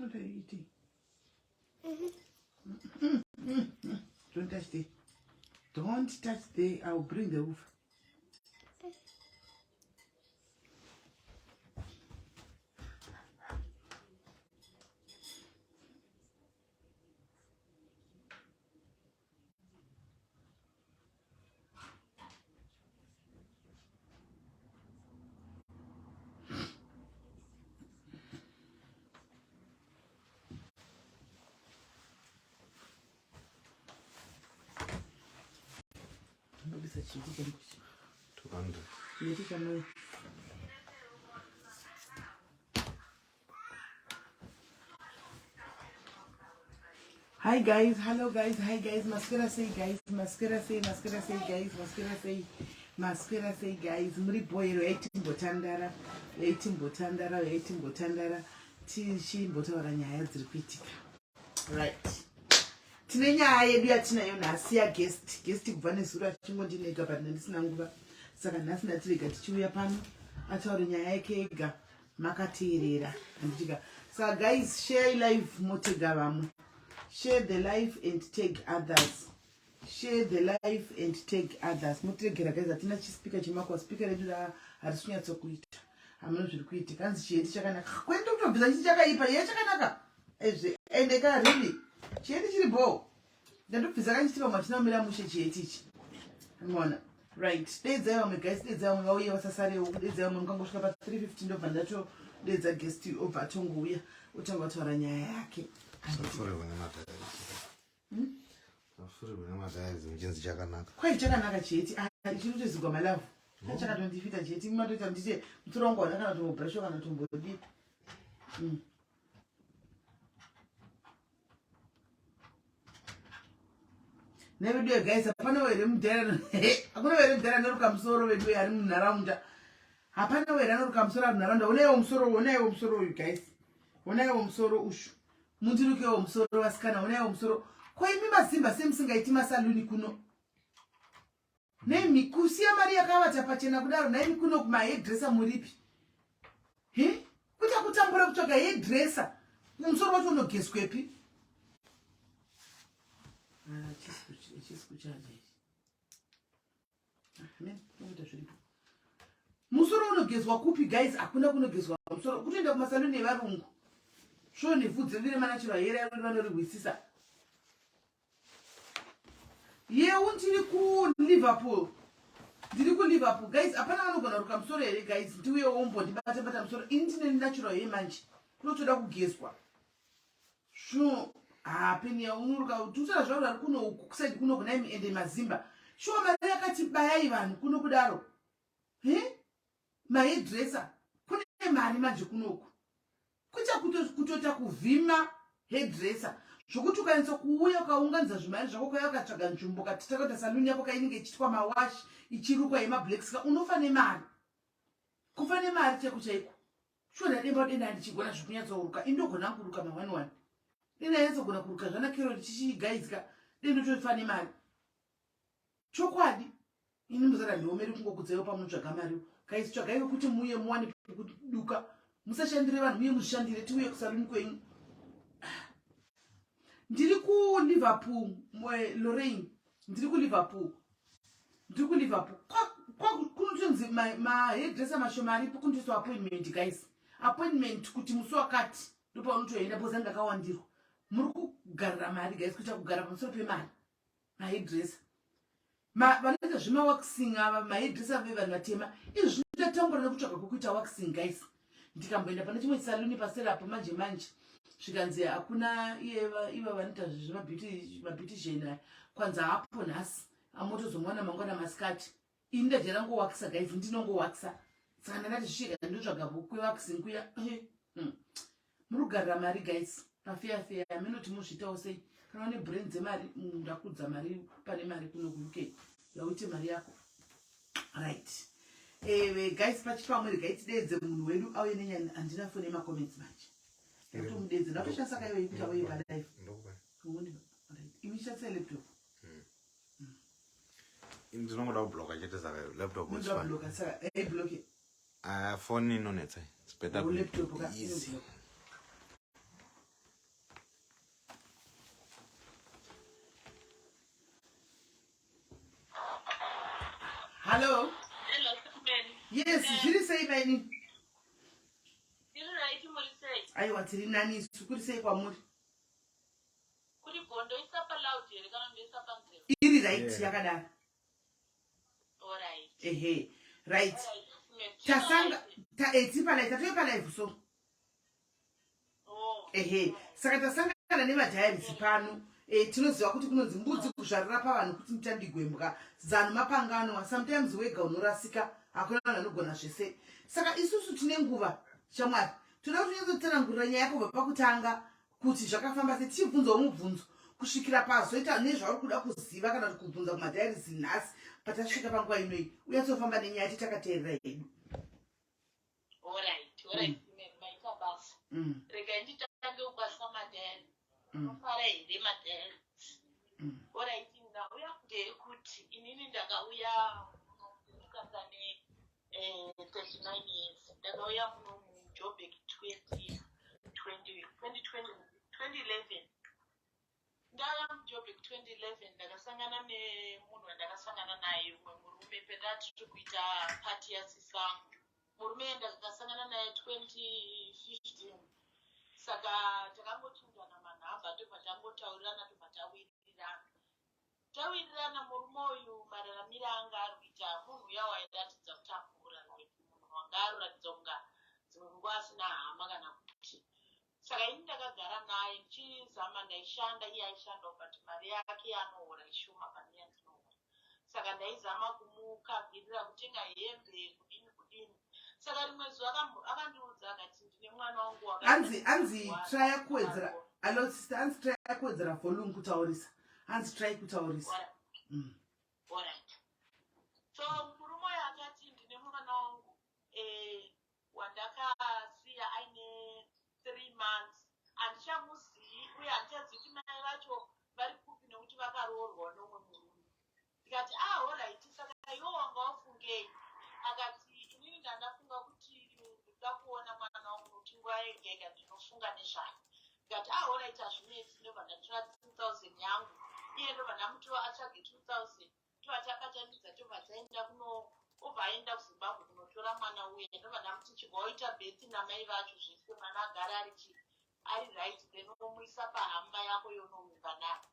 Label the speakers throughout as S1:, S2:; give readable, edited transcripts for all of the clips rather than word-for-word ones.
S1: What are you eating? Mm -hmm. Don't touch there. Don't touch there. I'll bring the roof. Ndobisa chii changu ichi.
S2: 200.
S1: Ndeti chamai. Hi guys, hello guys, hi guys, maswera sei guys, maswera sei, maswera sei guys, maswera sei, maswera sei guys, muri boyero yaitimbotandara, yaitimbotandara, yaitimbotandara, tichimbotaura nyaya dziri kuitika. Right. Tine nyaya yedu yatinayo nhasi ya guest, guest kubva nezuro achingondinega but ndisina nguva. Saka nhasi ndatirega tichiuya pano ataure nyaya yake ega. makateerera handitika saka guys share live motega vamwe share the life and tag others share the life and tag others motiregera guys hatina chispika chemakwa spika redu harisi kunyatsokuita hamuna zviri kuitika hanzi chiheti chakanaka kwete kutobvisa chiti chakaipa ye chakanaka ezve ende ka really chiheti chiri bhoo ndatobvisa kanchiti vamwe hachina kumira mushe chiheti ichi maona right deedzai vamwe guys deedzai vamwe vauye vasasarewo deedzai vamwe mukangosvika pa 350 ndobva ndatodeedza guest obva atongouya otanga kutaura nyaya yake
S2: chinzi chakanaka
S1: kwai chakanaka chiheti ah, chiri kutozigwa malavhu oh. chakatondifita chiheti matoita ndite mutsoro wangu hauna kana kutombobrashwa kana kutombodii mm. Neveduwe guys, hapana here mudhara hakuna here mudhara anoruka musoro veduwe ari munharaunda. Hapana here anoruka musoro ari munharaunda. Onaiwo musoro, onaiwo musoro uyu guys. Onaiwo musoro ushu. Mundirukewo musoro vasikana, onaiwo musoro. Ko imi mazimba sei musingaiti masaluni kuno? Nemi kusiya mari yakavata pachena kudaro nhaimi kuno kumahairdresser muripi? He? Kuita kutambura kutsvaga hairdresser. Musoro wacho unogeswepi? Ah, chisi kuchaja ichi. Ah, Amen. Zviripo. Musoro unogezwa kupi guys? Hakuna kunogezwa musoro. Kutoenda kumasaluni evarungu. Sho nevhudzi riri remanachura here vanorihwisisa. Yeu ndiri kuLiverpool. Ndiri kuLiverpool. Guys, hapana vanogona ruka musoro here guys? Ndiuye wombo ndibate bata musoro. Ini ndine natural hair manje. Kunotoda kugezwa. Sure. Ah, peni yaunoruka tutsara zvaro vari kuno uku kuside kuno kuna imi ende mazimba. Sure mari yakati bayai vanhu kuno kudaro. He? Mahairdresser kune mari manje kunoku. Kuita kutoita kuvhima hairdresser zvokuti ukanyatsa kuuya ukaunganidza zvimari zvako ukauya ukatsvaga nzvimbo ukatitakaita saluni yako kainenge ichiitwa mawash ichirukwa yemablacks ka unofa nemari kufa nemari chaiko chaiko shuwa ndademba denda ndichigona zvekunyatsoruka indogona kuruka ma one one denda yanyatsogona kuruka zvana kerori chichigaidzika denda ndotofa nemari Chokwadi ini muzara ndiomeri kungokudzaiwo pamunotsvaga mari guys tsvagai wekuti muuye muwane pekuduka musashandire vanhu muye muzvishandire tiuye kusaluni kwenyu ndiri kuliverpool lorraine ndiri kuliverpool ndiri kuliverpool kunotonzi mahedresa mashoma aripo kunotoiswa appointment guys appointment kuti musi wakati ndopaunotoenda because ange akawandirwa muri kugarira mari guys kuita kugara pamusoro pemari mahairdresser vanoita zvemawaxing ava mahairdresser ve vanhu vatema izvi zvinotambura nekutsvaga kwekuita waxing guys ndikamboenda pane chimwe chisaluni paseri apo manje manje zvikanzi hakuna iye iva vanoita zvemabeautymabeautysian aya kwanzi hapo nhasi amotozomwana mangwana masikati ini ndajaira ngowakisa guys ndinongowakisa saka ndandati zvichega ndotsvaga kwewaxing kuya hmm. muri kugarira mari guys pafeya feya aminoti mozviitawo sei kana une brain dzemari mm, ndakudza mari pane mari kuno kuuk yauite mari yako right ewe eh, guys pachipamwe regai tideedze munhu wedu auye nenyaya handina fone yemacomments manje ndotomudeedze ndatoshandisa kaiwe kuti auye palife imi shandisai laptop
S2: ndinongoda kubloka chete saka laptop is
S1: Unoda
S2: fine.
S1: kubloka saka hey block it.
S2: Ah, phone inonetsa it's better
S1: Oh, laptop ka
S2: easy
S1: inoblock. mainini?
S3: Tiri right, muri sei?
S1: Aiwa, tiri nani isu. Kuri sei kwamuri?
S3: Kuri gondo. Isa paloud here kana ndoisa panzeve?
S1: Iri right.
S2: Yeah.
S1: Yakadaro.
S3: Alright.
S1: Ehe, right.
S3: Alright.
S1: Tasanga tiri palive, tatove palive so.
S3: Oh.
S1: Ehe, saka tasangana nemadiaries pano. Tinoziva kuti kunonzi mbudzi kuzvarira pavanhu kuti mutandigwembwa zano mapanganwa. Sometimes wega unorasika, hakuna vanhu vanogona zvese. Saka isusu tine nguva, shamwari, toda kuti unyatsotsanangurira nyaya kubva pakutanga kuti zvakafamba sei, tichibvunzawo mubvunzo kusvikira pazoita nezvauri kuda kuziva kana kuti kubvunza kumadiaries nhasi patasvika panguva inoyi. Unyatsofamba nenyaya, titakateerera hedu.
S3: Alright. Maita basa. Regai nditange kukwazisa madiary. Unofara here, madiary? Alright, ndauya ndeyekuti inini ndakauya mukasane 39 years. Ndakauya muno muJoburg 2020 2020 2011. Ndauya muJoburg 2011, ndakasangana nemunhu wandakasangana naye, umwe murume, petati kuita party yasisangu. Murume ndakasangana naye 2015, saka takangochinjana manhamba, tobva tangotaurirana, tobva tawirirana. Tawirirana, murume uyu mararamiro anga ari kuita, munhu uya wairatidza kutambura, like munhu wanga aroratidza kunga dzimwe nguva asina hama kana kuti. Saka ini ndakagara naye ndichizama. Ndaishanda, iye aishandawo, but mari yake yaanohora ishoma pane yandinohora. Saka ndaizama kumukavhirira, kutenga hembe, kudini kudini. Saka rimwe zuva akandiudza akati, "Ndine mwana wangu."
S1: Anzi traya kuwedzera. Hello sister, anzi traya kuwedzera volume kutaurisa, hanzi try kutaurisa.
S3: Alright, so murume uyo akati, "Ndine mwana wangu wandakasiya aine 3 months. Handichamuzivi uye handichazivi kuti mai vacho vari kupi nekuti vakaroorwa nomwe murume." Ndikati, "Ah, alright, saka iwo wanga wafungei?" Akati, "Inini ndandafunga kuti ndinoda kuona mwana wangu nokuti nguva yega yega ndinofunga nezvayo." Ndikati, "Ah, alright, hazvinetsi." Ndobva ndatora 2000 yangu, iye ndobva ndamutora atsvage 2000, tobva tabatanidza, tobva taenda kuno, obva aenda kuZimbabwe kunotora mwana uye. Ndobva ndamuti, "Chibva waita birth namai vacho zvese, mwana agara ari chi ari right, then womuisa pahama yako yonovimba nayo."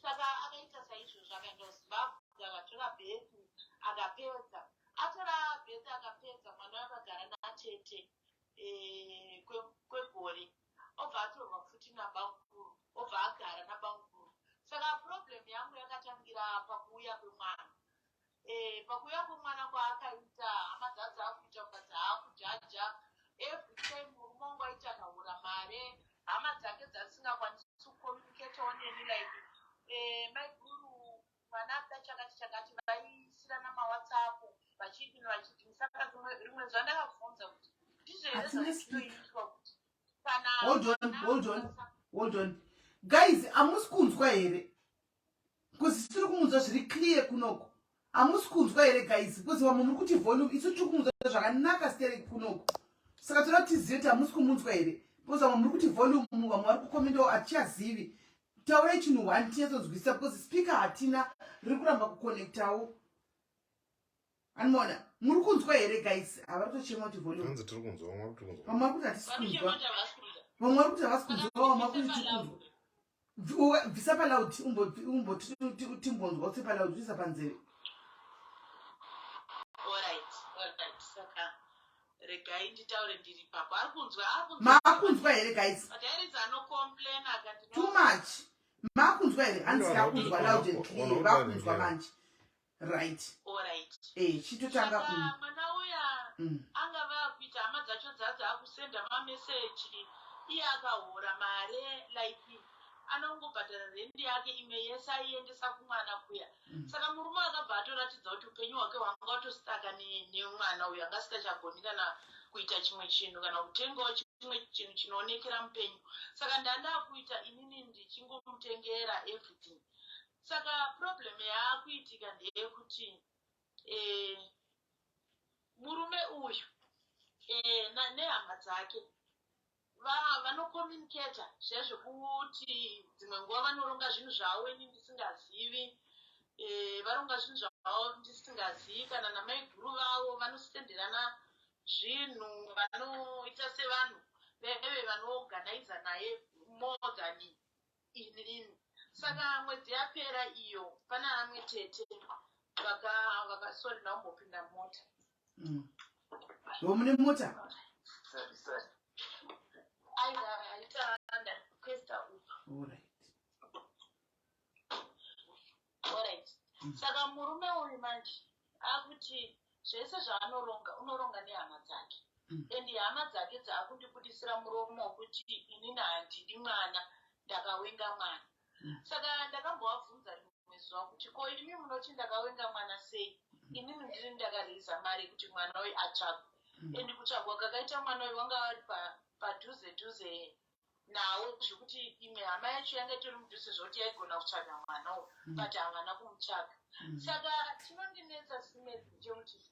S3: Saka akaita saizvozvo, akaenda kuZimbabwe, akatora birth, akapedza. Atora birth, akapedza, mwana akagara natete kwegore, obva atorwa futi nabamukuru, obva agara nabamukuru. Saka problem yangu yakatangira pakuuya kwemwana. Pakuuya kwemwana kwaakaita, hama dzadzo akuita kunga dzaakujudge every time. Murume wangu aiti akahura mare, hama dzake dzasingakwanisi kucommunicatawo neni, like maiguru, mwana akuda chakati chakati, vaisirana maWhatsApp vachidini vachidini. Saka rimwe zuva ndakabvunza kuti ndizvo here
S1: Hatina speaker.
S3: zvazvinoitwa kuti kana
S1: Hold on, hold on, hold on guys. Hamusi kunzwa here? Because tiri kumunzwa zviri clear kunoko. Hamusi kunzwa here guys? Because vamwe muri kuti volume, isu tiri kumunzwa zvakanaka sterek kunoko. Saka toda kuti tizive kuti hamusi kumunzwa here, because vamwe muri kuti volume, vamwe vari kucommendawo, hatichazivi. Taurai chinhu one tinyatsonzwisisa, because speaker hatina, riri kuramba kuconnectawo. Anomaona, muri kunzwa here guys? Havari kutochema kuti volume.
S2: Hanzi tiri kunzwa, vamwe vari kuti kunzwa.
S1: Vamwe vari kuti hatisi kunzwa.
S3: Vanochema kuti havasi kunzwa.
S1: Vamwe vari kuti havasi kunzwa, vamwe vari kuti tiri kunzwa. Bvisa paloud, timbonzwa. Utse paloud, uisa panzeve.
S3: Alright, saka regai nditaure ndiri papo. Ari kunzwa, ari kunzwa.
S1: Maakunzwa here guys?
S3: Madiaries anocomplain akati
S1: Too much. Maakunzwa here? Hanzi takunzwa loud and clear. Vakunzwa manje, right?
S3: Alright.
S1: Chitotanga.
S3: Saka mwana uya angava akuita hama dzacho dzadzo akusenda mameseji, iye akahora mare, like anongobhadhara rendi yake, imwe yese aiendesa kumwana kuya. Saka murume akabva atoratidza kuti upenyu hwake hwanga watositaka nemwana uyu, anga asingachagoni kana kuita chimwe chinhu kana kutengawo chimwe chinhu chinoonekera mupenyu. Saka ndandakuita inini ndichingomutengera everything. Saka problem yaakuitika ndeyekuti murume uyu nehama dzake vanocommunicata zviya zvekuti dzimwe nguva vanoronga zvinhu zvavo ini ndisingazivi. Varonga zvinhu zvavo ndisingazivi, kana namaiguru vavo vanosenderana. zvinhu, vanoita sevanhu veve vanoorganiza naye more than inini. Saka mwedzi yapera iyo, pana amwe tete vaka, sorry, ndaumbopinda mota.
S1: Vo mune mota?
S3: Sorry, sorry. Aiwa, aita ndarequesta Uber.
S1: Alright.
S3: Alright. Saka murume uyu manje akuti zvese zvaanoronga, unoronga nehama dzake. And hama dzake dzaakundibudisira muromo wekuti inini handidi mwana, ndakawenga mwana. Saka ndakambovabvunza rimwe zuva kuti, ko imi munoti ndakawenga mwana sei? Inini ndini ndakareza mari yekuti mwana uyu atsvagwe. And kutsvagwa kakaita mwana uyu, wanga vari padhuze dhuze nawo, zvekuti imwe hama yacho yanga itori mudhuze zvokuti yaigona kutsvaga mwana uyu, but havana kumutsvaga. Saka chinondinetsa, Simeri, ndechekuti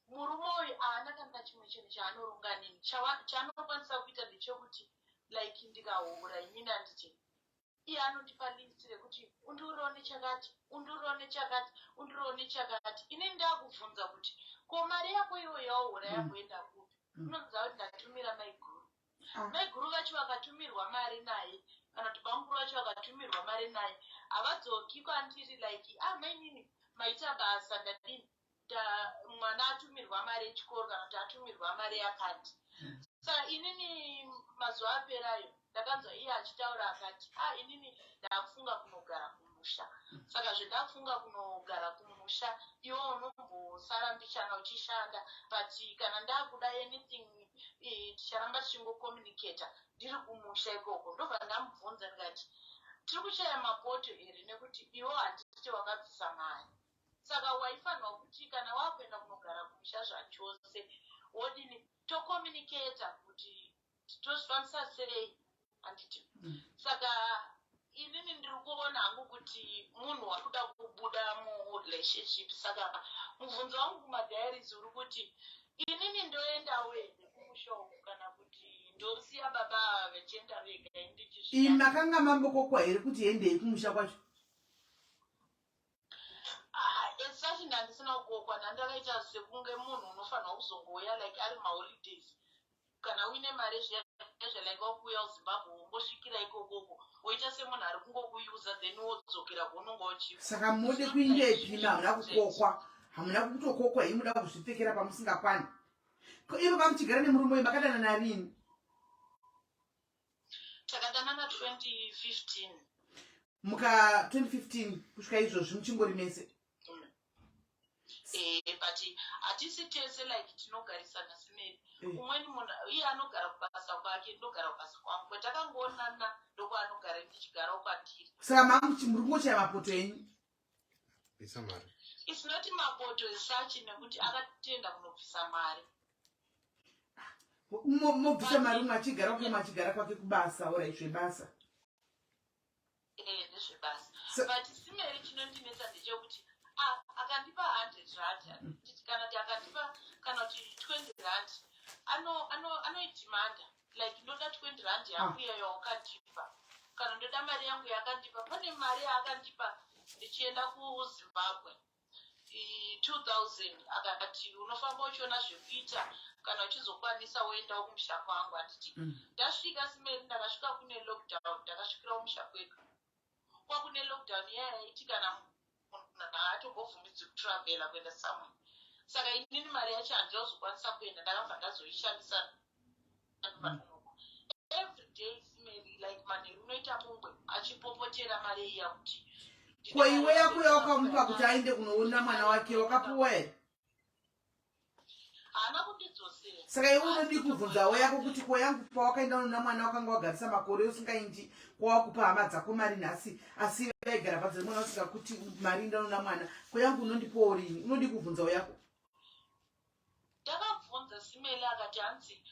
S3: murume uyu haana kana chimwe chinhu chaanoronga neni. Chaanokwanisa kuita ndechekuti, like, ndikahura inini, handiti, iye anondipa list rekuti undiuriwo nechakati, undiuriwo nechakati, undiuriwo nechakati. Inini ndakubvunza kuti, ko mari yako iwo yauhura yamboenda kupi? Unonziva kuti ndatumira maiguru. Maiguru vacho vakatumirwa mari naye, kana kuti bamukuru vacho vakatumirwa mari naye, havadzoki kwandiri like, ah, mainini, maita basa, ndadini, mwana atumirwa mari yechikoro, kana kuti atumirwa mari yakati. Saka inini mazuva aperayo ndakanzwa iye achitaura akati, ah, inini ndakufunga kunogara kumusha. Saka zvendakufunga kunogara kumusha, iwe unombosara mbichana uchishanda, but kana ndakuda anything, ticharamba tichingocommunicata ndiri kumusha ikoko. Ndobva ndamubvunza ndikati, tiri kuchaya mapoto here? Nekuti iwo handiti wakabvisa mari, saka waifanirwa kuti kana wakuenda kunogara kumusha zvachose, wodini, tocommunicata kuti tozvifambisa sei, handiti? Saka inini ndiri kuona hangu kuti munhu wakuda kubuda murelationship. Saka mubvunzo wangu kumadiaries uri kuti, inini ndoendawo here kumusha uku, kana kuti ndosiya baba ava vachienda vega?
S1: Imi makanga mambokokwa here kuti hendei kumusha kwacho?
S3: Esati ndandisina kukokwa. Ndandakaita sekunge munhu unofanirwa kuzongouya like ari maholidays, kana uine mari zviya, like wakuuya kuZimbabwe, wongosvikira ikokoko, woita semunhu ari kungokuyuza, then wodzokera kwaunonga uchibva.
S1: Saka mode kuindepi? Hamuna kukokwa, hamuna kutokokwa, ii muda kuzvipfekera pamusingakwani. Ko ivo kamuchigara nemurume uyu, makadana narini?
S3: Takadanana 2015.
S1: Muka 2015 kusvika izvozvi muchingori mese?
S3: But hatisi tese, like tinogarisana simeri. Umweni munhu iye anogara kubasa kwake, ndogara kubasa kwangu. Kwatakangoonana ndokwaanogara, ndichigarawo kwandiri.
S1: Saka mamuchi muri kungochaya mapoto enyu?
S2: Isa mari.
S3: It's not mapoto esachi, nekuti akatenda kunobvisa mari.
S1: Mobvisa mari, umwe achigara kwake, umwe achigara kwake kubasa. Ora zvebasa.
S3: Ndezvebasa. But simeri, chinondinetsa ndechekuti, ah, akandipa 100 rand kana kuti akandipa kana kuti 20 rand, anoidhimanda like, ndoda 20 rand yangu iyayo yawakandipa, kana ndoda mari yangu yakandipa. Pane mari yaakandipa ndichienda kuZimbabwe, 2000, akati unofamba uchiona zvekuita, kana uchizokwanisa woendawo kumusha kwangu, handiti? Ndasvika, simeri, ndakasvika kune lockdown. Ndakasvikira kumusha kwedu kwakune lockdown iya yaiti kana munhu haatombobvumidzwi kutravhela kuenda somewhere. Saka inini mari yacho handinozokwanisa kuenda, ndakabva ndazoishandisa. Every day, simeri, like manheru unoita mumwe achipopotera mari iya kuti
S1: Ko iwe yako yawakamupa kuti aende kunoona mwana wake, wakapuwa here?
S3: Haana kundidzosera.
S1: Saka iwe unodi kubvunzawo yako kuti, ko yangu pawakaenda unoona mwana, wakanga wagarisa makore usingaindi, kwawakupa hama dzako mari nhasi, asi vaigara padze mwana usingakuti mari inda unoona mwana, ko yangu unondipowo rini? Unodi kubvunzawo yako.
S3: Ndakabvunza, Simeli, akati hanzi,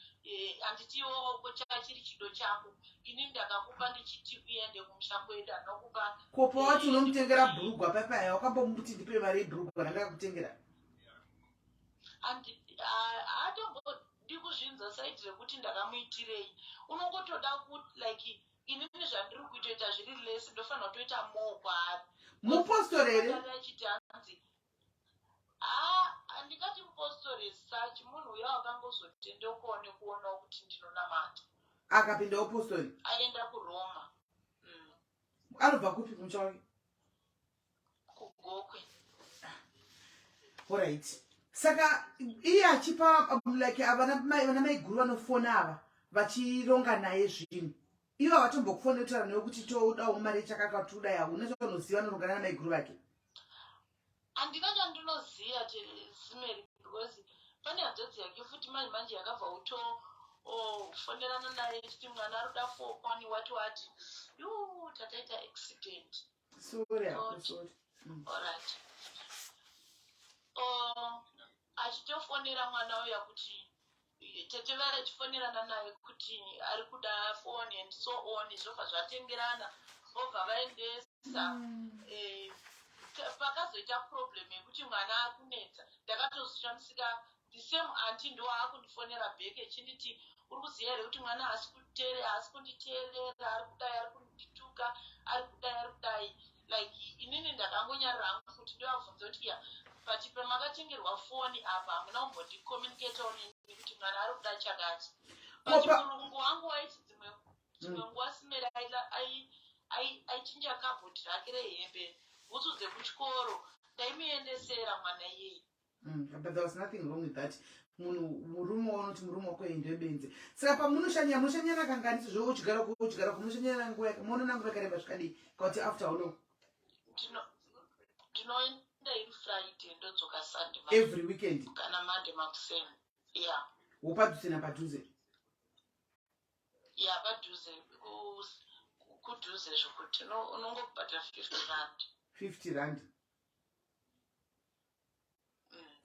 S3: handitiwo chachiri chido chako, ini ndakakupa ndichiti uende kumusha kwedu, handinokupa.
S1: Ko pawati unomutengera bhurugwa papaya, wakambomuti ndipe mari yebhurugwa randakakutengera?
S3: Haatombodi kuzvinza side rekuti ndakamuitirei. Unongotoda kuti like inini zvandiri kuitoita zviri less, ndofanira kutoita more kwaari.
S1: Mupostori here?
S3: Achiti hanzi, Handingati mupostori as such, munhu uya wakangozotendeukawo nekuonawo kuti ndinonamata.
S1: Akapinda upostori?
S3: Aenda kuRoma.
S1: Anobva kupi kumusha wake?
S3: KuGokwe.
S1: Alright. Saka iye achipa like vana mai vana maiguru vanofona ava vachironga naye zvinhu. Ivo havatombokufonera kutaura newe kuti todawo mari yechakaka toda hauna chaunoziva anorongana namaiguru vake.
S3: Handina chandinoziva Simeri because pane hanzvadzi yake futi manje manje yakabva uto fonerana naye ichiti mwana ari kuda foni wati wati yuu tataita accident.
S1: Sorry hako, sorry.
S3: Alright. Oh, achitofonera mwana uya kuti tete vaya achifonerana naye kuti ari kuda foni and so on, zvobva zvatengerana vobva vaendesa. Pakazoita problem yekuti mwana akunetsa, ndakatozoshamisika the same aunty ndo aakundifonera back echinditi, "Uri kuziva here kuti mwana haasi kunditeerera, ari kudai, ari kundituka, ari kudai, ari kudai?" Like inini ndakangonyarara hangu kuti ndivabvunze kuti, "Ya, but pamakatengerwa foni apa hamuna kumbondicommunicatawo neni kuti mwana ari kuda chakati?" But murungu wangu waiti dzimwe nguva Simeri aichinja kabhoti rake rehembe, bhutsu dzekuchikoro, ndaimuendesera mwana iyeye.
S1: But there was nothing wrong with that. Munhu murume waunoti murume wako ndebenzi. Saka pamunoshanya munoshanyana kangani sezvo uchigara kumunoshanyana nguva munoona nguva yakareba zvakadii kana kuti after how long?
S3: Ndinoenda iri Friday, ndodzoka Sunday.
S1: Every weekend?
S3: Kana Monday makuseni, ya.
S1: Wopadhuze napadhuze?
S3: Ya, padhuze, kudhuze zvokuti unongobhadhara R50.
S1: R50?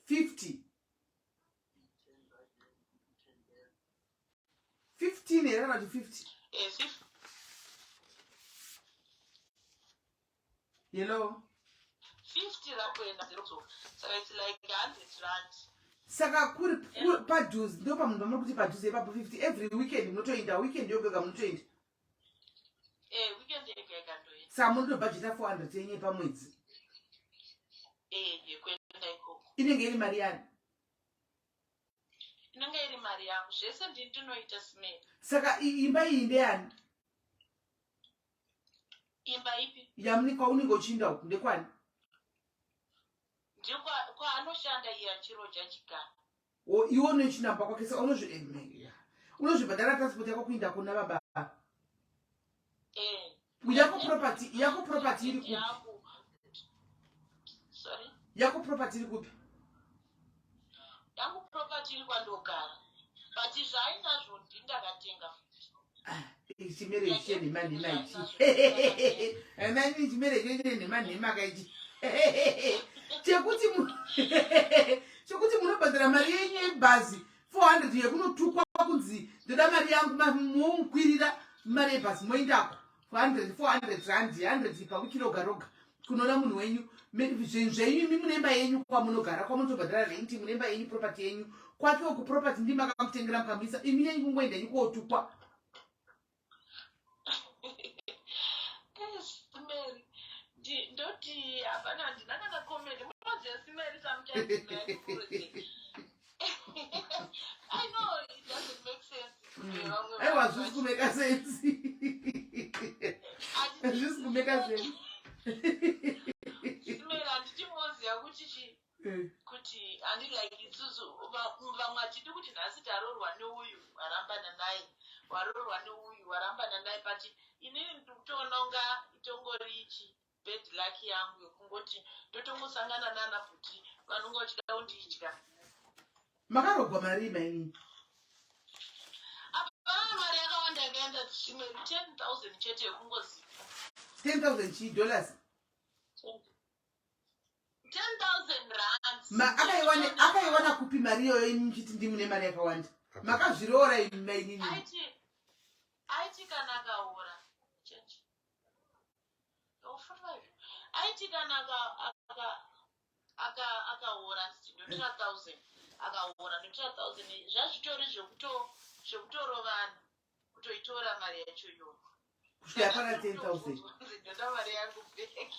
S1: 50, 15 here kana kuti 50? Hello?
S3: 50 rakuenda, saka it's like R100.
S1: Saka kuri padhuze, ndo pamunhu pamuri kuti padhuze ipapo, 50 every weekend munotoenda, weekend yoga munotoenda?
S3: Weekend yega yega ndoenda.
S1: Saka munotobhajeta 400 yenyu pamwedzi?
S3: Yekuenda ikoko.
S1: Inenge iri mari yani?
S3: Inenge iri mari yangu, zvese ndini ndinoita, Simeri.
S1: Saka imba iyi ndeyani?
S3: Imba ipi?
S1: Yamuni kwaunenge uchiinda uku ndekwani?
S3: Kwaanoshanda iye achiroja chigaro.
S1: Iwe unochinamba kwake, saka unozvibhadhara transport yako kuinda kuna baba? Yako property iri kupi?
S3: Sorry?
S1: Yako property iri kupi?
S3: Yangu property iri kwandogara, but zvaainazvo ndindakatenga futi.
S1: Chimere chenhema nhema ichi mani, chimere chenhema nhema kaichi chekuti munobhadhara mari yenyu yebhazi 400 yekunotukwa kunzi ndoda mari yangu, momukwirira mari yebhazi, moendako 400 R400, 100 pawiki roga roga kunoona munhu wenyu. Zvinhu zvenyu imi munemba yenyu kwamunogara, kwamunotobhadhara renti, munemba yenyu, property yenyu. Kwake uku property ndimi makamutengera mukamisa, imi yenyu kungoenda yenyu kootukwa.
S3: Simeri, ndoti hapana, handina kana comment. Munoziva Simeri, sometimes I know it doesn't make sense.
S1: Aiwa, zvisi kumake sense, zvisi kumake sense.
S3: Simeri, handiti moziva kuti chi kuti handi like isusu vamwe hatidi kuti nhasi taroorwa neuyu warambana naye, waroorwa neuyu warambana naye, but inini ndikutoona kunga itongori ichi bad luck yangu yekungoti ndotongosangana nana bhuti vanonga vachida kundidya.
S1: Makarogwa mari mainini?
S3: Apana mari yakawanda yakaenda, zvimwe 10,000 chete yekungoziva.
S1: 10,000 chii, dollars?
S3: R10,000.
S1: Akaiwana kupi mari iyoyo imi muchiti ndimune mari yakawanda? Makazviroora imi mainini?
S3: Aiti kana akaora change oh, 45. Aiti kana akaora nditi ndotora 1000, akaora ndotora 1000. Zvazvitori zvekutorovana kutoitora mari yacho iyoyo.
S1: Kusvika yakwana 10,000?
S3: Ndoda mari yangu back.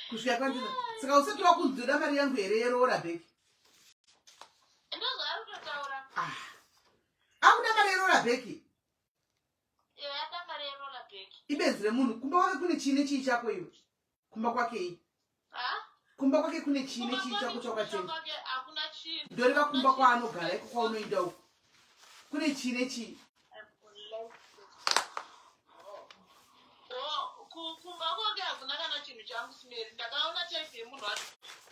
S1: Kusvika yakwana 10,000. Saka usati wakunzi ndoda mari yangu here yeroora back? Yerola bheki.
S3: Ada mari yerola bheki.
S1: Ibenzi remunhu. Kumba kwake kune chii nechii chako iwe? Kumba kwake iyi. Kumba kwake kune chii nechii chako chawakatenga? Ndoreva kumba kwaanogara iko kwaunoenda uko. Kune chii nechii?
S3: Kumba kwake hakuna kana chinhu changu, Simeri. Ndakaona type yemunhu wacho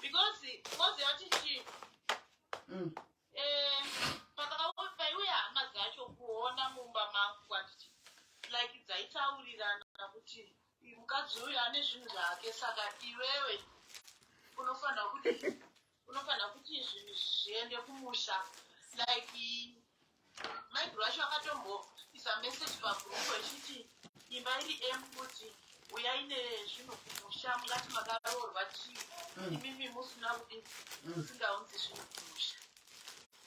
S3: because moziva kuti chii? Paiuya hama dzacho kuona mumba mangu kwatiti like dzaitaurirana kuti mukadzi uyu ane zvinhu zvake, saka iwewe unofanira kuti zvinhu zviende kumusha. Like maiguru acho akatomboisa message pagroup echiti imba iri empty, uyai nezvinhu kumusha. Mungati makaroorwa chii imimi musina kudi musingaunzi zvinhu kumusha?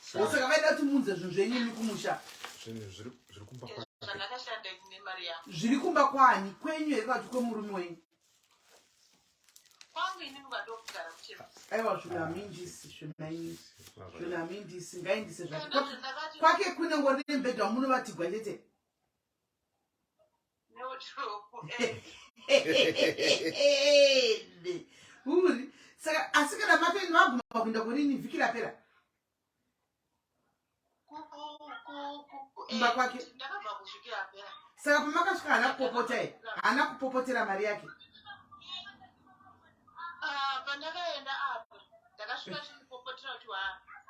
S1: Saka vaida kuti muunze zvinhu zvenyu imi kumusha.
S2: Zvinhu zviri kumba kwake.
S3: Zvandakashanda nemari yangu.
S1: Zviri kumba kwani? Kwenyu here kana kuti kwemurume wenyu?
S3: Kwangu inini, kwandokugara kuchema.
S1: Aiwa, zvinhu hamindisi zvimaini, zvinhu hamindisi, ngaindise zvake.
S3: Ndakati
S1: Kwake kune ngori nemubhedha wamunovatigwa chete.
S3: Newardrobe.
S1: Uri saka, asi kana matoeni vaguma kuenda kurini vhiki rapera? Kumba kwake.
S3: Ndakabva kuvhiki rapera.
S1: Saka pamakasvika haana kupopota here? Haana kupopotera mari yake?
S3: Ah, pandakaenda apa ndakasvika chindipopotera kuti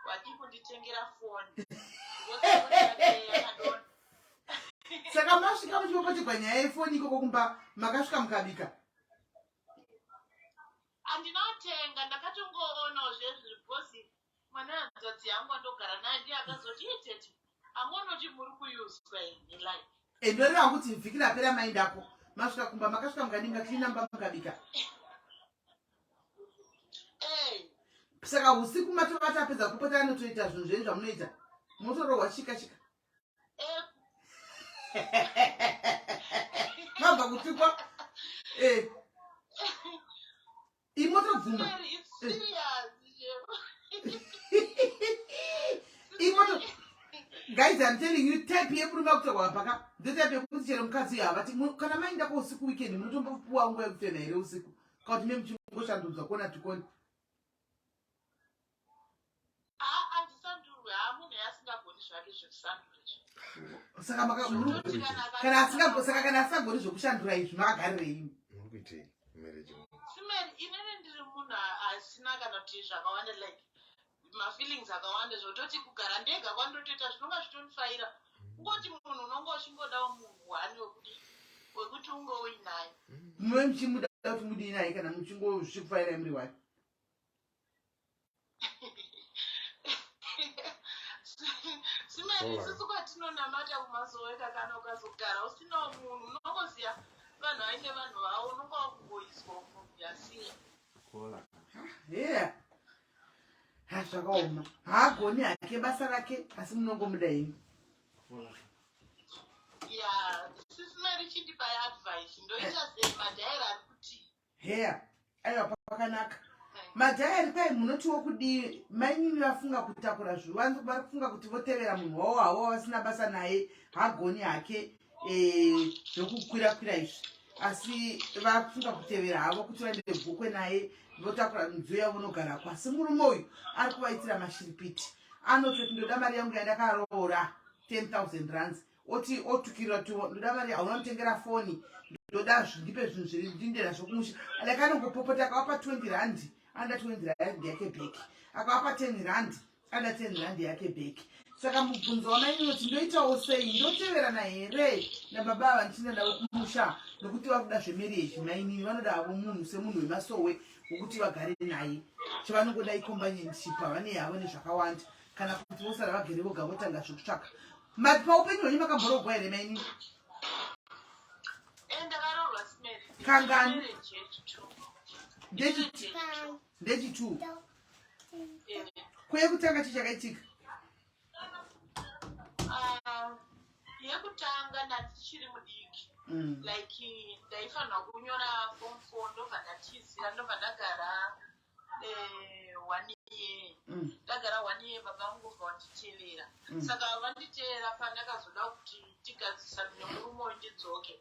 S3: wadii kunditengera foni because foni yake yakadonha.
S1: Saka masvika muchipopotegwa nyaya yefoni ikoko kumba, makasvika mukabika?
S3: Handinotenga, ndakatongoonawo zvezvi because mwana hanzvadzi yangu andogara naye ndiye akazoti, "Iye tete, hamuonoti muri kuyuzwa here?" Like
S1: Ndoreva kuti vhiki rapera maendako, masvika kumba, makasvika mukadii? Mukacleana mumba, mukabika? Saka usiku matova tapedza kupota, anotoita zvinhu zvenyu zvamunoita, motorohwa chika chika. Mabva kutukwa, imotobvuma.
S3: Mary, it's serious, Jeff.
S1: Imoto, guys, I'm telling you, type yemurume akutorwa paka ndotype yekuti chero mukadzi uyo havati kana maendako usiku weekend, munotombopuwa nguva yekufema here usiku, kana kuti me muchingoshandudzwa kona tikoni?
S3: Handisandurwe. Ha, munhu asingagoni zvake zvekusandura izvi.
S1: Saka saka kana asingagoni zvokushandura izvi, makagarirei?
S2: Muri kuitei marriage?
S3: Simeri, inini ndiri munhu asina kana kuti zvakawanda, like mafeelings akawanda, zvototi kugara ndega kwandotoita zvinonga zvitondifaira. Kungoti munhu unonga uchingodawo munhu one wekuti unge uinaye.
S1: Muve muchimuda kuti mudii naye kana muchingozvikufairai muri wani?
S3: Simeri,
S2: Hola.
S3: isusu kwatinonamata kumazoweka, kana ukazogara usinawo munhu, unongoziya vanhu vaine vanhu vavo, unonga wakungoiswa munhu yasiya.
S1: Yeah, ha, zvakaoma. Haagoni hake basa rake, asi munongomuda henyu.
S3: Ya, Sisimeri, chindipai advice, ndoita sei? Madhairi ari kuti
S1: Heya, aiwa, pakanaka. Madhairi kwai munotiwo kudii? Mainini vafunga kutakura zvivanzi, vari kufunga kuti votevera munhu wavo havo vasina basa naye. Hagoni hake zvokukwira kwira izvi, asi vafunga kutevera havo kuti vaende Gokwe naye, votakura midziyo yavo vonogarako. Asi murume uyu ari kuvaitira mashiripiti. Anototi, "Ndoda mari yangu yandakaroora, 10 000 rands." Oti otukirira kuti, "Ndoda mari, hauna kutengera foni, ndoda ndipe zvinhu zviri ndinde nazvo kumusha." Like anongopopota. Akavapa 20 rand, anoda 20 rand yake back. Akavapa 10 rand, anoda 10 rand yake back. Saka mubvunzo wamainoti, ndoitawo sei? Ndoteverana here nababa ava ndichienda navo kumusha? Nokuti vari kuda zvemarriage. Mainini vanoda havo munhu semunhu wemasowe wekuti vagare naye. Chavanongoda icompanionship, havane havo nezvakawanda. Kana kuti vosara vagere voga, votanga zvekutsvaka mati. Paupenyu hwenyu makamborogwa here, mainini?
S3: Ndakaroorwa, Simeri.
S1: Kangani?
S3: Marriage yechitu.
S1: Ndechitu? Kwekutanga chii chakaitika?
S3: Ah, yekutanga ndandichiri mudiki. Like ndaifanirwa kunyora form 4, ndobva ndatizira, ndobva ndagara one Year. Ndagara one year, baba vangu vobva vanditevera. Saka vanditeera, pandakazoda kuti tigadzisane nemurume uyu ndidzoke,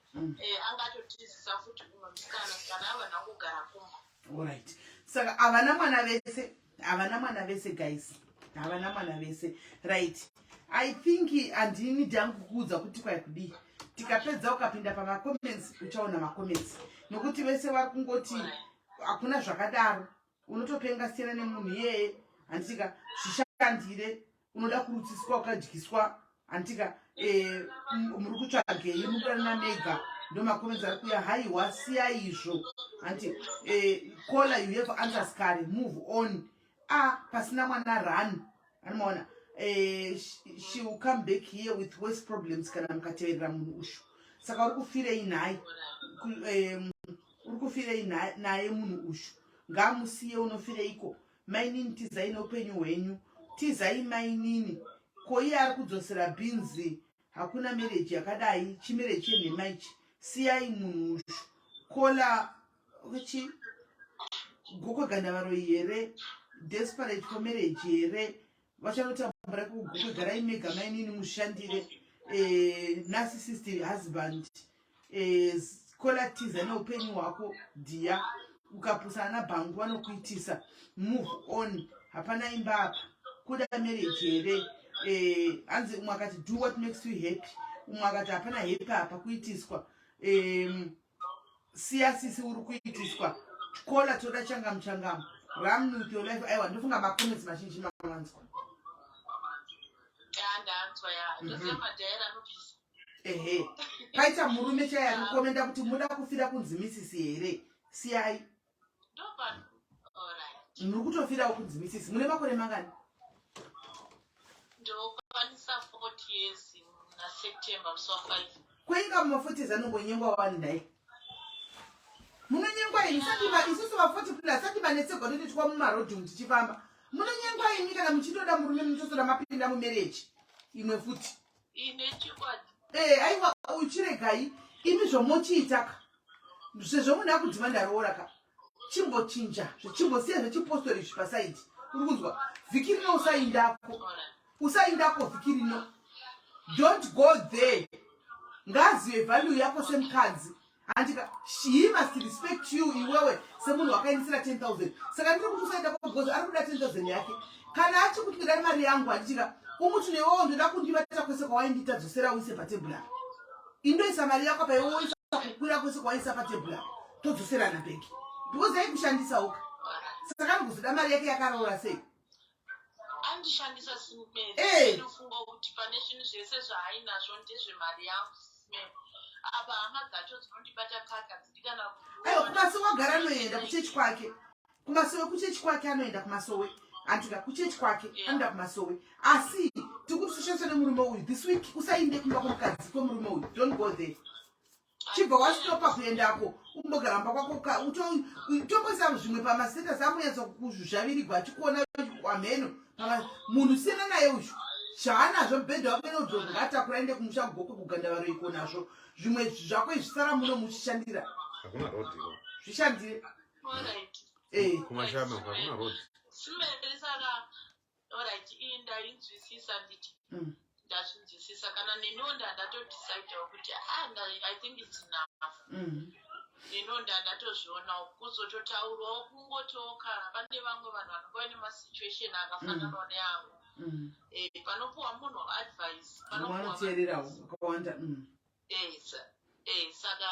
S3: angatotizisa futi umwe musikana, sikana ava ndangogara kumba.
S1: Alright, saka havana mwana vese, havana mwana vese, guys, havana mwana vese, right? I think handini dhangu kuudza kuti kwai kudii. Tikapedza ukapinda pamacomments uchaona macomments, nokuti vese vari kungoti hakuna zvakadaro, unotopenga, siyana nemunhu iyeye, handika? Zvishandire, unoda kurutsiswa ukadyiswa, handika? Muri kutsvagei? Mukudanana mega. Ndo macomments ari kuya. Haiwa, siya izvo, hanti? Caller, you have answers kare, move on. A pasina mwana, run, anomaona. She will come back here with worse problems kana mukateverera munhu ushu. Saka uri kufirei naye? Uri kufirei naye munhu ushu? Ngamusiye, unofireiko? Mainini, tizai neupenyu hwenyu, tizai mainini. Ko iye ari kudzosera bhinzi? Hakuna marriage yakadai, chimarriage chenhema ichi. Siyai munhu ushu. Caller, chi Gokwe Gandavaroi here? Desperate for marriage here? Vachanotambura kuGokwe. Garai mega mainini, mushandire. Narcissist husband. Caller, tiza neupenyu hwako dhiya. Ukapusana nabhangu vanokuitisa. Move on, hapana imba apa. Kuda marriage here? Hanzi umwe akati, "Do what makes you happy." Umwe akati, "Hapana happy apa, kuitiswa." Siya sisi, uri kuitiswa. Caller, toda changamu changamu. Run with your life. Aiwa, ndofunga macomments mazhinji mamanzwa.
S3: Ya, ndanzwa, ya. Ndoziva madhaira anopisa.
S1: Ehe, paita murume chaiye ari kukomenda kuti muda kufira kunzi misisi here? Siyai.
S3: Ndopa, alright.
S1: Muri kutofirawo kunzi misisi. Mune makore mangani?
S3: Ndokwanisa 40 years naSeptember musi wa5.
S1: Kwenga muma40 anongonyengwa wani nhai? Munonyengwa imi sati isusu va40 plus sati vanetsegwa totoitwa mumarodhi umu tichifamba. Munonyengwa imi kana muchitoda murume, mutotoda mapinda mumarriage imwe futi.
S3: Ine chikwadi.
S1: Aiwa, uchiregai imi zvomochiitaka sezvo munhu akudzima ndaroora ka. Chimbochinja, chimbosiya zvechipostori izvi paside. Uri kunzwa? Vhiki rino usaindako. Usaindako vhiki rino, don't go there. Ngazive value yako semukadzi, handika? He must respect you iwewe semunhu wakaindisira 10,000. Saka ndiri kuti usaendako because ari kuda 10,000 yake. Kana achikuti ndida mari yangu, handitika? Umuti newewo ndoda kundibata kwese kwawaindita, dzosera uise patebhuru apa. Indoisa mari yako apa, iwe woisa kukwira kwese kwawaisa patebhuru apa, todzoserana back, because aikushandisawoka. Saka anokuzoda mari yake yakaroora sei?
S3: Andishandisa simeri. Ndinofunga kuti pane zvinhu zvese zvaainazvo ndezvemari yangu, simeri. Apa hama dzacho dzinondibata kaka dzidi kana.
S1: Aiwa, kumasowe agara anoenda kuchechi kwake, kumasowe, kuchechi kwake anoenda kumasowe, andika? Kuchechi kwake anoenda kumasowe. Asi tikuti usashandiswa nemurume uyu. This week usainde kumba kwomukadzi kwemurume uyu, don't go there. Chibva wasitopa kuendako, umbogara mba kwako. Utomboisa zvimwe pamastatus ambonyatsa kuzvavirigwa achikuona wamheno. Munhu siyana naye uyu, zvaanazvo mubhedha wake neudzogo ngatakura aende kumusha kuGokwe kuganda varoiko nazvo. Zvimwe zvako izvisara muno muchishandira.
S2: Hakuna road iko.
S1: Zvishandire.
S3: Alright.
S2: Kumashame hakuna road.
S3: Simeri, saka alright, iyi ndainzwisisa, nditi ndazvinzwisisa. Kana neniwo ndandatodecidawo kuti, ah, I think it's enough. Neniwo ndandatozvionawo kuzototaurawo kungotiwo kana pane vamwe vanhu vanenge vaine masituation akafananawo neangu. Panopuwa munhu advice,
S1: vamwe
S3: panopuwa
S1: vanoteererawo vakawanda.
S3: Saka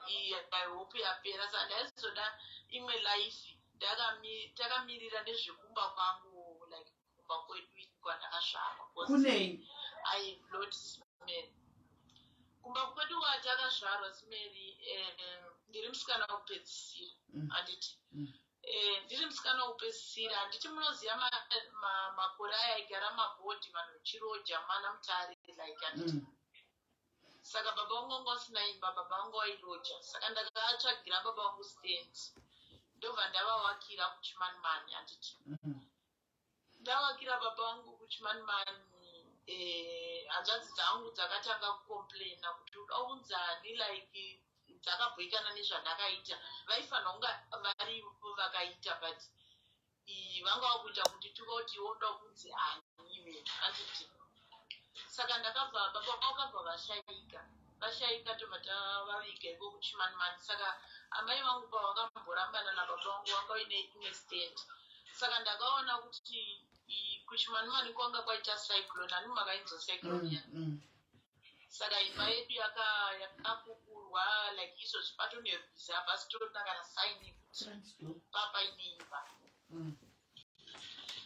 S3: iyi I hope yapera. Saka ndaizoda imwe life takamirira nezvekumba kwangu, like kumba kwedu kwandakazvarwa, 'cause
S1: Kunei?
S3: I have lot, Simeri. Kumba kwedu kwatakazvarwa, Simeri, ndiri musikana wekupedzisira, handiti? Ndiri musikana wekupedzisira, handiti? Munoziva makore aya aigara mabhodhi, vanhu vechiroja mana Mutare, like, handiti? Saka baba vangu vanga vasina imba, baba vangu vairoja. Saka ndakatsvagira baba vangu stand, ndobva ndavawakira kuChimanimani, handiti? Ndavakira baba vangu kuChimanimani, hanzvadzi dzangu dzakatanga kucomplaina kuti uda kunzani, like dzakabhoikana nezvandakaita. Vaifanira kunga varipo vakaita, but Vanga vakuita kuti tivoti woda kunzi aniwe, handiti? Saka ndakabva, baba vakabva vashaika, vashaika, tobva tavaviga iko kuChimanimani. Saka amai vangu pavakamborambana nababa vangu, vanga vaine imwe stand. Saka ndakaona kuti kuChimanimani kwanga kwaita cyclone. Ani makainzwa cyclone ya? Saka imba yedu yakakukurwa, like izvozvi patonerwizi, hapasi torina kana sign yekuti papa ine imba.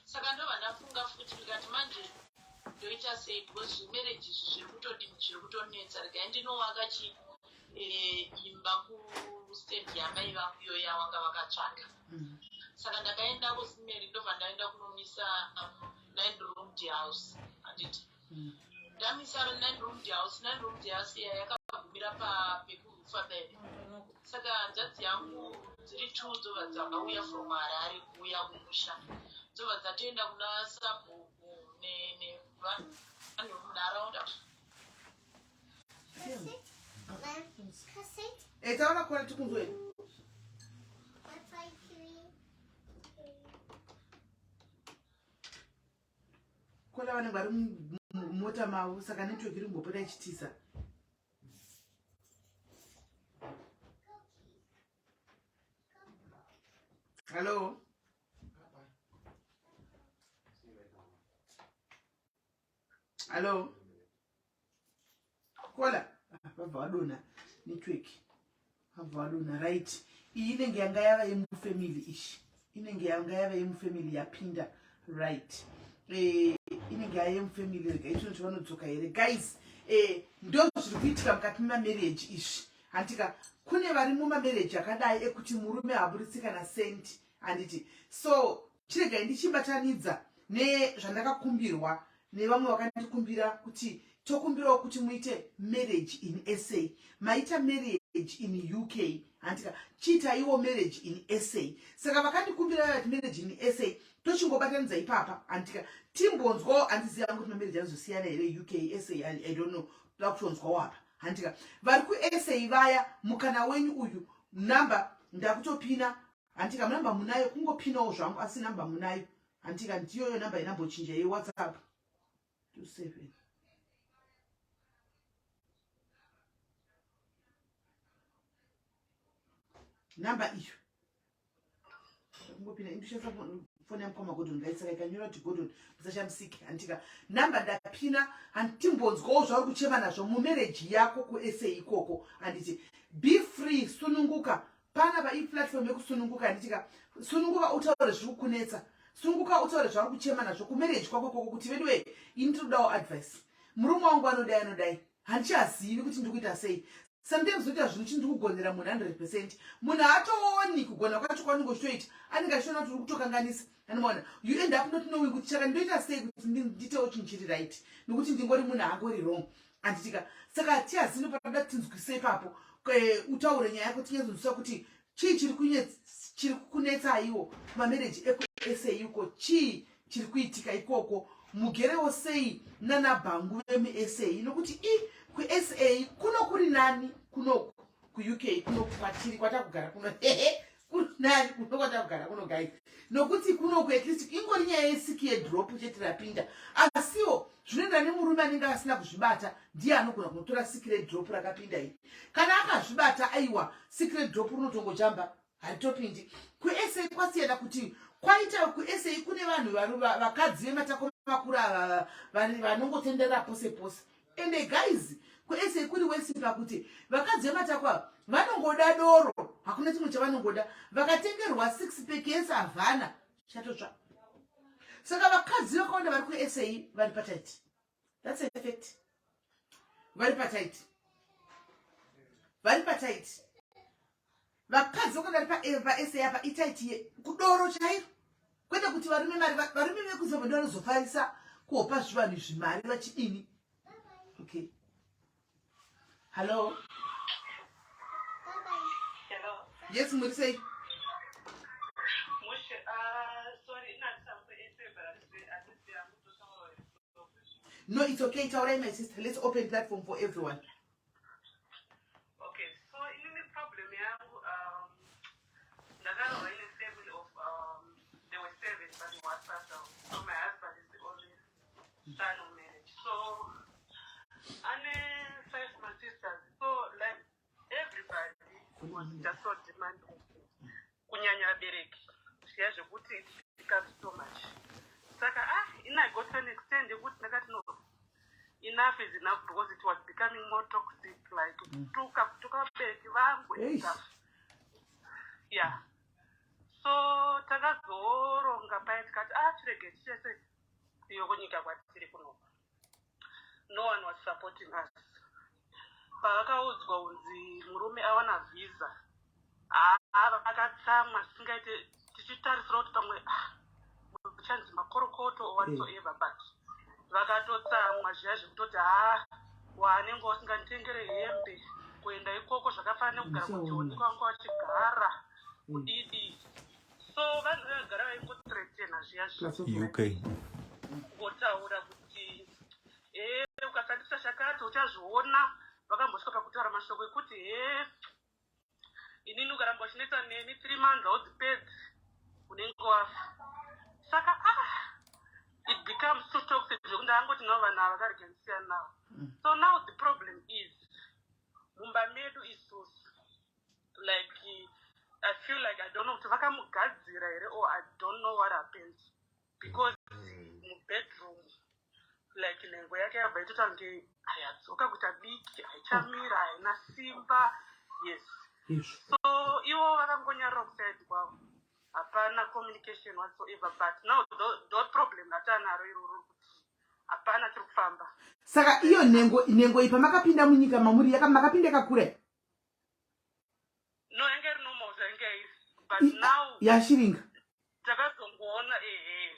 S3: Saka ndobva ndafunga futi, ndikati manje ndoita sei? Because zvemarriage izvi zviri kutodini, zviri kutonetsa. Regai ndinovaka chi imba kustand yamai vangu iyo yavanga vakatsvaka. Saka ndakaenda kusimeri, ndobva ndaenda kunomisa nine roomed house, handiti? Ndamisa nine roomed house, nine roomed house iya yakagumira pekurufa paipe. Saka hanzvadzi yangu dziri two dzobva dzakauya from Harare kuuya kumusha, dzobva dzatoenda kuna sabhuku nevanhu vemunharaunda.
S1: Taura kora, tikunzwe. Kola vanenge vari mumota mavo, saka network iri kumbopota ichitiza. Hallo, hallo Kola. Ah, vabva vadonha network, vabva vadonha. Right, iyi inenge yanga yava yemufamily, ishi inenge yanga yava yemufamily yapinda. Right, inenge yava yemufamily. Rega itinoti vanodzoka here, guys? Ndo zviri kuitika mukati memamarriage izvi, handika? Kune vari mumamarriage akadai ekuti murume haburitsi kana sendi, handiti? So chiregai ndichibatanidza nezvandakakumbirwa nevamwe vakandikumbira kuti tokumbirawo kuti muite marriage in SA. Maita marriage in UK, handika? Chiitaiwo marriage in SA. Saka vakandikumbira vati marriage in SA, tochingobatanidza ipapa, handika? Timbonzwawo. Handiziva kuti mamarriage anozosiyana here UK, SA, I don't know. Toda kutonzwawo apa, handika? Vari kuSA vaya, mukana wenyu uyu. Namba ndakutopina, handika? Namba munayo, kungopinawo zvangu, asi namba munayo, handika? Ndiyoyo namba inambochinja yeWhatsApp, 27. Namba iyo kungopinda, indoshandisa foni yamukoma Godon ngaisaka ikanyora kuti Godon, musashamisike, handika? Namba ndapina, handitimbonzwawo zvauri kuchema nazvo mumarriage yako kuSA ikoko, handiti? Be free, sununguka panapa, iplatform yekusununguka, handitika? Sununguka utaure zviri kukunetsa, sununguka utaure zvauri kuchema nazvo kumarriage kwako ikoko, kuti veduwe, ini tiri kudawo advice, murume wangu anodai, anodai, handichazivi kuti ndiri kuita sei. Sometimes unoita zvinhu chii, ndiri kugonera munhu 100%, munhu haatooni kugona kwacho kwaunenge uchitoita, anenge achiona kuti uri kutokanganisa. Anomaona, you end up not knowing kuti chaka ndoita sei kuti ndiitewo chinhu chiri right, nokuti ndingori munhu angori wrong, handitika? Saka tiazino panoda tinzwise ipapo. Utaure nyaya yako, tinyatsonzwisa kuti chii chiri kukunetsaiwo kumamarriage ekuSA uko, chii chiri kuitika ikoko, mugerewo sei nanabhangu vemuSA, nokuti i kuSA kuno kuri nani kunoku kuUK. Kuno kwatiri kwatakugara kuno, hehe, kuri nani kuno kwatakugara kuno, guys, nokuti kunoku at least ingori nyaya yesiki yedrop chete rapinda. Asiwo zvinoenda nemurume anenge asina kuzvibata, ndiye anogona kunotora siki redrop rakapinda iri. Kana akazvibata, aiwa, siki redrop rinotongojamba, haritopindi. KuSA kwasiyana kuti kwaita kuSA kune vanhu vakadzi vematako makuru ava vanongotenderera pose pose. Ende guys, kuSA kuri worse pakuti vakadzi vematako ava vanongoda doro, hakuna chimwe chavanongoda. Vakatengerwa six pack yeSavanna, chatotsva. Saka vakadzi vakawanda vari kuSA vari patight, that's a fact. Vari patight, vari patight. Vakadzi vakawanda vari paSA apa itight kudoro chairo, kwete kuti varume mari. Varume vekuZimbabwe ndo vanozofarisa kuopa zvivanhu izvi mari vachidini. Okay, hello.
S4: Hello.
S1: Yes, muri sei?
S4: Mushe, sorry, inatisambo ese, but hatisi yangu.
S1: No, it's okay, taurai, my sister. Let's open platform for everyone.
S4: Okay, so inini problem yangu, ndakarohwa in a family of, there were seven. Was just so demanding, kunyanya vabereki zviya zvekuti it becomes so much. Saka ah, ini I got to an extent yekuti ndakati, "No, enough is enough," because it was becoming more toxic, like kutuka, kutuka vabereki vangu and
S1: Eish.
S4: stuff, yeah. So takazoronga paya tikati, "Ah, chirege tichese iyo kunyika kwatiri kunoku." No one was supporting us. Pavakaudzwa kunzi murume awana visa, haa, vakatsamwa zvisingaite, tichitarisira kuti pamwe, ah, uchanzi makorokoto or whatsoever, but vakatotsamwa zviya zvekutoti, "Haa, waanenge usinganditengere hembe, kuenda ikoko zvakafanana nekugara kuJoni kwanga vachigara kudidi." So vanhu vagara vaingothreatena zviya zvi
S2: UK.
S4: Kungotaura kuti, "E, ukasandisa chakati uchazviona." Vakambosvika pakutaura mashoko ekuti, "He, inini ukaramba uchinetsa neni, 3 months haudzipedzi, unenge wafa." Saka ah, it becomes too toxic zvekuti ndangoti, "No, vanhu ava vakarega ndisiyana navo." So now the problem is mumba medu isusu, like, I feel like, I don't know kuti vakamugadzira here or I don't know what happened, because mubedroom, like, nhengo yake yabva itota kunge hayadzoka kuita diki, haichamira, haina simba, yes.
S1: Izvo.
S4: So ivo vakangonyarira kuside kwavo, hapana communication whatsoever. But now the problem ratanaro iroro kuti hapana tiri kufamba.
S1: Saka iyo nhengo iyi, pamakapinda munyika mamuri, makapinda yakakura?
S4: No, yange iri normal zvainge iri, but now
S1: Yashiringa.
S4: Takazongoona, ehe.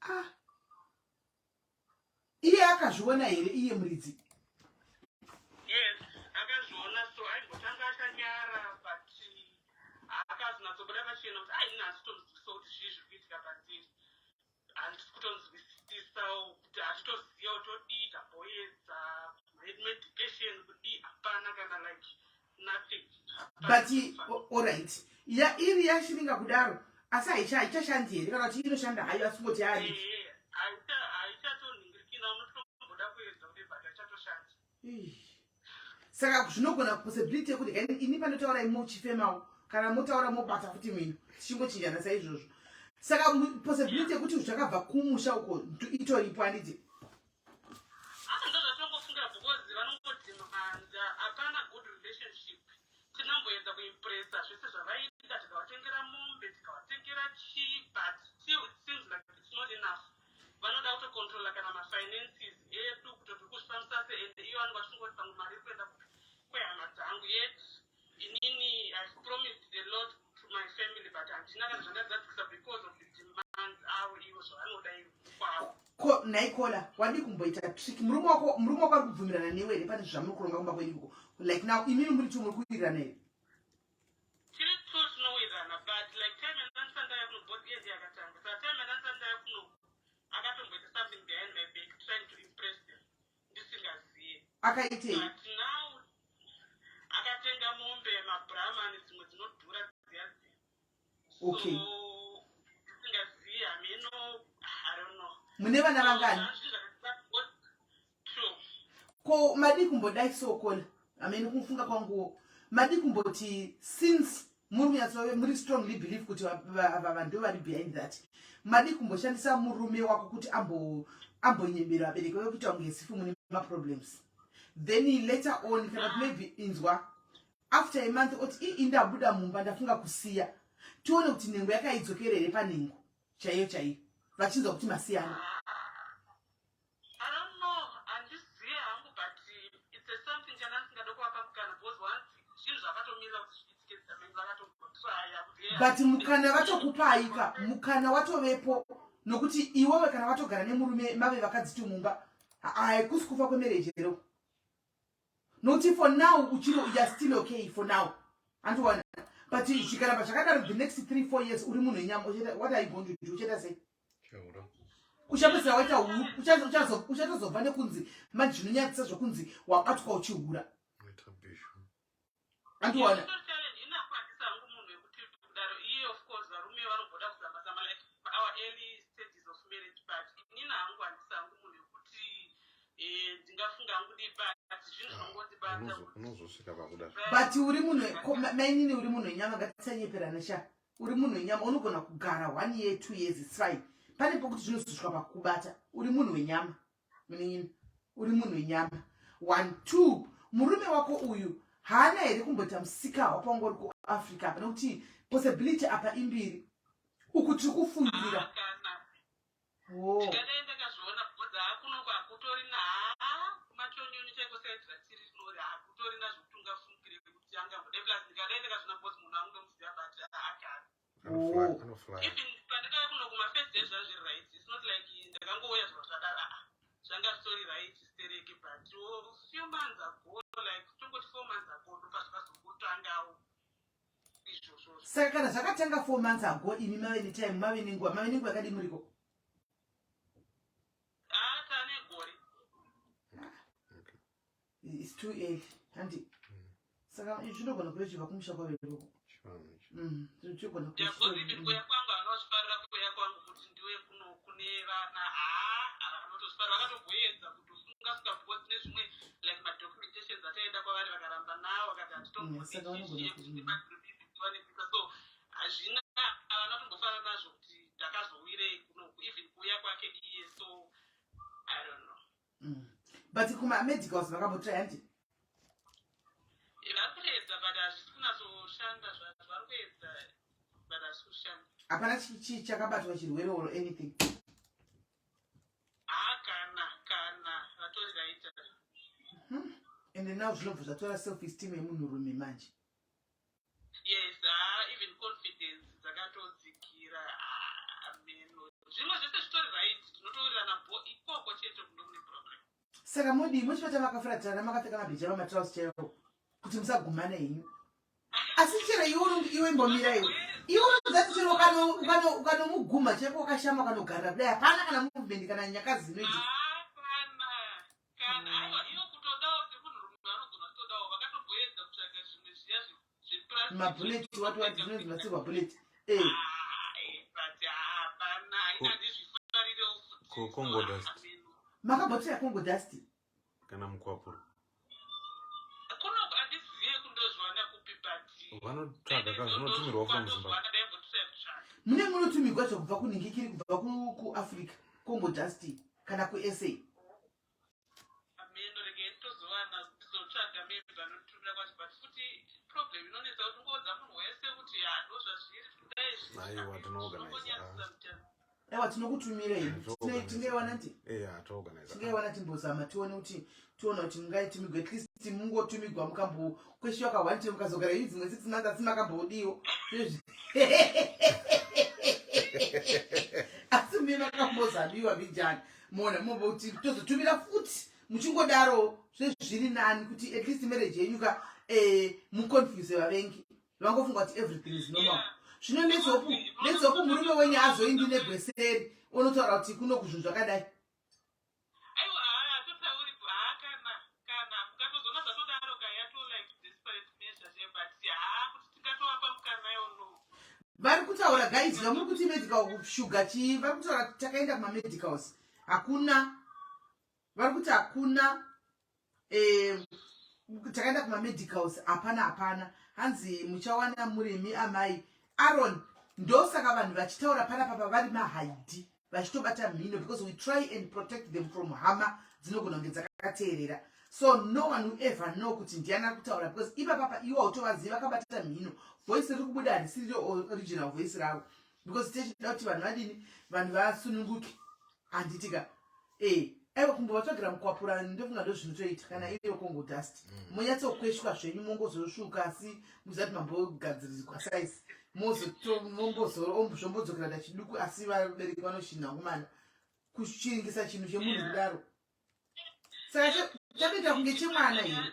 S1: Ah. Iye akazviona here, iye muridzi?
S4: Yes, akazviona. So aimbotanga akanyara, but akazonatsobuda pachena kuti, "Ai, ini handitonzwisisa kuti zvii zviri kuitika pandiri, handisi kutonzwisisawo kuti hatitoziva kuti todii. Tamboedza medication, kudii, hapana kana, like, nothing."
S1: But alright, ya iri yashiringa kudaro, asi haichashandi here, kana kuti inoshanda hayo, asi kungoti yari?
S4: Haichatonhingirikina, unotomboda kuedza kuti, but haichatoshandi.
S1: Saka zvinogona possibility yekuti ini panotaura muchifemawo, kana motaura mobata futi mino, tichingochinjana saizvozvo. Saka possibility yekuti zvakabva kumusha uko itoripo, handiti?
S4: Ndo zvatinongofunga, because vanongodemanda, hapana good relationship. Tinamboedza kuimpressa zvese zvavaida, tikavatengera mombe, tikavatengera chii, but still it seems like it's not enough. Vanoda kutocontrola kana mafinances edu, kutoti kuzvifambisa se, and iyo vanenge vachingoti pamwe mari iri kuenda kwehama dzangu. Yet inini I've promised a lot to my family, but handina kana zvandadzadzikisa because of the demands avo ivo, zvavanoda ivo kwavo.
S1: Ko naikola, wadi kumboita trick? Murume wako ari kubvumirana newe here pane zvamuri kuronga kumba kwenyu uko? Like now, imimi muri two, muri kuwirirana here?
S4: Tiri two, tinowirirana, but like time yandandisandaya kuno, both iye ndiye akatanga. Saka time yandandisandaya kuno, akatomboita something behind my back, trying to impress them ndisingaziye.
S1: Akaitei?
S4: But now akatenga mombe yemaBrahman, dzimwe dzinodhura dziya dziya. So ndisingaziye, hameno, I don't know.
S1: Mune vana vangani?
S4: Two.
S1: Ko madi kumbodai sokola, amene kufunga kwanguwo, madi kumboti, since muri kunyatsove muri strongly believe kuti ava vanhu ndo vari behind that, madi kumboshandisa murume wako kuti ambonyembera vabereki vake kuita kunge sifu mune maproblems, then later on, kana kuti maybe, inzwa, after a month oti, "Ii, ndabuda mumba, ndafunga kusiya," tione kuti nhengo yakaidzokera here panhengo chaiyo chaiyo, vachinzwa kuti masiyana.
S4: I don't know, handizivi hangu, but it's a something chandandisingade kuvapa mukana, because once zvinhu zvakatomirira kuti zviitike, I mean, vakatombotraya kuti
S1: But mukana vatokupai ka, mukana watovepo, nokuti iwewe kana watogara nemurume, mave vakadzi tu mumba, haikusi kufa kwemarriage here, nokuti for now uchiri, you are still okay for now, andiwana? But zvikaramba zvakadaro the next 3-4 years, uri munhu wenyama, what are you going to do? Uchaita sei?
S2: Chaura.
S1: Uchapedzisira waita uchatozobva nekunzi manje zvinonyadzisa zvokunzi wabatwa uchihura.
S2: Waita bhishu.
S1: Andiwana?
S4: Challenge inakwanisa hangu munhu wekuti kudaro iye, of course varume vanomboda kuzama zama, like our early stages of marriage, but inini hangu handisi hangu munhu wekuti ndingafunga hangu dii, but zvinhu zvinongondibata.
S2: Unozosvika pakuda.
S1: But uri munhu, mainini, uri munhu wenyama. Ngatisanyeperana sha. Uri munhu wenyama, unogona kugara one year, 2 years, it's fine. Pane pokuti zvinozosvika pakubata. Uri munhu wenyama, munin'ina, uri munhu wenyama. One, two, murume wako uyu haana here kumboita musika wapange uri kuAfrica apa? Nekuti possibility apa imbiri uku tiri kufungira.
S4: Ah, kana.
S1: Oh.
S4: Ndingadai ndakazviona, because hakunoko hakutorina, haa, kumachonyonyo chaiko side ratiri rinori hakutorina zvekuti ungafungire kuti angambode. Plus ndingadai ndakazviona because munhu angomuziva, but haakana.
S1: Oh.
S2: Anofly.
S4: Even pandakauya kuno kumafirst day zvazviri right. It's not like ndakangouya zviro zvadaro. Aa, zvanga zvitori right stereke, but oh, few months ago, like tongoti 4 months ago, ndopazvakazongotangawo izvozvozvo.
S1: Saka kana zvakatanga 4 months ago, imi mave netime, mave nenguva, mave nenguva yakadii muriko?
S4: Haa, taane gore.
S1: It's too early, handi? Saka zvinogona kuve chibva kumusha kwavo ikoko.
S2: Chivanhu ichi.
S1: Chigona.
S4: Because even kuya kwangu anozvifarira, kuya kwangu kuti ndiwe kuno kune vana, haa, vanotozvifarira. Vakatomboedza kutosunga sunga because tine zvimwe like madocumentations ataenda kwavari, vakaramba nawo, vakati
S1: Saka vanogona
S4: hatitomboiwanekuita. So hazvina, havana kutombofara nazvo kuti ndakazowirei kunoku, even kuuya kwake iye. So I don't know.
S1: But kumamedicals vakambotry, handi?
S4: Vari kuedza, but hazvisi kunatsoshanda zvazvo. Vari kuedza, but hazvisi kushanda.
S1: Hapana chakabatwa chirwere or anything?
S4: Haa, kana vatori raita.
S1: And now zvinobva zvatora self esteem yemunhurume manje.
S4: Yes, haa, even confidence dzakatodzikira. Ameno, zvimwe zvese zvitori right, tinotowirirana bo ikoko chete kundo kune problem.
S1: Saka modii? Muchibata makafuratirana, makapfeka mabhija, pamatrausi chaiwo, kuti musagumana henyu? Asi chero iwe iwe imbomira iwe. Iwe unozati chero ukanomuguma chaiko, wakashama, ukanogarira kudai, hapana kana movement kana nyakazi inoitika?
S4: Haa, kana, aiwa, iwo kutodawo semunhurume vanogona kutodawo. Vakatomboedza kutsvaga zvimwe zviya zveplastic.
S1: Mabullet, wati wati, zvinonzi masilver bullet, e.
S4: But hapana, handizvifarirewo futi.
S2: Ko Congo dust?
S4: Ameno.
S1: Makambotira Congo dust?
S2: Kana mukwapuro.
S4: Kuno handizive kundozviwana kupi, but
S2: Vanotsvaga ka, zvinotumirwa from Zimbabwe.
S4: Ndaimbotira kutsvaga.
S1: Mune munotumigwa zvokubva kunhingikiri, kubva kuAfrica, Congo dust, kana kuSA.
S4: Ameno, regei tozowana, tizotsvaga maybe vanotumira kwacho. But futi problem inonetsa kuti ungoudza munhu wese kuti ha, ndo zvazviri kudai.
S2: Aiwa, tinoorganize, ah.
S1: Aiwa, tinokutumirei.
S2: Tinoorganize.
S1: Tingaiwana nti?
S2: Eya, toorganize.
S1: Tingaiwana, timbozama tione kuti, tione kuti mungaitumigwa. At least mungotumigwa, mukambokweshiwa ka1, mukazogara ii dzimwe 6 months, asi makambodiwo. Asi mune makambozamiwa vijani, mona momboti tozotumira futi. Muchingodaro zvezviri nani kuti at least marriage yenyu ka, muconfuse vavengi, vangofunga kuti everything is normal. Zvino let's hope murume wenyu azoindi negweseri, unotaura kuti kuno kuzvinhu zvakadai.
S4: Aiwa, haa, hatotauri. Haa, kana mukatozoona zvatodaro ka, yato like desperate measure che, but haa, kuti tingatovapa mukana iwo, no.
S1: Vari kutaura, guys, vamuri kuti medical sugar chii, vari kutaura kuti takaenda kumamedicals, hakuna. Vari kuti hakuna, takaenda kumamedicals, hapana, hapana. Hanzi muchawana murimi amai Aron. Ndosaka vanhu vachitaura panapa vari mahaidhi, vachitobata mhino, because we try and protect them from hama dzinogona kunge dzakateerera. So no one will ever know kuti ndiani ari kutaura, because ipapapa iwo hautovazivi, vakabata mhino. Voice riri kubuda harisiri original voice ravo, because techida kuti vanhu vadini, vanhu vasununguke, handitika? E, aiwa, kumbovatsvagira mukwapura, ndofunga ndo zvinotoita. Kana iriyo Congo dust, monyatsokweshwa zvenyu, mongozosvuka, asi muzati mambogadzirirwa size, zvombodzokera dachiduku. Asi vabereki vanoshinha kumana kuchiringisa chinhu chemunhu kudaro. Saka chatoita kunge chemwana here?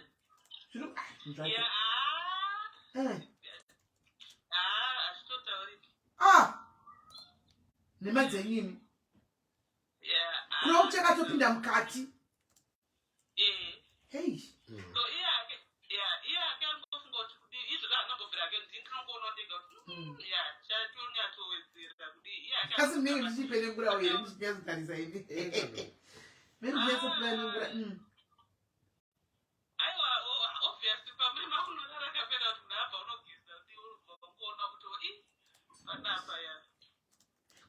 S1: Zviri ah, zvacho.
S4: Ya, haa. Haa, hazvitotauriki.
S1: Ah, nhema dzenyini.
S4: Ya.
S1: Kureva kuti chakatopinda mukati.
S4: Eh.
S1: Hei.
S4: So iye ake, ya, iye ake anongofunga kuti kudii izvozvo, haanambobvira ake. Ndini ndinongoona ndega kuti ya, chatonyatowedzera kudii iye ake.
S1: Asi munenge muchipenengurawo here, muchinyatsotarisa imi? Mene muchinyatsopenengura.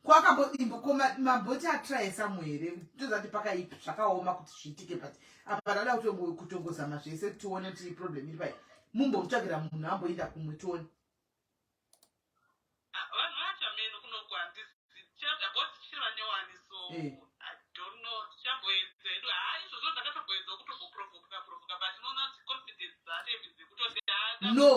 S1: Kwakamboimbo ko mamboti atry somewhere here? Toziva kuti pakaipa, zvakaoma kuti zviitike, but apa ndada kutongozama zvese tione kuti problem iri pai. Mumbomutsvagira munhu amboenda kumwe tione.
S4: Ah, vanhu vacho ameno kunoku handizi about tichiri vanyowani, so I don't know, tichamboedza hedu. Haa, izvozvo ndakatomboedzawo kutomboprovoka provoka, but unoona kuti confidence dzacho even dzekutoti haa.
S1: No,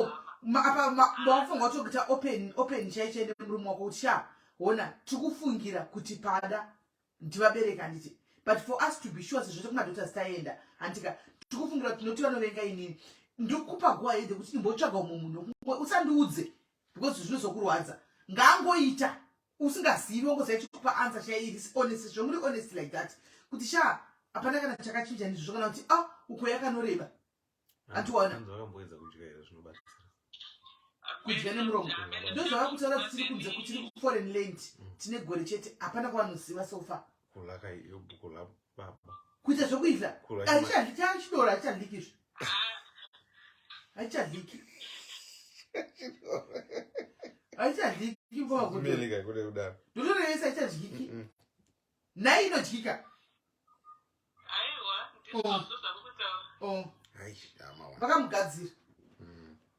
S1: apa wakufunga kutokuita open open chai chai nemurume wako kuti, "Sha, hona tikufungira kuti pada ndivabereki, handiti? But for us to be sure, sezvo tekumadoctors taenda, handika tikufungira kuti noti vanovenga inini, ndikupa go ahead kuti ndimbotsvaga umwe munhu. Usandiudze because zvinozokurwadza. Ngaangoita usingazivi, wangoziva chikupa answer chai iri honest, zvomuri honest like that, kuti sha, hapana kana chakachinja ndizvo, kana kuti ah, uko yakanoreba." Antiwana.
S2: Hanzi vakamboedza kudya here zvinobatsira?
S1: Kudya nemuromo ndozvava kutaura kuti tiri kunze, tiri kuforeign land, tine gore chete, hapana kwavanoziva so far.
S2: Kulaka kula baba.
S1: Kuita zvokuidla.
S2: Kula.
S1: Chidoro hachichadliki izvo, hachichadliki, hachichadliki.
S2: Melika kune kudaro.
S1: Ndotorevesa, haichadyiki. Nhai, inodyika?
S4: Aiwa, ndizvozvo zvakutaura.
S1: Oh.
S2: Ai, amawa.
S1: Vakamugadzira,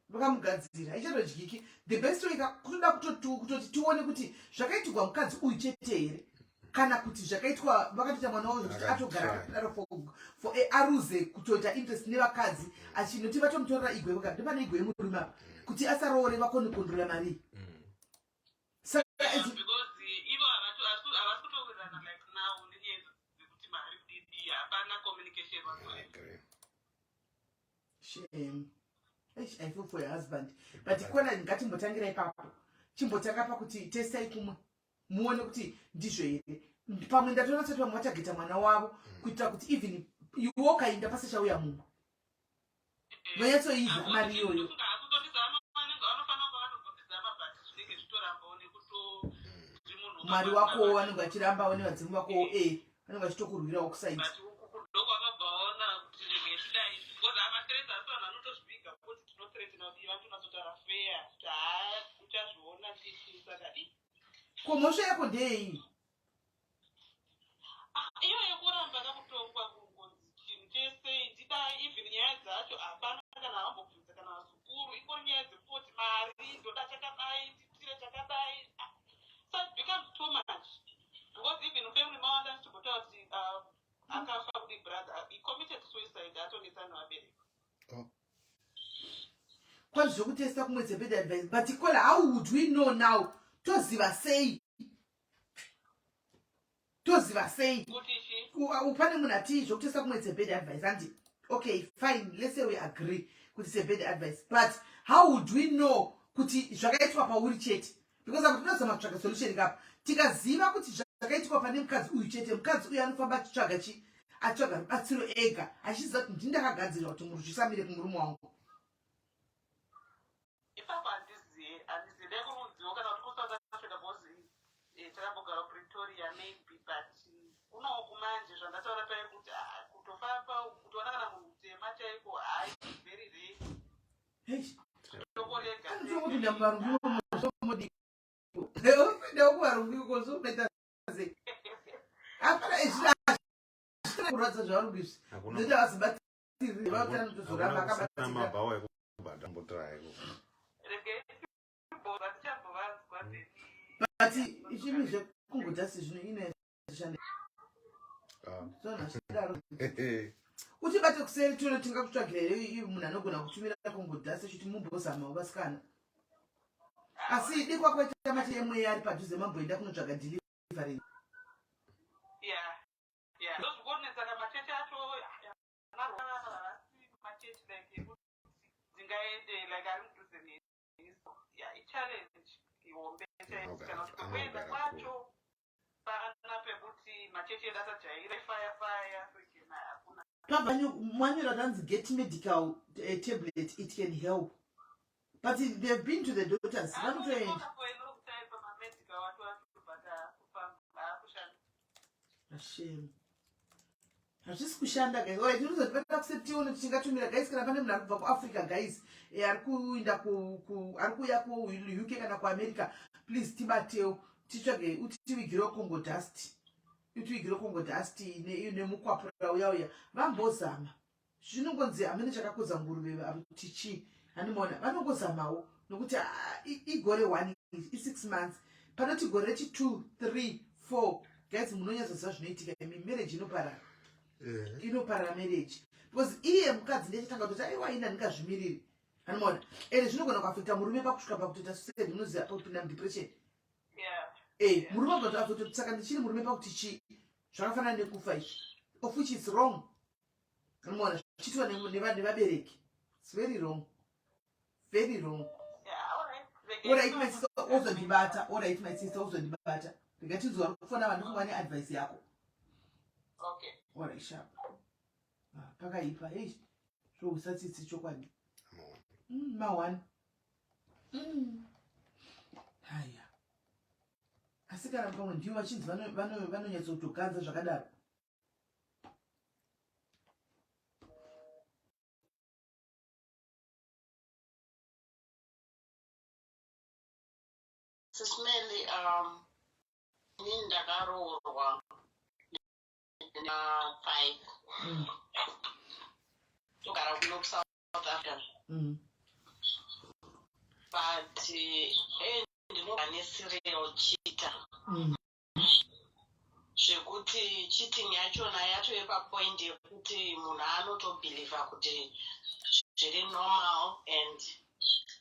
S1: vakamugadzira, haichatodyiki. The best way kutoda kutoti tione kuti zvakaitirwa mukadzi uyu chete here, kana kuti zvakaitwa vakatoita mwana wavo zvekuti atogara akadaro for aruze kutoita interest nevakadzi, achinoti vatomutorera igwe vaka ndopane igwe yemurume apa kuti asaroore, vakone kukondrola mari iyi. Saka
S4: Because ivo havasi kutowirirana like now nenyaya dzekuti mari kudidi, hapana communication
S2: I
S4: whatsoever.
S2: agree.
S1: Shame. Eish, I feel for your husband, but kona ngatimbotangira ipapo, chimbotanga pakuti testai kumwe muone kuti ndizvo here. Pamwe ndatoona tati vamwe vachageta mwana wavo kuitira kuti even iwe ukainda pasachauya mumwe, vanyatsoidya mari iyoyo.
S4: Kutondizama, vanenge vanofanira kunge vatombondizama, but zvinenge zvitorambawo nekutoti munhu
S1: Mwari wakowo vanenge vachirambawo nevadzimu vakowo, vanenge vachitokurwirawo kuside.
S4: But ndokwakabva waona kuti zvinhu zvidai, because amathreats asi vanhu vanotozviviga kuti tinothreatena kuti vantonatsotaura fair kuti haa, uchazviona chichi, saka i
S1: Ko mhosva yako ndeyei?
S4: Ah, iyo yekuramba kakutongwa kungonzi chinhu chese ndidai, even nyaya dzacho hapana kana vambobvunza kana vazukuru, ingori nyaya dzekungoti mari ndoda chakadai, nditire chakadai. Ah, so it becomes too much because even family mawanda ndichimbotaura kuti akafa kudi brother, he committed suicide, atonetsa nevabereki.
S1: Kwanzi zvokutesta kumwe it's a bad advice, but kola, how would we know now? Toziva sei? Toziva sei?
S4: Kuti chi?
S1: Pane munhu ati zvokutesta kumwe it's a bad advice, andi okay, fine, let's say we agree kuti it's a bad advice, but how would we know kuti zvakaitwa pauri chete? Because apo tinozama kutsvaga solution kapa, tikaziva kuti zvakaitwa pane mukadzi uyu chete, mukadzi uyu anofamba achitsvaga chi atsvaga rubatsiro ega, achiziva kuti ndini ndakagadzirira kuti munhu zvisamire kumurume wangu.
S4: Ipapo handizive, handizive, dai kurudziwo kana kuti kuSouth Africa, because takambogara kuPretoria maybe, but kunoku manje zvandataura pai kuti ah, kutofamba kutoona kana munhu mutema chaiko, hai, very rare.
S1: Eish.
S4: Tokorega.
S1: Anotongopinda muvarungu imomo, zomodiko kuvarungu iko, zvokunoita sei? Hapana, izvi hazvina kurwadza zvavarungu izvi.
S2: Hakuna.
S1: Ndoita vazibatiriri vakuti anotozoramba
S2: Hakuna
S1: akabatika.
S2: mabhawa ekubhadha mbotiraya ikoko.
S4: Regai timbova tichambovanzwa then.
S1: But ichimi zvekungudhasi zvino inoshanda.
S2: Ah.
S1: Zvanhu hazvidaro. Utibate kuseri tione tingakutsvagira here iye munhu anogona kutumira kongodhasi chiti mumbozamawo vasikana. Asi dikwa kwaita mati yemweya ari padhuze, mamboenda kunotsvaga delivery.
S4: Yeah, ndozvikonetsa machechi acho havasi machechi like ekuti ndingaende like ari mudhuze neni. Yeah, ichallenge ihombe chaiyo kana kuti kwekuenda
S2: Anogara
S4: kwacho pana pekuti machechi edu asajaira fire fire African, hakuna.
S1: Pabva mwanyora tanzi get medical tablet, it can help, but they've been to the doctors, vanotoenda.
S4: Pamamedical acho acho, but kufamba akushanda.
S1: Ashame, hazvisi kushanda guys. Alright, tinozotibata kuseti tione kuti tingatumira guys kana pane munhu ari kubva kuAfrica guys, ari kuinda ari kuuya kuUK kana kuAmerica, please tibatewo. Titsvage utivigirewo Congo dust. Utivigirewo Congo dust nemukwapura uya uya. Vambozama. Zvinongonzi hamene chakakodza nguruve kuti chii. Handimaona vanongozamawo nokuti ah, igore one i6 months. Panoti gore rechi 2 3 4 guys munonyatsoziva zvinoitika imi marriage inoparara. Eh. Inoparara marriage because iye mukadzi ndiye chatanga kutoti aiwa ini handingazvimiriri. Anomaona ende zvinogona kuafekta murume pakusvika pakutoita suicide munoziva pakupinda mudepression. Eh, murume agona kutoafekta saka ndichiri murume pakuti chii zvakafanana nekufa izvi of which is wrong. Anomaona zvichiitwa nevabereki. It's very wrong. Very wrong. Alright my sister ozondibata. Alright my sister ozondibata. Rega tinzwa vari kufona vanhu vane advice yako.
S3: Okay.
S1: Alright sharp. Ah, pakaipa hey zvohusa tsitsi chokwadi ma one haya asi kana pamwe ndivo vachinzi vanonyatsokutoganza zvakadaro
S3: Sis Melly, inini ndakaroorwa na 5 togara kuno kuSouth Africa but ndinogara neserial cheater zvekuti cheating yachona yatove papoint yekuti munhu anotobhilivha kuti zviri normal and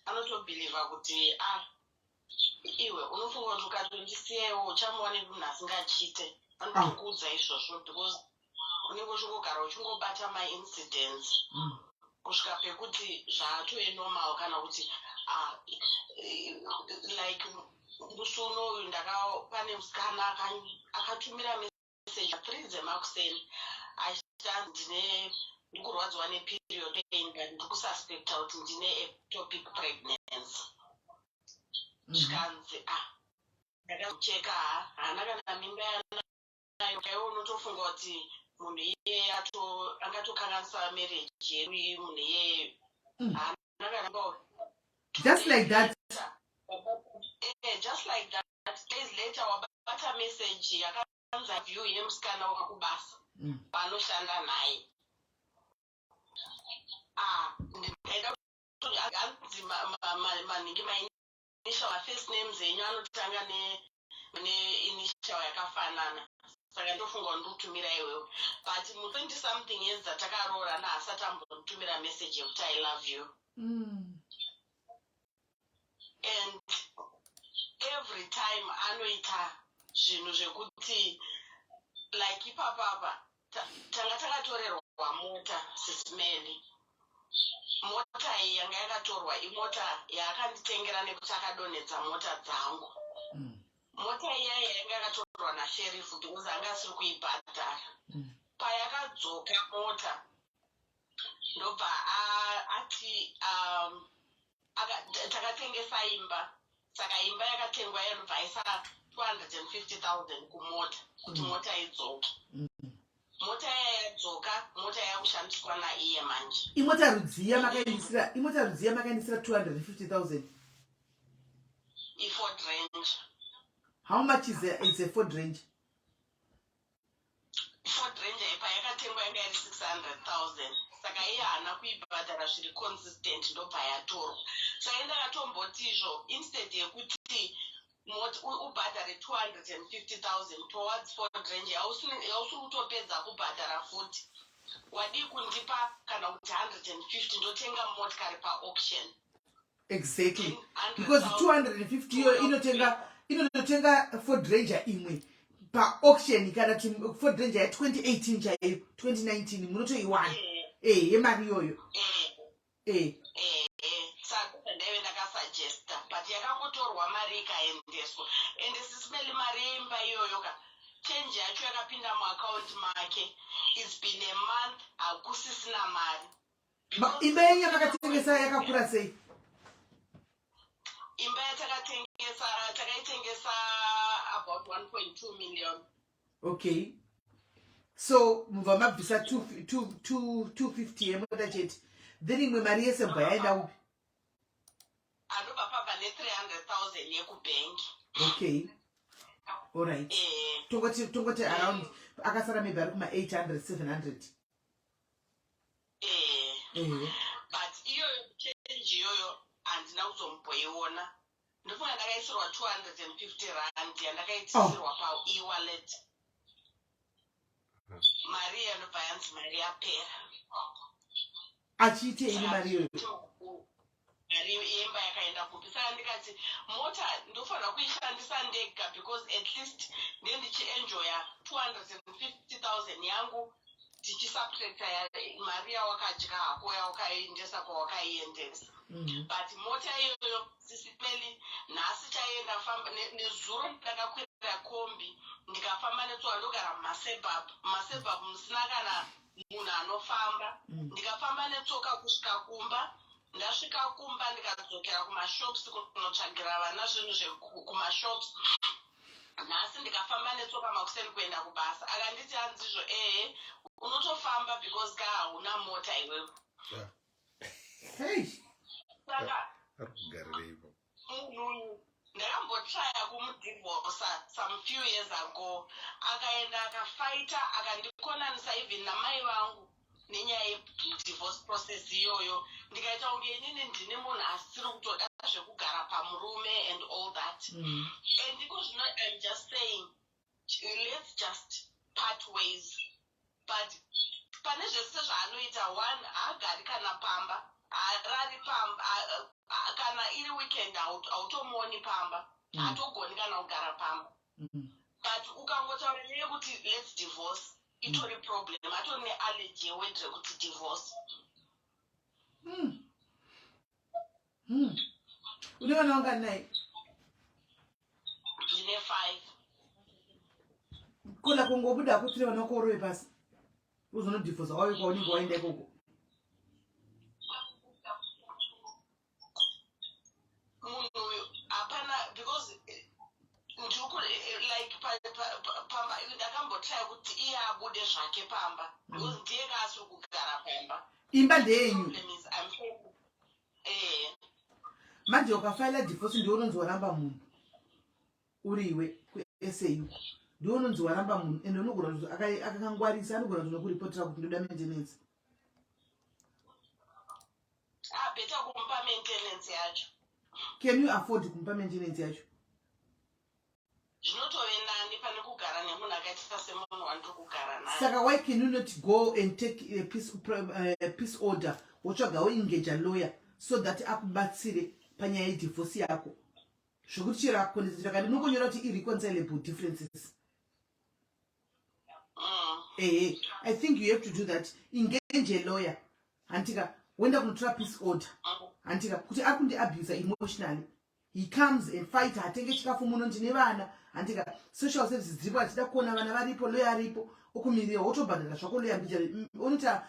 S3: anotobhilivha kuti ah iwe unofunga kuti ukatondisiya iwe uchamuwa nemunhu asingachite anotokuudza izvozvo because unenge uchingogara uchingobata maincidents kusvika pekuti zvaatove normal kana kuti ah, like musi unoyu ndaka pane musikana akatumira message 3 dzemakuseni achiti ndine ndikurwadziwa neperiod pain but ndikususpecta kuti ndine ectopic pregnancy. Zvikanzi ah ndakamucheka haana kana mimba yanayo kaiwe unotofunga kuti munhu iyeye angatokanganisa marriage yedu iyi munhu iyeye haana kana mimba.
S1: Just like that.
S3: Just like that. Days later wabata message yakanzi view yemusikana wekubasa waanoshanda naye. Ah, ndaida anzi maningi mainitial mafirst names enyu anotanga neinitial yakafanana saka ndofunga ndikutumira iwewe but mu20 something years dzatakaroorana haasati ambonditumira message yekuti I love you. And every time anoita zvinhu zvekuti like ipapapa tanga takatorerwa mota Sis Melly. Mota iyi yanga yakatorwa imota yaakanditengera nekuti akadonhedza mota dzangu. Mota iyaya yanga yakatorwa nasheriff because anga asiri kuibhadhara. Payakadzoka mota ndobva ati takatengesa imba saka imba yakatengwa yanobva aisa 250,000 kumota kuti mota idzoke. Mota iya yadzoka mota yakushandiswa naiye manje.
S1: Imota rudziya makaendesera imota rudziya makaendesera 250,000?
S3: IFord Ranger.
S1: How much is a Ford Ranger?
S3: Ford Ranger ipa yakatengwa yanga iri 600,000 saka iye haana kuibhadhara zviri consistent ndobva yatorwa. Saka ndakatomboti izvo instead yekuti ubhadhare 250,000 towards Ford Ranger yausiri kutopedza kubhadhara futi wadii kundipa kana kuti 150 ndotenga motikari paauction.
S1: Exactly, because 250 iyo inotenga inototenga Ford Ranger imwe paauction kana kuti Ford Ranger ya2018 chaiyo 2019 munotoiwana yemari iyoyo.
S3: Saka ndaive ndakasuggesta but yakangotorwa mari ikaendeswa ende Sis Melly mari yeimba iyoyo ka change yacho yakapinda muakaunti make. It's been a month hakusisina mari.
S1: Imba yenyu yamakatengesa yakakura sei?
S3: Imba yatakatengesa takaitengesa about 1.2 million.
S1: Okay, so mubva mabvisa 250 yemota chete then imwe mari yese mubva yaenda upi?
S3: Andobva pabva ne300,000 yekubhengi.
S1: Okay. Alright, tongoti tongoti around akasara maybe ari kuma 800 700.
S3: Eh. But iyoyo change iyoyo handina kuzomboiona. Ndofunga ndakaisirwa 250 rand yandakaitisirwa pa e-wallet. Mari yanobva yanzi mari yapera.
S1: Achiitei nemari iyoyo?
S3: Mari yemba yakaenda kupi? Saka ndikati mota ndofanira kuishandisa ndega because at least ndiye ndichienjoya 250 000 yangu, tichisubtracta mari yawakadya hako, yawakaendesa kwawakaiendesa. But mota iyoyo, Sisi Melly, nhasi chaienda famba nezuro ndakakwira kombi, ndikafamba netsoka. Ndogara mumasuburbs, mumasuburbs musina kana munhu anofamba. Ndikafamba netsoka kusvika kumba. Ndasvika kumba, ndikadzokera kumashops kunotsvagira vana zvinhu zvekumashops. Nhasi ndikafamba netsoka makuseni kuenda kubasa. Akanditi hanzizvo, ehe, unotofamba because ka hauna mota iwewe.
S1: Hey.
S3: Saka
S2: Ari kugarirei ipo?
S3: Munhu uyu ndakambotraya kumudhivhosa some few years ago. Akaenda akafaita, akandikonanisa even namai vangu nenyaya yedivorce process iyoyo. Ndikaita kunge inini ndini munhu asiri kutoda zvekugara pamurume and all that. And iko zvino I'm just saying, let's just part ways. But pane zvese zvaanoita, one, haagari kana pamba, haarari pamba. Kana iri weekend hautomuoni pamba. Haatogoni kana kugara pamba. But ukangotaura nyaya yekuti let's divorce, itori problem. Atori neallergy yeword rekuti divorce.
S1: Une vana vangani naye?
S3: Ndine five.
S1: Kola kungobuda kutire vana vako urove pasi, uzonodhivhosa wave kwaunenge waenda ikoko.
S3: Munhu uyu hapana, because ndiri like pamba ndakambotraya kuti iye abude zvake pamba because ndiye kaasiri kugara pamba.
S1: Imba ndeyenyu.
S3: Problem is I'm eh.
S1: Manje ukafaila divorce, ndiwe unonzi waramba munhu. Uriwe kuSA ndiwe unonzi waramba munhu, ende unogona kuti akakangwarisa, anogona kuti nokuripotera kuti ndoda maintenance.
S3: Ah, better kumupa maintenance yacho.
S1: Can you afford kumupa maintenance yacho?
S3: Zvinotove nani pane kugara nemunhu akaita semunhu wandiri kugara naye.
S1: Saka why can you not go and take a peace order, wotsvaga woengaja lawyer so that akubatsire panyaya yedivorce yako, zvokuti chero akukonesa chakadi, unongonyora kuti irreconcilable differences. Ehe, I think you have to do that. Engage a lawyer, handika? Woenda kunotora peace order, handika, kuti ari kundiabusa emotionally. He comes and fight, hatenge chikafu muno, ndine vana, handika? Social services dziripo, achida kuona vana varipo, lawyer aripo okumirira. Wotobhadhara zvako lawyer mbija. Unoita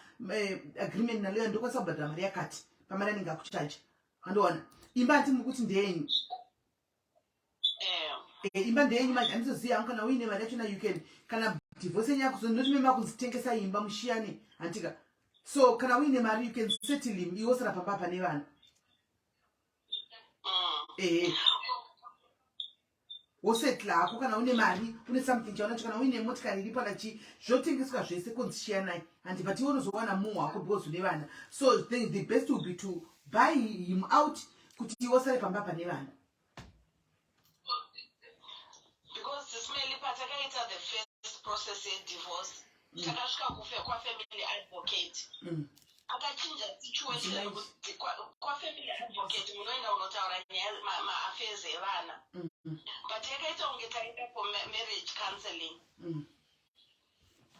S1: agreement nalawyer, ndokwanisa kubhadhara mari yakati pamari anenge akuchaja. Andowana imba, handi mukuti ndeyenyu?
S3: Eh.
S1: Imba ndeyenyu. Manje handizozivi hangu kana uine mari yachona, you can, kana divorce yenyu yakuzonoti mema kunzi imba mushiyane, handika? So kana uine mari, you can settle him, iwe wosara pamba pane vana. Ehe, wosetla hako kana une mari, une something chaunacho. Kana uine motikari iripo nachi, zvotengeswa zvese, kunzi shiyanai, handi? But iwe unozowana mumwe wako because une vana. So the best will be to buy him out kuti iwe usare pamba pane vana.
S3: Because Sis Melly, patakaita the first process yedivorce, takasvika kufe kwafamily advocate. Akachinja situation.
S1: Nice.
S3: Kuti kwafamily advocate munoenda unotaura nyaya maaffairs evana, but yakaita kunge taenda for marriage counseling.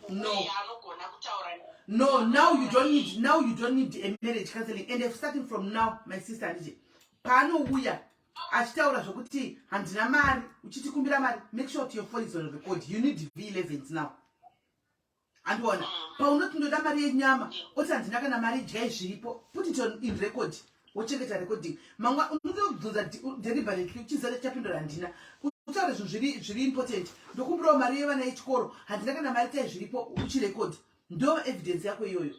S1: No.
S3: Uye anogona kutaura.
S1: No, now you don't need a marriage counseling. And if starting from now, my sister, handiti, paanouya achitaura zvokuti handina mari, uchitikumbira mari, make sure kuti your phone is on record. You need V11s now. Andiona paunoti ndoda mari yenyama, oti handina kana mari, idyai zviripo. Put it on in record, wochengeta recording. Mangwa unotobvunza deliberately, uchiziva chapindura handina. Kutaura zvinhu zviri important, ndokumbirawo mari yevana yechikoro, handina kana mari, tai zviripo, uchirekodha. Ndo evidence yako iyoyo,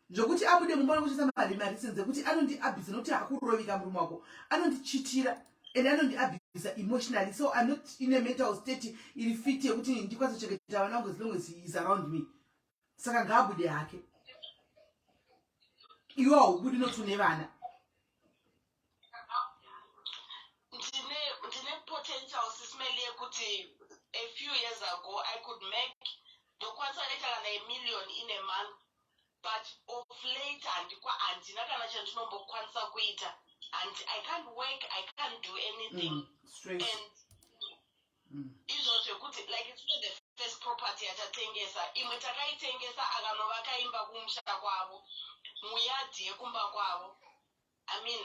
S1: zvokuti abude mumba nokushandisa mari mareasons ekuti anondiabhisa nokuti hakurovika murume wako, anondichitira and anondiabhisa. Kundiabusa emotionally, so I'm not in a mental state iri fit yekuti ndikwanise kuchengeta vana vangu as long as he is around me. Saka ngaabude hake. Iwe haubudi noti une vana.
S3: Ndine potential, Sis Melly, yekuti a few years ago I could make, ndokwanisa kuita kana a million in a month, but of late handina kana chandinombokwanisa kuita and I can't work, I can't do anything.
S1: Stress.
S3: And izvo zvekuti, like, it's not the first property yatatengesa. Imwe takaitengesa, akanovaka imba kumusha kwavo, muyadhi yekumba kwavo. I mean,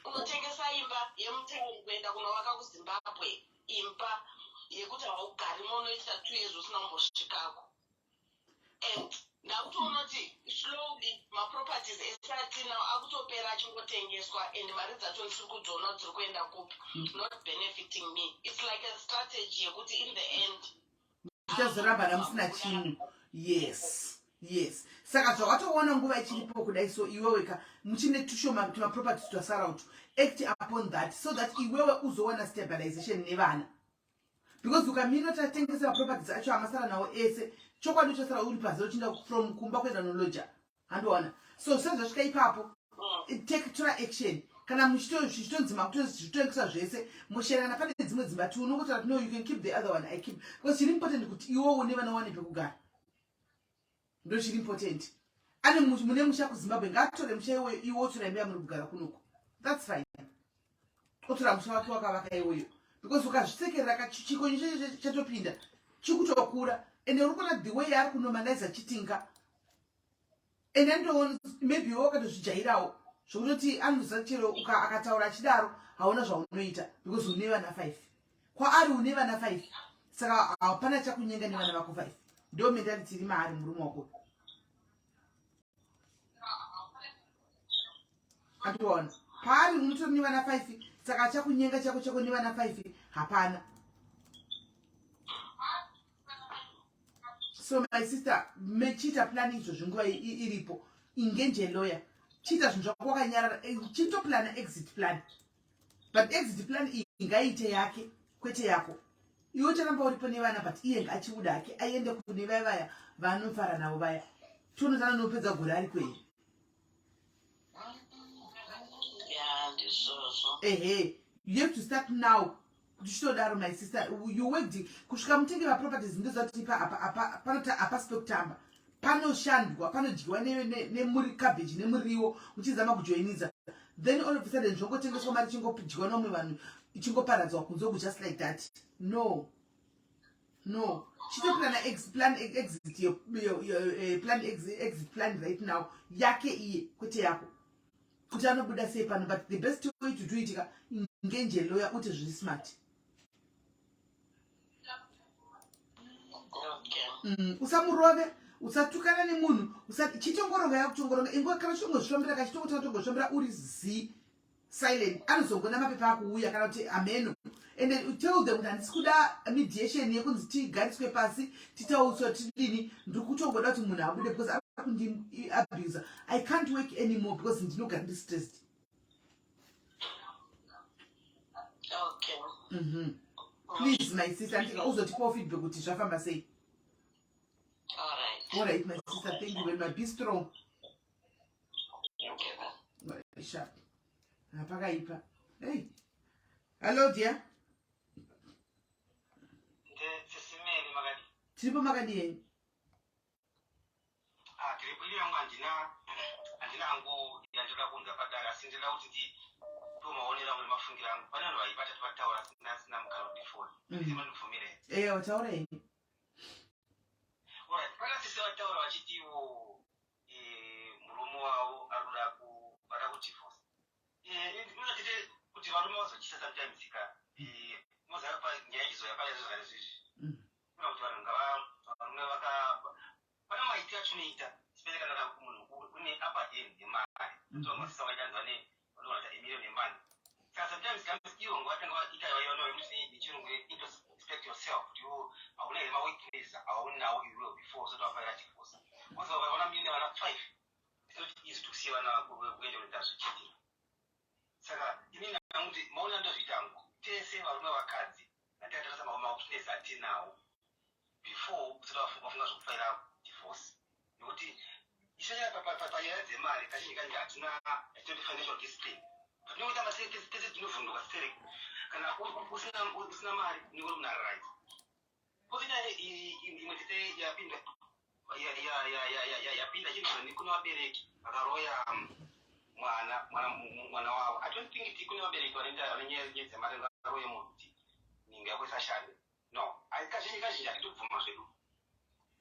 S3: unotengesa imba yemutauni kuenda kunovaka kuZimbabwe imba yekuti haugarimo, unoita 2 years usina kumbosvikako. And ndakutoona kuti slowly maproperties ese atinawo akutopera achingotengeswa, and mari dzacho ndisiri kudziona kuti dziri kuenda kupi. Not benefiting me. It's like a strategy yekuti in the end
S1: Muchazoramba musina chinhu. Yes, saka zvawatoona nguva ichiripo kudai, so iweweka muchine tushoma tumaproperties twasara utu, act upon that so that iwewe uzowana stabilization nevana, because ukamira tatengesa maproperties acho amasara nawo ese, chokwadi uchasara uri pazero, uchienda from kumba kuenda noloja. Handiona? So sezvasvika ipapo, take, tora action. Kana zvichitonzi makutozvitengesa zvese, musherana pane dzimwe dzimba tu, unongotaura kuti, "No, you can keep the other one, I keep," because chiri important kuti iwowo nevana wane pekugara, ndo chiri important. Ane mune musha kuZimbabwe, ngaatore musha iwoyo, iwe otora imba yamuri kugara kunoku. That's fine. Otora musha wake wakavaka iwoyo, because ukazvisekerera, chikonyo chacho chatopinda, chikutokura. Ende uri kuona the way yaari kunormaliza cheating ka, and andoona maybe iwe wakatozvijairawo zvokutoti anoziva chero akataura achidaro hauna zvaunoita, because une vana 5 kwaari, une vana 5, saka hapana chakunyenga nevana vako 5. Ndo mentality iri maari murume wako. Andiona paari unotori nevana 5, saka achakunyenga chako chako nevana 5 hapana. So my sister, mechiita plan izvozvi nguva iripo. Engage lawyer, chiita zvinhu zvako wakanyarara. Chitoplana exit plan, but exit plan iyi ngaiite yake, kwete yako. Iwe ucharamba uripo nevana, but iye ngaachibuda hake, aende kune vaya vaya vaanofara navo vaya. Tionotana nopedza gore ari kwei.
S3: Ya, ndizvozvo.
S1: Ehe, you have to start now. Kuti chitodaro, my sister, you worked kusvika mutenge maproperties. Ndozati pa apa apa panota hapasi pekutamba, panoshandwa, panodyiwa nemuri cabbage nemuriwo muchizama kujoinidza. Then all of a sudden zvongotengeswa, mari ichingodyiwa nomwe vanhu, ichingoparadzwa kunze uku, just like that. No, chitoplana plan exit, your plan exit plan right now, yake iye, kwete yako, kuti anobuda sei pano. But the best way to do it ka, engage lawyer, uti zviri smart. Usamurove, usatukana nemunhu, chitongoronga yakutongoronga ingo. Kana chitongozvifambira, kachitongotanga tongozvifambira, uri z silent, anozongona mapepa akuuya kana kuti ameno. And then tell them kuti handisi kuda mediation yekunzi tigariswe pasi titauriswa tidini. Ndiri kutongoda kuti munhu abude because ari kundiabusa. I can't work anymore because ndinogara ndistressed. Please, my sister, ndika uzotipawo feedback kuti zvafamba sei.
S3: All right.
S1: All right, my sister, thank you very much. Be strong.
S3: Okay, bye.
S1: Right, sharp. Hapakaipa. Hey, hello dear.
S5: Sis Melly, makadi?
S1: Tiripo, makadi henyu?
S5: Ah, tiripo. Ini yangu handina hangu yandoda kunza padare, asi ndinoda kuti ndipe maonero angu nemafungiro angu. Pane vanhu vaibata vataura, asina mukana kuti ndifoni. Mandibvumire?
S1: Eya, taura henyu.
S5: Alright, pana sisi vataura vachiti ivo murume wavo ari kuda vada kudivorce. Ndinotite kuti varume vazochisa sometimes ka, moziva nyaya ichizoya pane zvakare zvizvi. Kuna kuti vanhu ngava varume vaka pane maitiro atinoita, especially kana munhu une upper hand yemari. Vanhu vachanzi vane vanowana emillion yemari, saka sometimes comes ivo ngavatanga vaita vaiona vekuti nechirungu introspect yourself, kuti iwo hauna here maweakness aunawo iwewo before usati wafarira divorce, because vakaona mine vana 5, it's not easy to kusiya vana vako kuenda kunoita zvichitira. Saka inini hangu kuti maona ndozviita hangu. Varume, vakadzi, ngatikatarisa maoptions atinawo before usati wafunga zvekufaira divorce, nekuti isanyaya panyaya dzemari, kazhinji kazhinji hatina hatinoti financial discipline. Patinongoita tese tinovhunduka stereki. Kana usina mari, unenge uri munhu ari right. Kozoita imwe tete yapinda yapinda chinhu, kune vabereki vakaroya mwana wavo. I don't think kuti kune vabereki vanoita vane nyaya dzemari varoye munhu kuti nhengo yako isashande. No, kazhinji kazhinji hatidi kubvuma zvedu.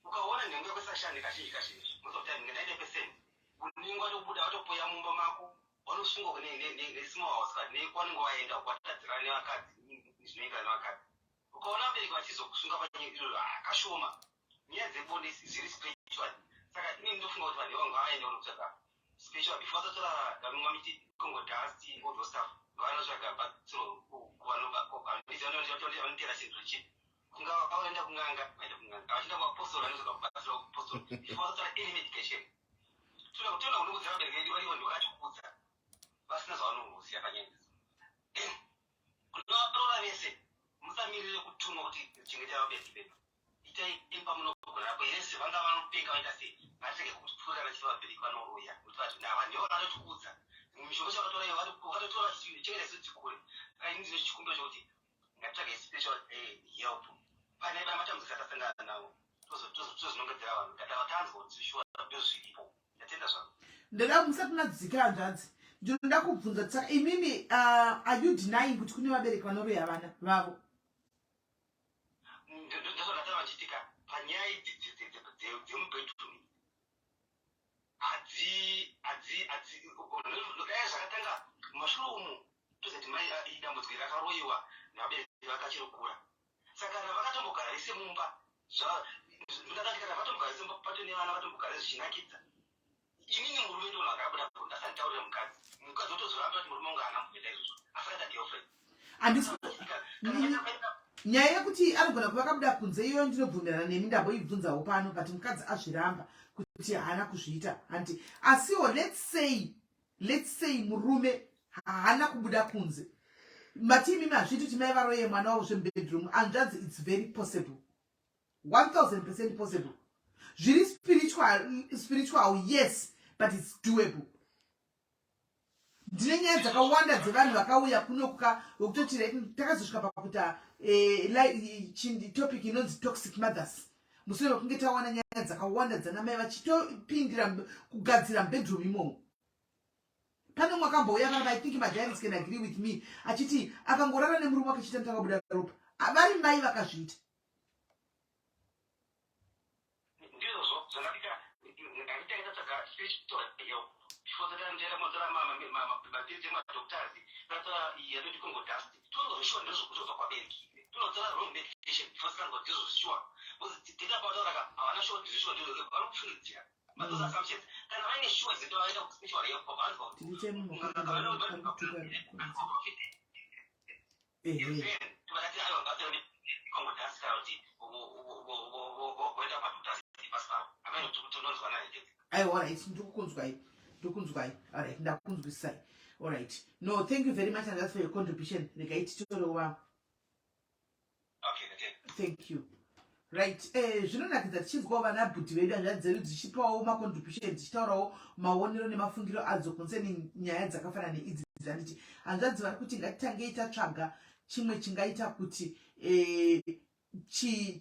S5: Ukaona nhengo yako isashande, kazhinji kazhinji, most of time, 90%, unenge watobuda, watopoya mumba mako, wanosungwa nesmall house kana nekwanenge waenda kwatadzirana nevakadzi, zvinoita nevakadzi. Ukaona vabereki vachizokusunga panyaya izvozvo, kashoma. Nyaya dzebonde zviri spiritual, saka inini ndofunga kuti vanhu ivavo ngavaende kunotsvaga spiritual before vasatora vanomwa miti, Congo dust, all those stuff. Vanotsvaga batsiro kuvanotera chinhu chipi, kungava vaenda kun'anga, vaenda kun'anga, vachienda kuvapostori, vanotsvaga kubatsira kupostori before vasatora any medication. Toda kutoona kunokudzira vabereki vedu varivo ndovakatikudza vasina zvavanoziva panyaya idzi. Kunovaroora vese, musamirire kutumwa kuti chengeta vabereki vedu. Itai pamunogona apo yese vanga vanopeka vaita sei, ngatirege kupfuurana chiti vabereki vanoroya, kuti vati nava ndivo vanotikudza. Mishonga chavatora iyo vakatotora vachingeta isu tikure. Saka ini ndine chikumbiro chokuti ngatitsvage spiritual help pane matambudziko atasangana nawo, tozvinongedzera vanhu kana vatanzwa kuti shuwa ndozviripo. Ndatenda zvangu.
S1: Ndada musati madzika, hanzvadzi, ndinoda kubvunza, saka imimi, are you denying kuti kune vabereki vanoroya vana vavo?
S5: Ndozvakatava vachiitika panyaya idzi dzemubedroom. Hadzi hadzi hadzi dai zvakatanga mumashure umu, tozati mai idambudziko rakaroyiwa nevabereki vakachirikura. Saka kana vakatombogara vese mumba, ndakati kana vatombogara vese mumba, pato nevana, vatombogara zvichinakidza, inini murume ndonhu akabuda kunze asanditaurira mukadzi, mukadzi otozoramba kuti murume wangu haana kumboita izvozvo, asakaita girlfriend.
S1: Handisi nyaya yekuti anogona kuva akabuda kunze iyoyo, ndinobvumirana nemi, ndamboibvunzawo pano, but mukadzi azviramba kuti haana kuzviita, handi? Asiwo let's say murume haana kubuda kunze, mati imimi hazviiti kuti mai varoye mwana wavo zvemubedroom. Hanzvadzi, it's very possible, 1000% possible. Zviri spiritual, yes, but it's doable. Ndine nyaya dzakawanda dzevanhu vakauya kunokuka wekutoti takazosvika pakuta topic inonzi toxic mothers, mushure mekunge tawana nyaya dzakawanda dzanamai vachitopindira kugadzira mubedroom imomo. Pane umwe akambouya panapa, I think madiaries can agree with me, achiti akangorara nemurume wake chita takabuda ropa, vari mai vakazviita.
S5: Ndizvozvo zvandakika, ngatitange tatsvaga spiritual help before tatandienda kunotora mapirisi emadoctors, tatora yanoti Congo dust, toona zvishuwa ndozvobva kwabereki, tonotora wrong medication before tikanzwa ndizvo zvishuwa, because teta pataura ka havana sure kuti zvishuwa ndizvo vanokufungidzira. Those assumptions, kana vaine sure zinto vaenda kuspiritual help, vanzwa.
S1: Tiri chemunhu ari kutuka kunze. Ehe.
S5: Vakati aiwa, ngavatore Congo dust kana kuti voenda kumadoctors pasi pavo amene tononzwa naye.
S1: Aiwa, alright, ndikukunzwai, ndikukunzwai. Alright, ndakunzwisai. Alright, no, thank you very much, and that's for your contribution. Regai titorewo vamwe.
S5: Okay.
S1: Thank you. Right, zvinonakidza tichinzwawo vana bhudhi vedu, hanzvadzi dzedu dzichipawo macontribution, dzichitaurawo maonero nemafungiro adzo concerning nyaya dzakafanana neidzi. Dzanditi hanzvadzi vari kuti ngatitangei tatsvaga chimwe chingaita kuti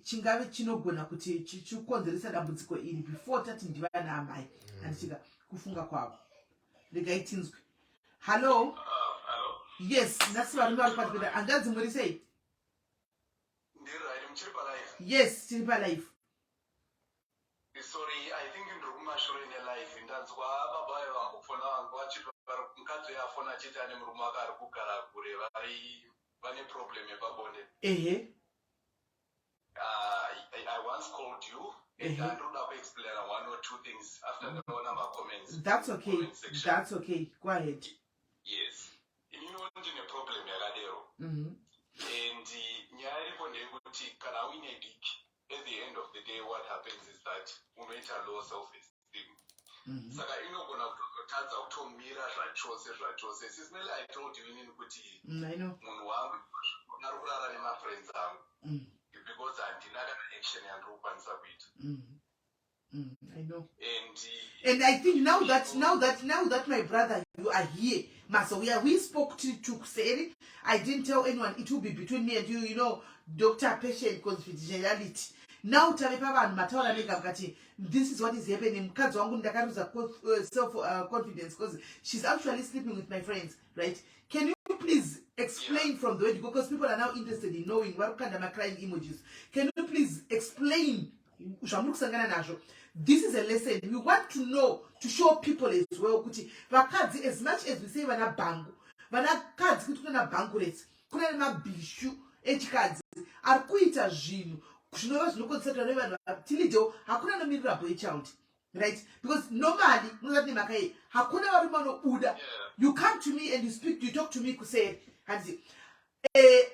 S1: chingave chinogona kuti chikonzeresa dambudziko iri before tati ndivana amai. Handitika kufunga kwavo. Regai tinzwe. Hallo? Yes, nhasi varume vari kwatipeda. Hanzvadzi, muri sei?
S6: Ndiri right, muchiri palive?
S1: Yes, tiri palive.
S6: Sorry, I think ndiri kumashure nelive. Ndanzwa baba vayo vambofona vangu vachiti mukadzi uyo afona achiti ane murume wake ari kugara kure, vari vane problem yepabonde. I once called you and ndinoda kuexplaina one or two things after ndaona macomments.
S1: That's okay.
S6: Comment section.
S1: That's okay, go ahead.
S6: Yes, ininiwo ndine problem yakadero and nyaya iripo ndeyekuti kana uine diki, at the end of the day what happens is that unoita low self esteem. Saka inogona kutotadza kutomira zvachose zvachose. Sis Mel, I told you inini kuti
S1: I know.
S6: Munhu wangu Ari kurara nemafriends angu because handina kana action yandiri kukwanisa kuita.
S1: I know.
S6: And
S1: And I think now that my brother, you are here, Master, we spoke to Kuseri. I didn't tell anyone. It will be between me and you, doctor patient confidentiality. Now tave pavanhu, mataura mega mukati this is what is happening. Mukadzi wangu ndakaruza self confidence because she's actually sleeping with my friends, right? Can you please explain from the word go, because people are now interested in knowing? Vari kukanda macrying emojis. Can you please explain zvamuri kusangana nazvo? This is a lesson we want to know, to show people as well kuti vakadzi, as much as we say vana bhangu, vanakadzi, kuti kuna bhangurets, kuna nemabhishu echikadzi ari kuita zvinhu zvinova zvinokonzerwa nevanhu tilidewo. Hakuna anomirira boy child, right? Because normally munozati nemhaka iyi hakuna varume vanobuda. You come to me and you speak, you talk to me kuseri, handiti?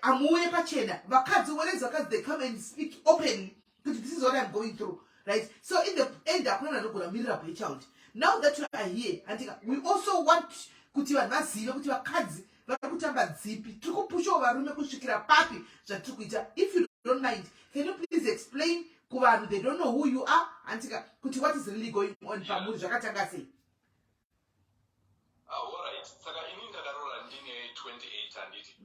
S1: Amuuye pachena vakadzi. Whereas vakadzi, they come and speak openly kuti this is what I'm going through, right? So in the end hakuna vanhu vanogona kumirira boy child. Now that you are here, handika, we also want kuti vanhu vazive kuti vakadzi vari kutamba dzipi, tiri kupushawo varume kusvikira papi zvatiri kuita. If you don't mind, can you please explain kuvanhu, they don't know who you are, handika, kuti what is really going on pamuri, zvakatanga sei?
S6: Ah, alright. Saka ini ndakaroora ndine 28, handiti?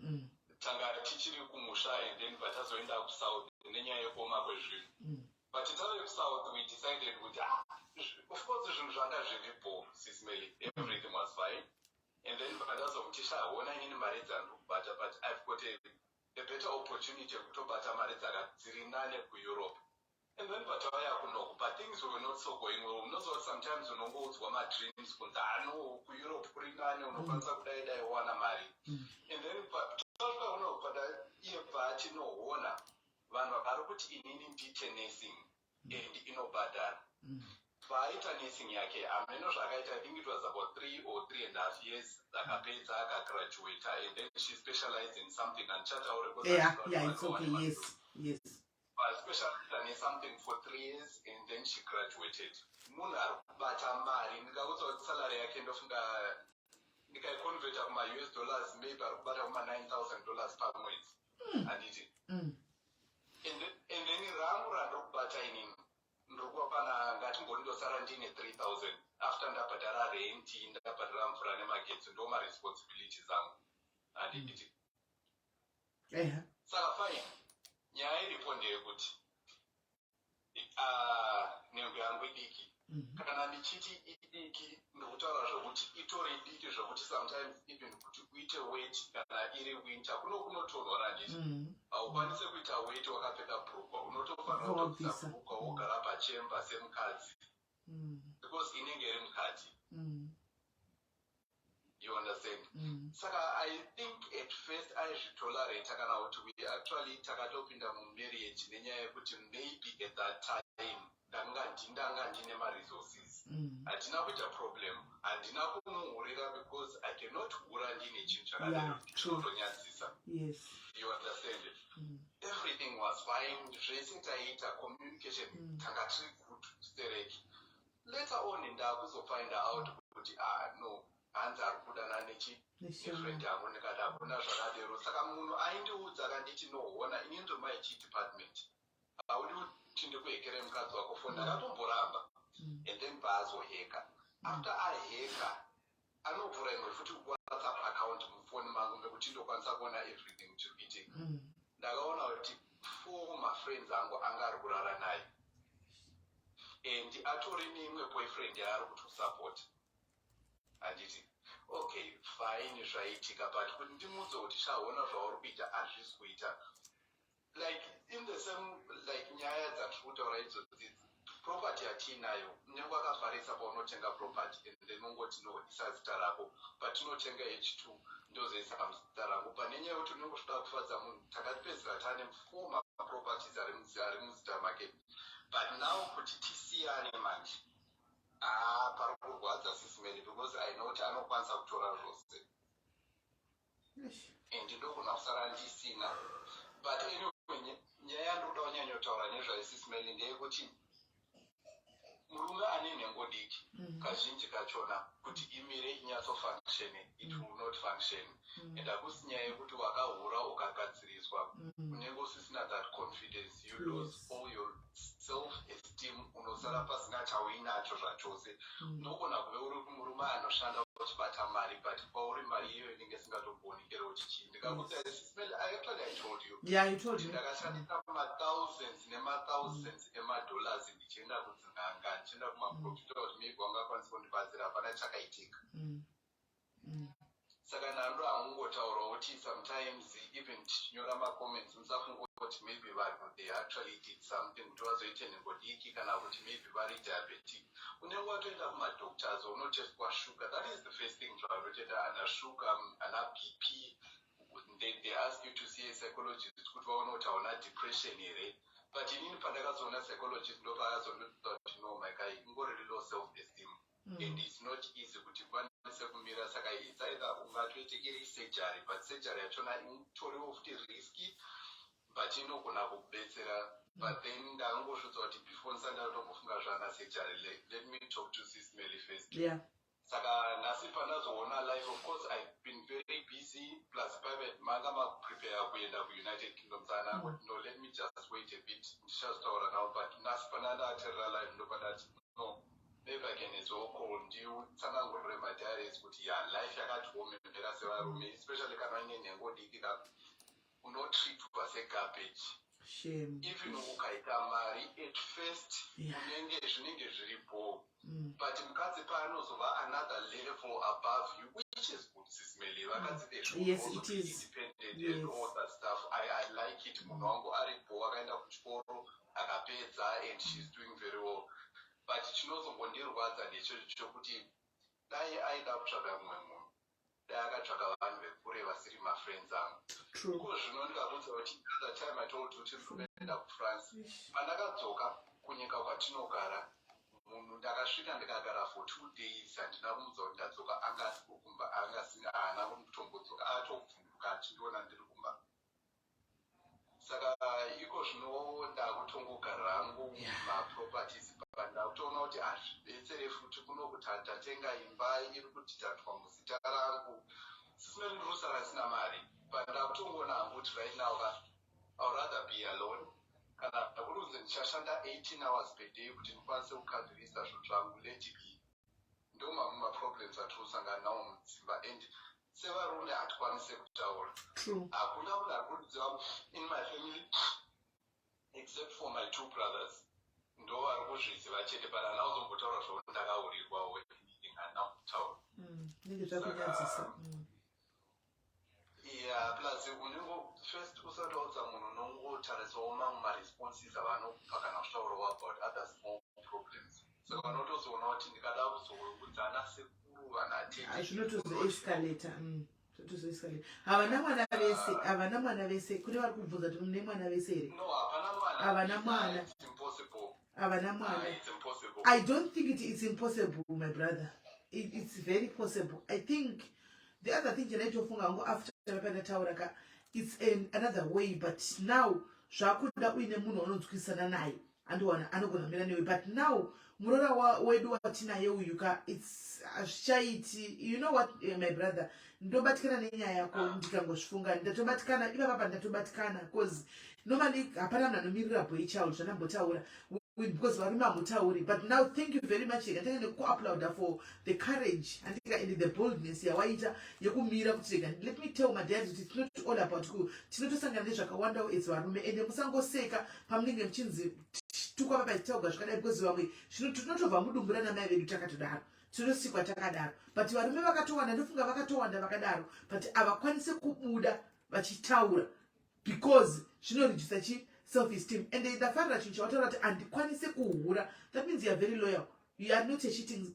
S6: Tanga tichiri kumusha and then patazoenda kuSouth nenyaya yekuoma kwezvinhu. But tave kuSouth, we decided kuti, ah, of course zvinhu zvanga zviripo, Sis Melly, everything was fine. And then pandazomuti, "Shaona, inini mari dzandiri kubata, but I've got a better opportunity yekutobata mari dzaka dziri nane kuEurope." And then patauya kunoku, but things were not so going well. Unoziva kuti sometimes unongoudzwa madreams kunzi, "Ah, no, kuEurope kuri nane, unokwanisa kudai dai wawana mari." And then tasvika kunoku, pada iye paatinoona vanhu vari kuti inini ndiite nursing and inobhadhara. Paaita nursing yake, hameno zvakaita, I think it was about 3 or 3.5 years, akapedza, akagraduata, and then she specialized in something andichataure.
S1: Yeah, it's okay. Yes.
S6: Specialized in something for 3 years and then she graduated. Munhu ari kubata mari, ndingaudza kuti salary yake, ndofunga ndikaiconverta kuma-US dollars, maybe ari kubata kuma-$9,000 pamwedzi, handiti? And then rangu randiri kubata inini, ndiri kuwana, ngatimboni ndosara ndine 3000 after ndabhadhara renti, ndabhadhara mvura nemagetsi, ndo maresponsibilities angu, handiti?
S1: Yeah.
S6: Saka fine, nyaya iripo ndeyekuti ah, nhengo yangu idiki. Kana ndichiti idiki, ndikutaura zvokuti itori diki zvokuti sometimes even kuti uite wet kana iri winter, kuno kunotonhora, handiti? Haukwanisi kuita wet wakapfeka bhurukwa, unotofanira kutobvisa
S1: Wabvisa.
S6: bhurukwa wogara pachemba semukadzi because inenge iri mukati. You understand?
S1: Mm.
S6: Saka I think at first aizvitolerata, kana kuti we actually takatopinda mumarriage nenyaya yekuti maybe at that time ndanga ndine maresources. Handina kuita problem, handina kumuhurira because I cannot hura ndine chinhu chakadaro. Chinotonyadzisa. You understand? Everything was fine, zvese taiita communication, tanga tiri good stereki. Later on ndakuzofind out kuti, ah, no, hanzi ari kudana nechi nefriend yangu. Ndikati hakuna zvakadero. Saka munhu aindiudza akanditi, "Noona, ini ndiri muIT department, haudi kuti ndikuhekere mukadzi wako foni?" Ndakatomboramba. And then paazoheka, after aheka, anovhura imwe futi WhatsApp account mufoni mangu mekuti ndokwanisa kuona everything chiri kuitika. Ndakaona kuti four mafriends angu anga ari kurara naye and atori neimwe boyfriend yaari kutosapota, handiti? Okay, fine, zvaitika, but kuti ndimuudze kuti, "Shaona, zvauri kuita hazvisi kuita," like in the same, like nyaya dzatiri kutaura idzodzi, property yatiinayo, unenge wakafarisa paunotenga property and then ungoti, "No, isa zita rako." Patinotenga H2, ndozoisa muzita rangu. Pane nyaya yekuti unenge uchida kufadza munhu, takapedzisira taane four maproperties ari muzita make. But now kuti tisiyane manje, haa, pari kurwadza, Sis Melly, because I know kuti anokwanisa kutora zvose and ndogona kusara ndisina. But anyway, nyaya yandoda kunyanyotaura nezvayo, Sis Melly, ndeyekuti murume ane nhengo diki, kazhinji kachona kuti imire inyatsofunction, it will not function. And hakusi nyaya yekuti wakahura ukagadziriswa, unenge usisina that confidence. You lose all your self esteem, unosara pasina chauinacho zvachose. Unogona kuve uri murume anoshanda uchibata mari, but kwauri mari iyoyo inenge isingatomboonekere uchichii. Ndikakuti, actually I told you
S1: Yeah, you told
S6: kuti
S1: me.
S6: Ndakashandisa mathousands nemathousands emadollars ndichienda kudzin'anga, ndichienda kumaprofita kuti maybe wangakwanisa kundibatsira. Hapana chakaitika. Saka nando hangungotaurawo kuti sometimes even tichinyora macomments, musafunga kuti maybe vanhu they actually did something kuti vazoite nhengo diki kana kuti maybe vari diabetic. Unenge watoenda kumadoctors, unotestwa sugar. That is the first thing zvavanotoita, ana sugar, ana BP. They ask you to see a psychologist kuti vaone kuti hauna depression here. But inini pandakazoona psychologist, ndopaakazondiudza kuti, "No, my guy, ingori low self esteem and it's not easy kuti ukwanise kumira." Saka it's either ungatoite iri surgery, but surgery yachona itoriwo futi risky, but inogona kukubetsera. But then ndakangozvidza kuti before ndisati ndatombofunga zvana surgery, let me talk to Sis Melly first. Saka nhasi pandazoona live, of course I've been very busy, plus private manga makuprepare kuenda kuUnited Kingdom. Saka ndangoti, "No, let me just wait a bit, ndichazotaura navo." But nhasi pana ndateerera live, ndopandati, "No, maybe I can as well call ndiutsanangurire madiaries kuti ya, life yakatiomera sevarume, especially kana uine nhengo diki ka, unotreatwa segarbage."
S1: Shame.
S6: Even ukaita mari at first, unenge zvinenge zviri bho, but mukadzi paanozova another level above you, which is good, Sis Melly, vakadzi, they should
S1: Yes,
S6: also
S1: it
S6: be
S1: is.
S6: independent
S1: Yes.
S6: and all that stuff. I like it. Munhu wangu aripo, akaenda kuchikoro akapedza and she's doing very well, but chinozongondirwadza ndechecho chokuti dai aida kutsvaga mumwe munhu, dai akatsvaga vanhu vekure vasiri mafriends angu. Iko zvino ndikakuudza kuti the other time I told you kuti ndikuenda kuFrance, pandakadzoka kunyika kwatinogara, munhu ndakasvika ndikagara for 2 days, handina kumudza kuti ndadzoka. Anga asiko kumba, haana kutombodzoka, atobvunduka achindiona ndiri kumba. Saka iko zvino ndakutongogara hangu maproperties, but ndakutoona kuti hazvibetsere futi kuno kuti tatenga imba iri kuti tatwa muzita rangu, sisina, ndirusara sina mari. But ndakutongoona hangu kuti right now ka, I'll rather be alone. Kana kuri kunzi ndichashanda 18 hours per day kuti ndikwanise kukavhirisa zvinhu zvangu, let it be. Ndo mamwe maproblems atiri kusangana nawo mudzimba, and sevarume hatikwanise kutaura. Hakuna munhu ari kuziva in my family except for my two brothers, ndo vari kuzviziva chete, but handina kuzombotaura zvokuti ndakaurirwawo anything, handina kutaura.
S1: Zvinenge zvakunyadzisa.
S6: Yeah, plus unenge first usati waudza munhu, unongotarisawo mamwe maresponses avanokupa kana uchitaurawo about other small problems. Saka unotozoona kuti ndikada kuzoudza ana sekuru, vana tete,
S1: Ah, zvinotozoescalata, zvinotozoescalata. Havana mwana vese? Havana mwana vese? Kune vari kubvunza kuti mune mwana vese here?
S6: No, hapana mwana.
S1: Havana mwana.
S6: It's impossible.
S1: Havana mwana.
S6: Ah, it's impossible.
S1: I don't think it's impossible, my brother. It's very possible. I think the other thing chandaitofunga hangu after pandataura ka, it's another way, but now zvakuda uine munhu waunonzwisana naye, andiwana anogona kumira newe. But now muroora wedu watinaye uyu ka, it's hazvichaiti. You know what, my brother, ndobatikana nenyaya yako. Ndikangozvifunga ndatobatikana ipapapa, ndatobatikana, because normally hapana munhu anomirira boy child zvandambotaura, because varume hamutauri. But now thank you very much. Rega ndinge nekuapplauda for the courage, andika, and the boldness yawaita yekumira kuti, "Rega, let me tell my dad kuti it's not all about ku." Tinotosangana nezvakawandawo as varume, ende musangoseka pamunenge muchinzi tukwa papachitaurwa zvakadai, because vamwe tinotobva mudumbu ranamai vedu takatodaro, tinosikwa takadaro. But varume vakatowanda, ndofunga vakatowanda vakadaro, but havakwanisi kubuda vachitaura because zvinoredusa chi self esteem. And ndafarira chinhu chawataura kuti handikwanisi kuhura. That means you are very loyal, you are not a cheating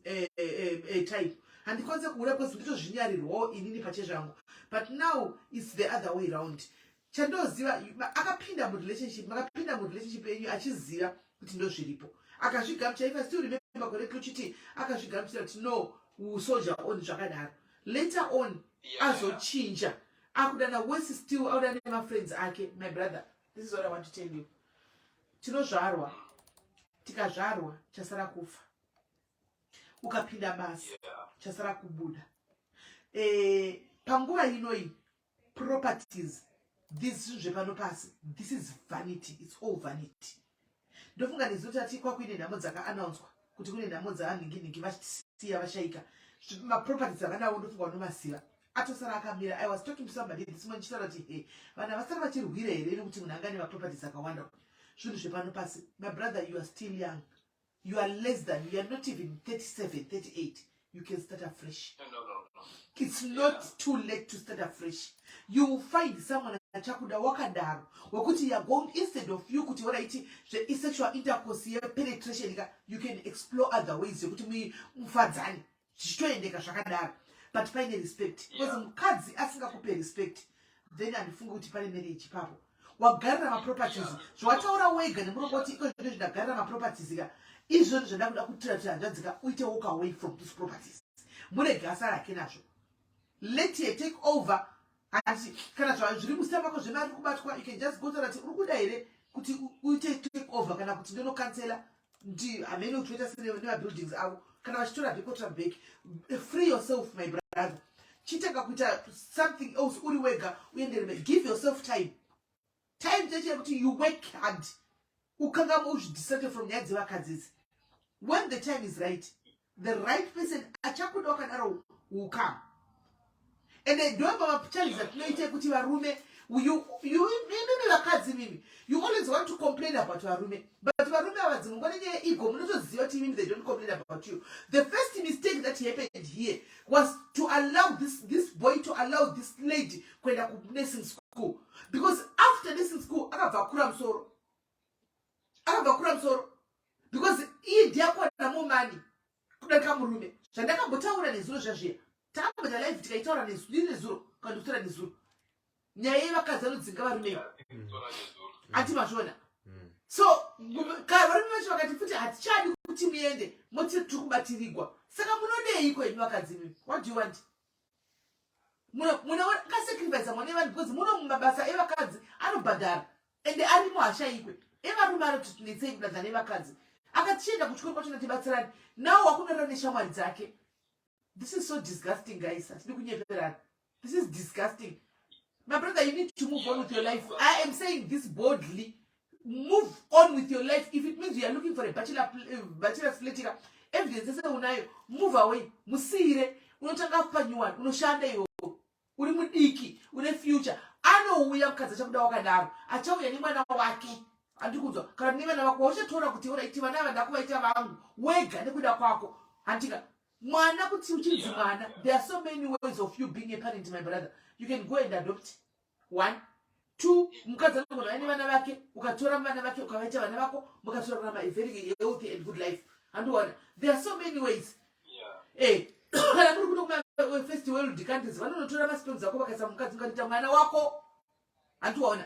S1: type. Handikwanisi kuhura because ndotozvinyarirwawo inini pachezvangu. But now it's the other way round. Chandoziva, akapinda murelationship, makapinda murelationship yenyu achiziva kuti ndozviripo, akazvigamuchira. If I still remember correctly, uchiti akazvigamuchira kuti, "No, soldier on." Zvakadaro, later on azochinja, akudana wese, still akuda nemafriends ake. My brother, this is what I want to tell you. Tinozvarwa, tikazvarwa chasara kufa. Ukapinda basa, chasara kubuda. E, Panguva inoyi properties this zvinhu zvepano pasi this is vanity it's all vanity ndofunga nezuro tati kwakuine nhamo dzakaanaunswa kuti kune nhamo dzavanhinginhingi vasiya vashaika maproperties avanawo ndofunga vanomaziva atosara akamira i was talking to somebody this morning chitaura kuti he vanhu havasara vachirwira here nekuti munhu anga ane maproperties akawanda zvinhu zvepano pasi my brother you are still young you are less than you are not even 37 38 you can start afresh
S6: no, no, no.
S1: it's not yeah. too late to start afresh you will find someone achakuda wakadaro wekuti youare going instead of you kuti oraiti zveisexual intercourse yepenetration ka you can explore other ways yekuti mufadzane zvichitoendeka zvakadaro but paine respect because mukadzi asingakupe respect then handifungi kuti pane marriage ipapo wagarira maproperties zvawataura wega nemuromo kuti iko zvino zvindagarira maproperties ka izvozvo zvandakuda kutira kuti hanzvadzi ka uite walk away from these properties murege asara hake nazvo let her take over hanti kana zviri musita mako zvemari kubatwa you can just go taura kuti uri kuda here kuti uite take over kana kuti ndonokansela ndi hamene kuti oita senemabuildings avo kana vachitora back otora back free yourself my brother chitanga kuita something else uri wega uendere give yourself time time chacho yekuti you work hard ukangama uzvidistracte from nyaya dzevakadzi idzi when the time is right the right person achakuda wakadaro will come and ndopa machallenges atinoita ekuti varume imimi vakadzi mimi you always want to complain about varume but varume ava dzimwe nguva nenyaya yeego munotoziva kuti imimi they don't complain about you the first mistake that happened here was to allow this, this boy to allow this lady kuenda kunursing school because after nursing school akabva akura musoro akabva akura musoro because iye ndiye akuwana more money kudarika murume zvandakambotaura nezuro zvazviya takamboita live tikaitaura nezuro kana ndikutaura nezuro nyaya yevakadzi vanodzinga varume ati mazviona mm. so varume vacho vakati futi hatichadi kuti muende moti tiri kubatirigwa saka munodeiko imi vakadzi imi what do you want munokasacrifice mwana evanhu because muno mumabasa evakadzi anobhadhara ende arimo hashaikwe evarume anotitinetsei kudanza nevakadzi akatichienda kuchikoro kwachona tibatsirani nawo wakunorara neshamwari dzake this is so disgusting guys hatidi kunyeperana this is disgusting my brother you need to move on with your life i am saying this boldly move on with your life if it means you are looking for a bachelor, eh, bachelor fletika evidence yese unayo move away musiyire unotanga panyuwani unoshanda iwo uri mudiki une future anouya mukadzi achakuda wakadaro achauya nemwana wake andikunzwa kana nevana vako wauchatora kuti oraiti vana ava ndakuvaita vangu wega nekuda kwako handika mwana kuti uchinzi mwana there are so many ways of you being a parent my brother you can go and adopt one two mukadzi anogona aine vana vake ukatora vana vake ukavaita vana vako mukatorarama a very healthy and good life handiona there are so many ways eh, kana muri kuno kumafirst world countries vanonotora masperms ako vakaisa mukadzi mukatoita mwana wako handiona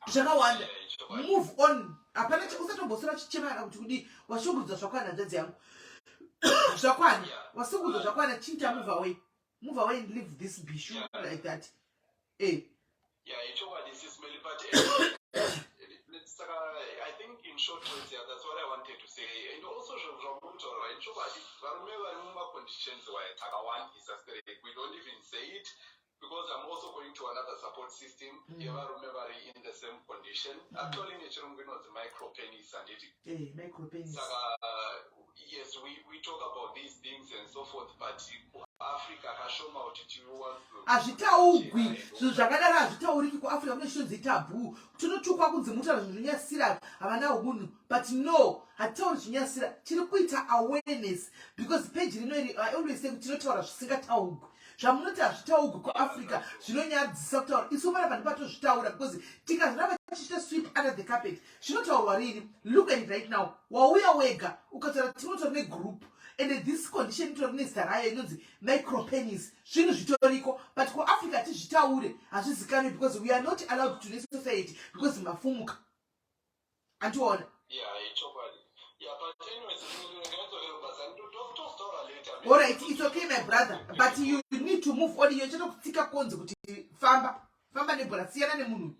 S1: zvakawanda move on hapana usatombosora chichema kana kuti kudii washungurudzwa zvakwana hanzvadzi yangu zvakwana wasungurudzwa zvakwana chiita move away move away and leave this bishu like that eh
S6: Yeah, ichokwadi sis Melly, but eh, saka I think in short words, yeah, that's what I wanted to say. And also zvamurikutaura, ichokwadi varume vari mumaconditions waya takawandisa sterek. We don't even say it because I'm also going to another support system mm. yevarume vari in the same condition. Mm. Actually nechirungu inonzi micropenis handiti?
S1: Eh, micropenis.
S6: Saka yes, we, we talk about these things and so forth, but kuAfrica kashoma kuti tiwanzo
S1: hazvitaugwi zvinhu zvakadaro hazvitauriki kuafrica kune chinonzi taboo tinotukwa kunzi mutaura zvinhu zvinyasira havana hunhu but no hatitauri zvinyasira tiri kuita awareness because page rino iri i always say kuti tinotaura zvisingataugwi zvamunoti hazvitaugwi kuafrica zvinonyadzisa kutaura isu panapa ndipatozvitaura because tikazviramba tichiita sweep under the carpet zvinotaurwa riini look at it right now wauya wega ukataura tinotori negroup and this condition itori nezita rayo inonzi micropenis zvinhu zvitoriko but kuafrica hatizvitaure hazvizikanwi because we are not allowed to nesociety because mafumuka andiona Alright, it's okay my brother but you need to move on iyo chatokutsika konzi kuti famba famba nebhora siyana nemunhu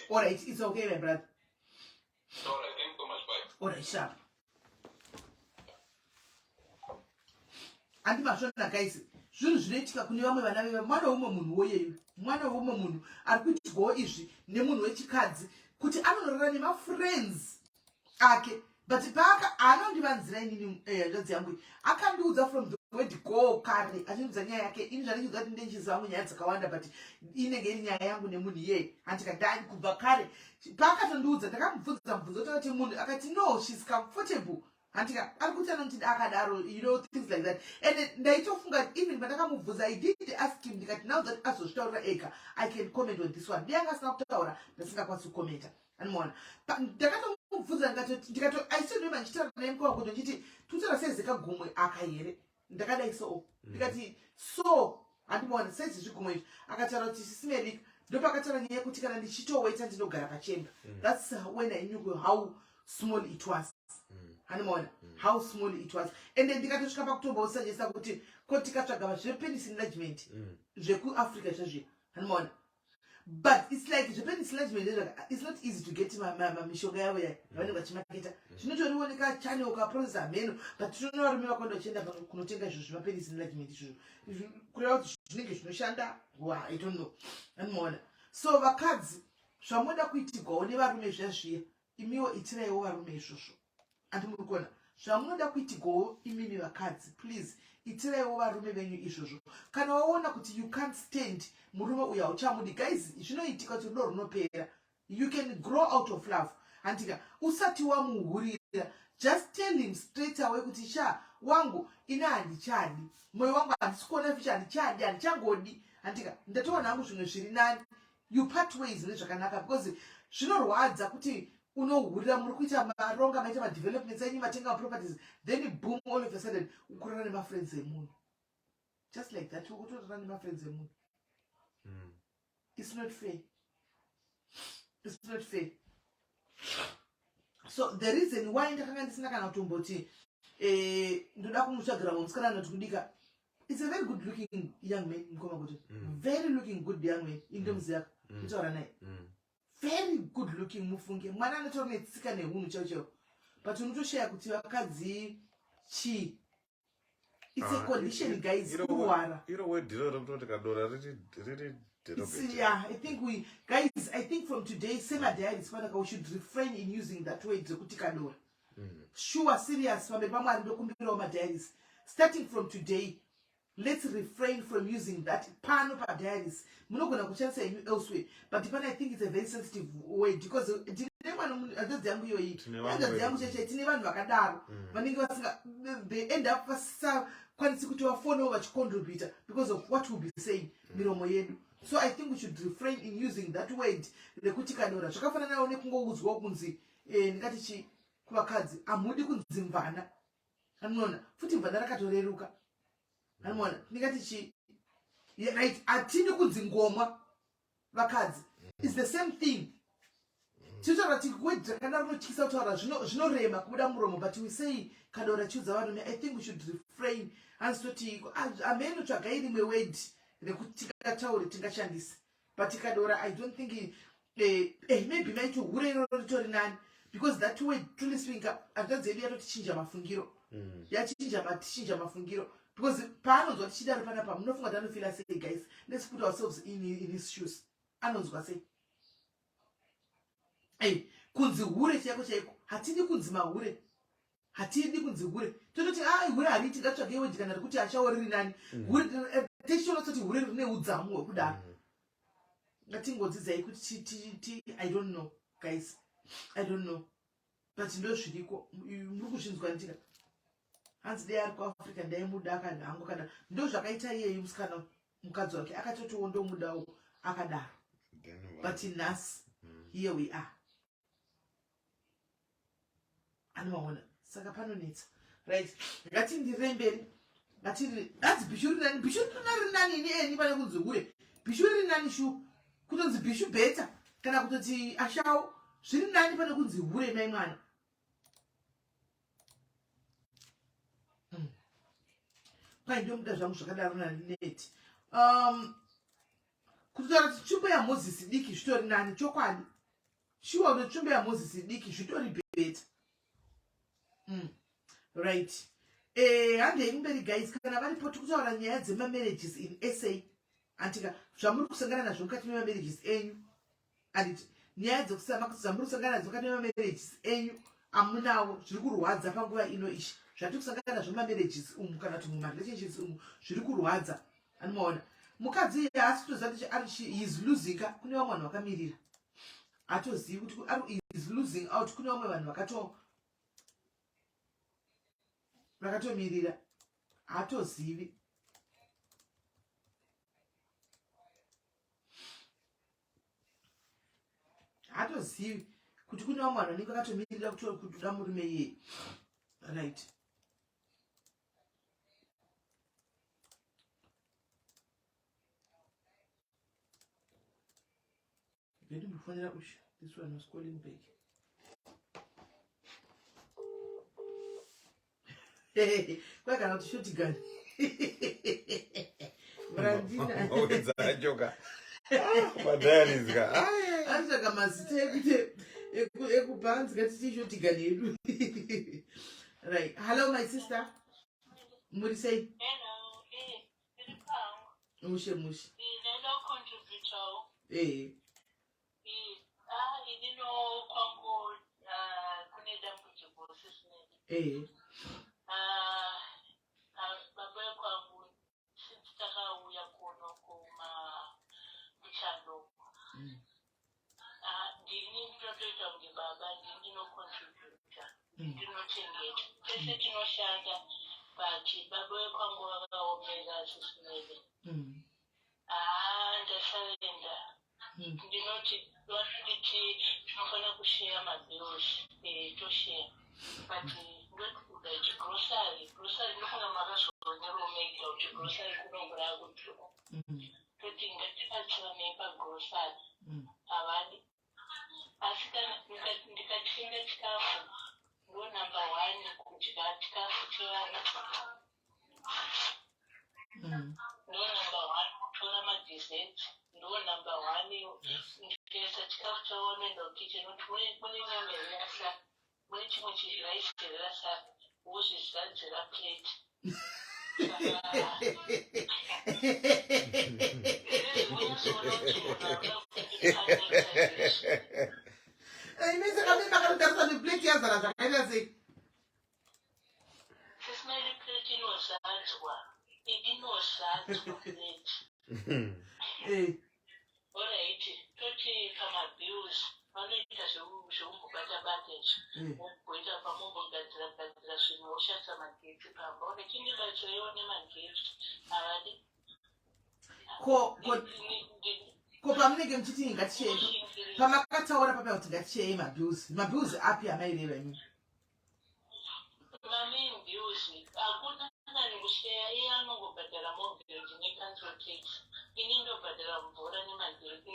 S1: Alright, it's okay my brother. Alright, sharp. Handi mazvona guys, zvinhu zvinoitika kune vamwe vana veva mwana weumwe munhu woyeyu, mwana weumwe munhu ari kuitirwawo izvi nemunhu wechikadzi kuti anonorara nemafriends ake. But paaka anondivanzira inini eh, hanzvadzi yangu iyi akandiudza from the word go kare achindiudza nyaya yake. Ini zvandichiudza kuti ndindichiziva hangu nyaya dzakawanda, but inenge iri nyaya yangu nemunhu iyeye. Handika ndani kubva kare paakatondiudza ndakamubvunza mubvunzo toti munhu akati no, she's comfortable. Handika ari kuti anondida akadaro, you know, things like that. And ndaitofunga even pandakamubvunza, I did ask him ndikati now that azozvitaurira ega, I can comment on this one. Ndiye anga asina kutaura, ndasingakwanisi kukomenta. Anomaona, ndakatomubvunza ndikato I still remember ndichitaura naye mukoma kuti ndichiti tutaura saizi kagumwe aka here, ndakadai so. Ndikati so handimaona saizi zvigumwe izvi. Akataura kuti sisimelika ndopakataura nyaya yekuti kana ndichitoweta ndinogara pachemba. That's when I knew how small it was. Handimaona how small it was. And then ndikatosvika pakutombosajesa kuti ko tikatsvaga zvepenis enlargement zvekuAfrica zvezvi, handimaona. But it's like zvepenis enlargement zvezvaka, it's not easy to get mishonga yavo yaya yavanenge vachimaketa. Zvinotoriwo nekachannel kaprocess hameno, but tinoona varume vakawanda vachienda kunotenga izvo zvemapenis enlargement izvozvo. Kureva kuti zvinenge zvinoshanda wa, I don't know. Handimaona. So vakadzi, zvamunoda kuitigwawo nevarume zviya zviya, imiwo itiraiwo varume izvozvo. Andi muri kuona zvamunoda kuitigwawo imimi vakadzi, please itiraiwo varume venyu izvozvo. Kana waona kuti you can't stand murume uyu, hauchamudi, guys, zvinoitika kuti rudo runopera. You can grow out of love, handika? Usati wamuhurira, just tell him straight away kuti sha wangu, ini handichadi, mwoyo wangu handisi kuona ficha, handichadi, handichangodi, handika? Ndatoona hangu zvimwe zviri nani. You part ways nezvakanaka, because zvinorwadza kuti unohurira, muri kuita maronga, maita madevelopments enyu, matenga maproperties, then boom, all of a sudden ukurara nemafriends emunhu, just like that, ukutorara nemafriends emunhu. It's not fair, it's not fair. So the reason why ndakanga ndisina kana kutomboti ndoda kumutsvagira musikana anoti kudika, it's a very good looking young man, mukoma, kuti very looking good young man, indomuziva, kutaura naye, very good looking. Mufunge mwana anotori netsika neunhu chaivo chaivo, but unotoshaya kuti vakadzi chii. It's a
S2: Ah,
S1: condition, guys, kurwara.
S2: Iro word iro rekutoti kadora riri derogatory.
S1: Yeah, I think we, guys, I think from today, semadiaries panaka, we should refrain in using that word rekuti kadora. Sure, serious, pamberi paMwari ndokumbirawo madiaries. Starting from today, let's refrain from using that pano padiaries. Munogona kushandisa inyu elsewhere, but pana I think it's a very sensitive word because tine mwana hanzvadzi yangu iyoyi,
S2: Tine vamwe
S1: hanzvadzi yangu
S2: vedu.
S1: cheche, tine vanhu vakadaro vanenge vasinga, they end up vasisakwanisi kuti vafonewo vachicontributa because of what we'll be saying, miromo yedu. So I think we should refrain in using that word rekuti kadora. Zvakafananawo nekungoudzwawo kunzi ndingati chi kuvakadzi, hamudi kunzi mvana. Anoona futi mvana rakatoreruka, anoona ndingati chi. Yeah, right, hatidi kunzi ngomwa vakadzi. Is the same thing. Tinotaura kuti word rakadaro rinotyisa kutaura, zvinorema kubuda muromo, but we say kadora chiudza varume. I think we should refrain. Hanzi toti ameno tsvagai rimwe word rekuti tingataure, tingashandise, but kadora, I don't think maybe maiti hure iroro ritori nani, because that word, truly speaking, hanzvadzi yedu yatotichinja mafungiro. Yachinja, matichinja mafungiro, because paanonzwa tichidaro panapa, munofunga kuti anofila sei? Guys, let's put ourselves in his shoes. Anonzwa sei? Ei, kunzi hure chaiko chaiko, hatidi kunzi mahure, hatidi kunzi hure. Tototi a hure hariti, ngatsvage word kana rekuti ashawo riri nani. Hure tichiona toti hure rine udzamu hwekudaro. Ngatingodzidzai kuti I don't know, guys, I don't know, but ndo zviriko. Muri kuzvinzwa ndika hanzi dei ari kuAfrica ndaimuda akanhango kana ndo zvakaita iyeyu musikana, mukadzi wake akatotiwo ndomudawo akadaro.
S2: Then
S1: but nhasi here we are, anomaona. Saka panonetsa. Right, ngatindirei mberi. Ngatiri hanzi bhishu ri nani, bhishu rina ri nani. Ini eni pane kunzi hure, bhishu riri nani. Shu kutonzi bhishu better, kana kutoti ashawo zviri nani pane kunzi hure mai mwana. Kwai ndomuda zvangu zvakadaro naneti. Kutotaura kuti tsvimbo yaMozisi diki zvitori nani chokwadi. Shuwa, kuti tsvimbo yaMozisi diki zvitori better. Right. Eh, handei kumberi guys, kana varipo tikutaura nyaya dzemamarriages in SA. Antika zvamuri kusangana nazvo mukati memamarriages enyu. Anditi nyaya dzekusama zvamuri kusangana nadzo mukati memamarriages enyu amunawo zviri kurwadza panguva ino ishi. Zvatiri kusangana nazvo mumamarriages umu kana kuti mumarelationships umu zviri kurwadza. Anomaona mukadzi iye haasi kutoziva kuti ari he is losing ka kune vamwe vanhu vakamirira. Hatozivi kuti ari is losing out kune vamwe vanhu vakato vakatomirira hatozivi hatozivi kuti kune vamwe vanhu vanenge vakatomirira kutoda murume iyeye right. Ndimbofonera uyu. This one was calling back. Kwa kana kuti shotgun. Brandina.
S2: Mawedza achoka. Madiaries ka.
S1: Aritsvaka mazita ekuti ekupanzi ngatitii shotgun yedu. Right. Hello my sister. Muri sei?
S3: Hello. Eh, ndiri pangu.
S1: Mushe mushe.
S3: Ndinoda kucontributawo.
S1: Eh.
S3: Eh, ah, ini no kwangu ah, kune dambudziko sisinei.
S1: Eh.
S3: Ah, ah, baba vekwangu since takauya kuno kuma kuchando Ah, ndini ndinotoita kunge baba ndini ndinocontributa ndinochengeta tese tinoshanda but baba vekwangu vakaomera sisinei haa ndasarenda ndinoti vanonditi tinofanira kusheya mabills eh, tosheya but ndoti kuda grocery grocery ndofunga makazvionerawo mega kuti grocery kunongo rakudhura toti ngatibatsiranei pagrocery havadi asi kana ndikatenga chikafu ndo number one kudya chikafu chevana ndo number one kutora madesserts ndo number one ndikaisa chikafu chavo vanoenda kukitchen kuti mune nyama here yasara mune chimwe chirice here rasara wozvizadzira plate.
S1: Imi saka mimi makatotarisa kuti plate yazara zvakaita sei?
S3: Sismaili plate inozadzwa. Inozadzwa plate.
S1: Eh.
S3: Alright, toti pamabills vanoita zvekumbobata bata izvi vomboita pamombogadzira gadzira zvinhu voshandisa magetsi pamba ore chindibatsireiwo nemagetsi havadi.
S1: Ko ko ko pamunenge muchiti ngaticheye pamakataura papa kuti ngaticheyei mabills mabills api amaireva imimi?
S3: Main bills hakuna nani kusheya iye anongobhadhara mortgage necouncil tax ini ndobhadhara mvura nemagetsi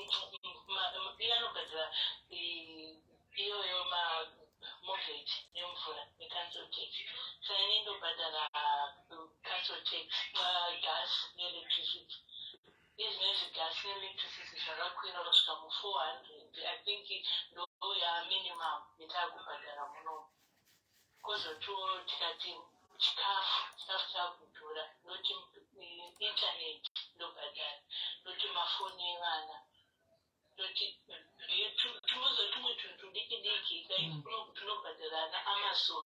S3: iye anobhadhara iyoyo mamortgage nemvura necouncil tax saka ini ndobhadhara council tax gas neelectricity izvinezvi gas neelectricity zvakakwira kusvika mu400 I think ndo yaminimum yetaakubhadhara munomu kozotiwo tikati chikafu chikafu chakudhura noti internet ndobhadhara noti mafoni evana noti tumozo tumwe tunhu tudiki diki like kunoku tinobhadhara ana Amazon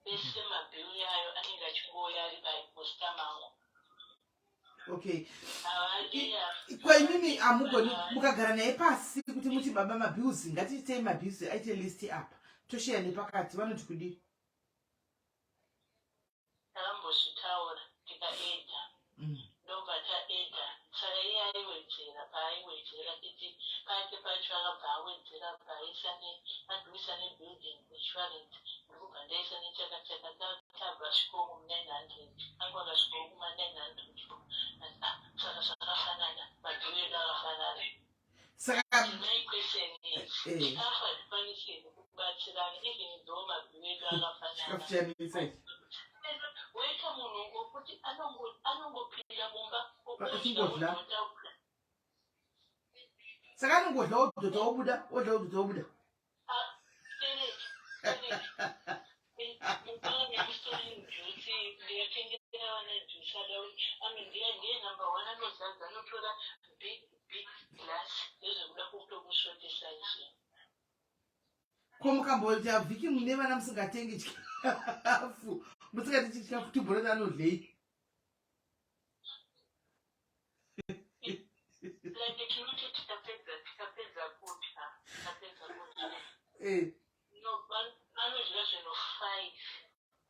S3: ese mabhill yayo anenge achingouya ari paposta mangu.
S1: Okay, kwaimimi amugoni mukagara naye pasi kuti muti baba mabills ngatiitei mabills aite list apa tosheya nepakati vanoti kudii?
S3: Ndakambozvitaura ndikaedha ndobva taedha saka iye aiwedzera paaiwedzera titi pake pacho akabva awedzera abva aisa aduisa nebuilding insurance ndikubva ndaisa nechakachaka tabva svikawo mu 900 angu akasvikawo kuma 900 ah, saka zvakafanana madhuri edu akafanana.
S1: Saka
S3: my question is
S1: Eh.
S3: chikafu hatikwanisi here kubatsirana even though mabhiu edu akafanana?
S1: Chikafu chanetsa ichi.
S3: Woita munhu wokuti anongopinda mumba
S1: Achingodya.
S3: odya.
S1: Saka anongodya odhota obuda odya odhota obuda.
S3: Ah, Derek, Derek. Mupanga nemustori juice. Haachada anondiya ndiye number one anozadza anotora big big glass ndezvekuda kutomusvotesa izvi.
S1: Ko mukamboita vhiki mune vana musingatengi chikafu musingatengi chikafu tibhorani anodlei?
S3: Like tinoti tikapedza tikapedza kudya tikapedza kudya
S1: eh.
S3: No, anodya zvinhu five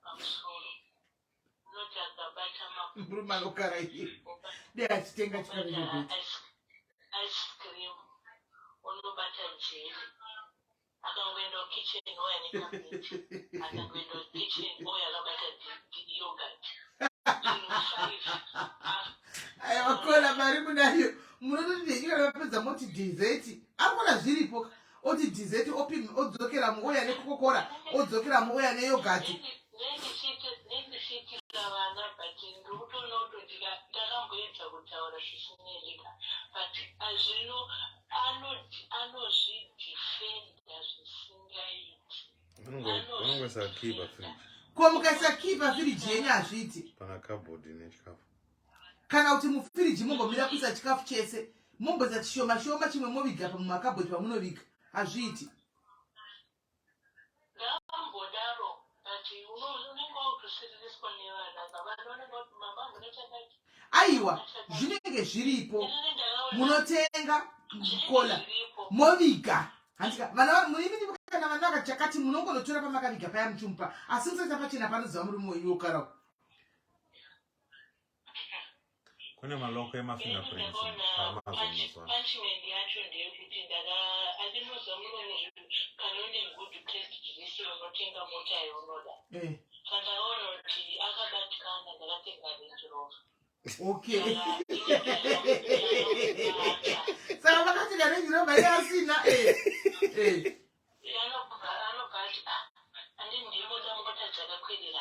S3: pamusoro unoti akabata
S1: murume anokara iye dei achitenga chikafu chebheti
S3: ice cream unobata jeri akangoenda kukitchen oya nekabheti akangoenda kukitchen oya akabata yogurt
S1: aiwa kola mari munayo munototi nhenyu kana vapedza moti dessert akona zviripo oti dessert odzokera muoya nekokokora odzokera muoya neyogati
S3: nendichiitira vana but ndikutoona kuti ndakamboedza kutaura zvisinelika but azvino anozvidefenda zvisingaiti.
S2: Vanongoisa key pafridge.
S1: Ko mukaisa key pafiriji yenyu hazviiti?
S2: Pana cupboard ine chikafu.
S1: Kana kuti mufiriji mombomira kuisa chikafu chese momboisa chishoma shoma chimwe moviga pamumakabhodhi pamunoviga hazviiti.
S3: Ndakambodaro but unenge wakutosiririswa nevana ka vana vanenge vati mama hamuna chakati.
S1: Aiwa zvinenge zviripo munotenga kola moviga handika vana muimini kana vana vakati chakati munongonotora pamakaviga paya muchimupa asi musaita pachena panoziva murume wenyu wokarawo.
S2: Kune maloko emafingerprints paAmazon mazuva ano.
S3: Punishment yacho ndeyekuti ndaka andinoziva muno kana une good credit zvese unotenga mota yaunoda.
S1: Eh.
S3: Pandakaona kuti akabatikana ndakatenga Range Rover.
S1: Okay. Saka vakatenga Range Rover iye asina eh. Eh.
S3: Anobva anobva ati ah andi ndinoda mota dzakakwirira.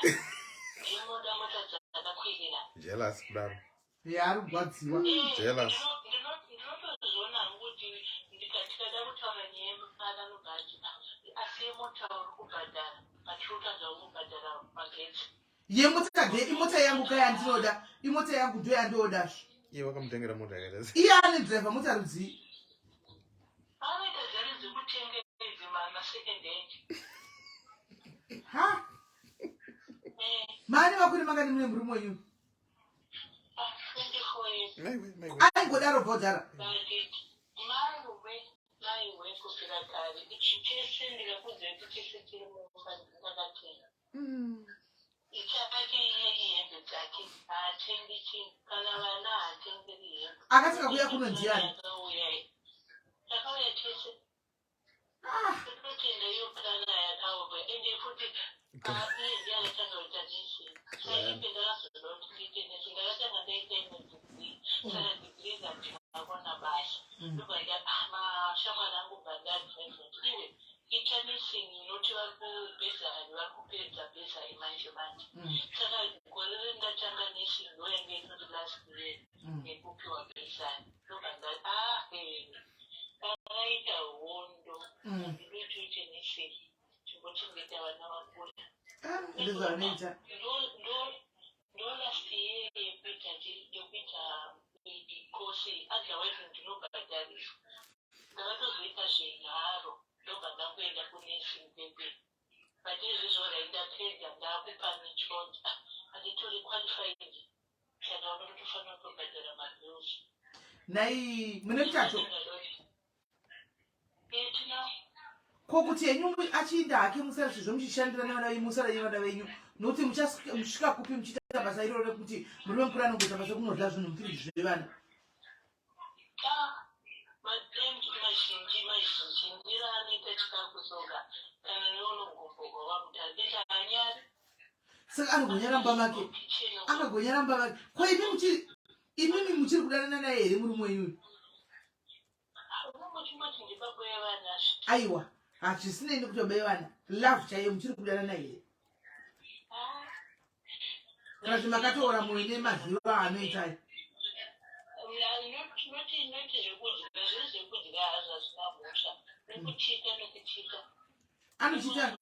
S3: Ndinoda mota dzakakwirira.
S2: Jealous kudaro.
S1: Ya ari kugwadziwa.
S2: Jealous.
S3: Ndinotozviona hangu kuti ndikada kutaura nyaya yemari anobva ati ah asi yemota uri kubhadhara but uri kutadza kubhadhara magetsi.
S1: Yemota ge imota yangu ka yandinoda imota yangu ndo yandoda.
S2: Iye wakamutengera mota yakaita sei?
S1: Iye ane driver mota rudzii?
S3: Anoita dzari dzekutenga idzi masecond hand.
S1: Ha?
S3: Eh.
S1: Mari makore mangani mune murume wenyu?
S3: Ah, 24 years.
S2: Maiwe, maiwe.
S1: Aingodaro bhodhara.
S3: But maiwe maiwe kubvira kare ichi chese ndikakuudza kuti chese chiri mumba ndakatenga. Ichake iye ihembe dzake haatengi chinhu kana vana haatengeri hembe.
S1: Akatanga kuuya kuno ndiani?
S3: Takauya takauya tese.
S1: Ah.
S3: Totenda iyo plana yakauya ende futi ah, iye ndiye akatanga kuita nursing. Saka ipe ndakazoda kuti ndiite nursing ndakatanga ndaita imwe degree saka degree ndandakona basa ndobva nda ah, mashamwari angu bva ndaadvise kuti iwe Ita nursing inoti vari kubhezari vari kupedza bhezari manje manje saka gore rendatanga nursing ndoyange itori last year yekupiwa bhezari ndobva nda ah eh pakaita hondo ndinoti uite nursing chimbochengeta vana vakura
S1: Ah, ndozvavanoita.
S3: ndo ndo ndo last year yekuita yekuita course otherwise ndinobhadhariswa Ndakatozoita zvenharo ndobva ndangoenda kunursing pepe but izvezvi alright ndapedza ndakupa michonzi ah handitori qualified saka unotofanira kutobhadhara mabills.
S1: Nhai mune muchato?
S3: Eh, tinawo.
S1: Ko kuti henyu achiinda hake musara sezvo muchishandira nevana venyu musara nevana venyu nokuti muchasvika kupi muchiita basa iroro rekuti murume mukuru anongoita basa kunodla zvinhu mufiriji zvevana?
S3: Ah, matengi mazhinji mazhinji ndiro anoita chikafu soka kana neunogomboka wakuti ende haanyari
S1: saka anogonyara mumba make akagonyara mumba make ko imi muchiri imimi muchiri kudanana naye here murume wenyu uyu
S3: unongochimboti ndibaba yevana
S1: aiwa hazvisinei nekuti baba yevana love chaiyo muchiri kudanana here kana kuti makatoora mwoyo nemaziro aanoita ayo anochita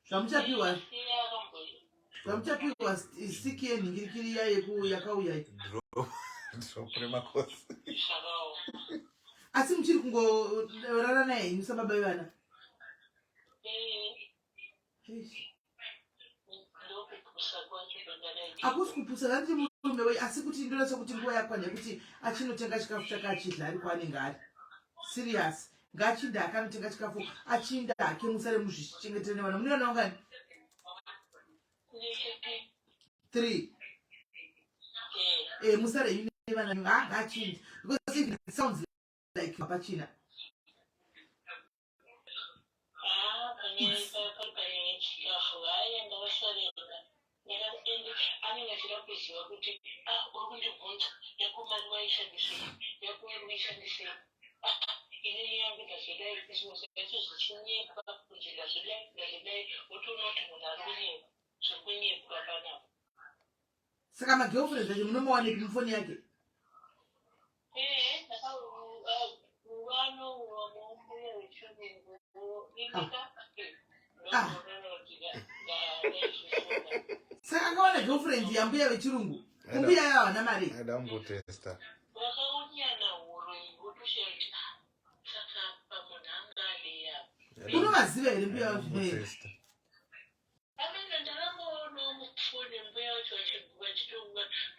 S1: zvamuchapiwa Zvamuchapiwa siki yenhingirikiri iya yeku yakauya iyi.
S2: Drop remakosi.
S1: Asi muchiri kungorara naye henyu sababa vevana? Hakusi kupusa zvandiri murume wei asi kuti ndonatsa kuti nguva yakwana yekuti achinotenga chikafu chake achidla ari kwaanenge ari. Serious. Ngaachinda akanotenga chikafu achinda hake musare muzvichengetere nevana. Mune vana vangani? 3. Eh, musare henyu nevana venyu. Ah, ngaachinda. Because even it sounds like hapachina.
S3: Ah, panyaya pari panyaya yechikafu haya ndakasarenda ende anenge achida kuziva kuti ah uri kundibvunza yako mari waishandisei yako uri kuishandisei ah inini yangu ndazodai zvimwe zvacho zvichinyepa kunzi ndazodai ndazodai wotoona kuti munhu ari kunyepa zvekunyepwa panapa
S1: Saka magirlfriends acho munomawanepi mufoni yake? Ah. Saka akawana girlfriend yambuya vechirungu kumbuya yavo havana mari.
S2: Aida kumbotesta.
S1: Unovaziva here mbuya vazvinoenda?
S3: Amene ndakangoonawo mufoni mbuya vacho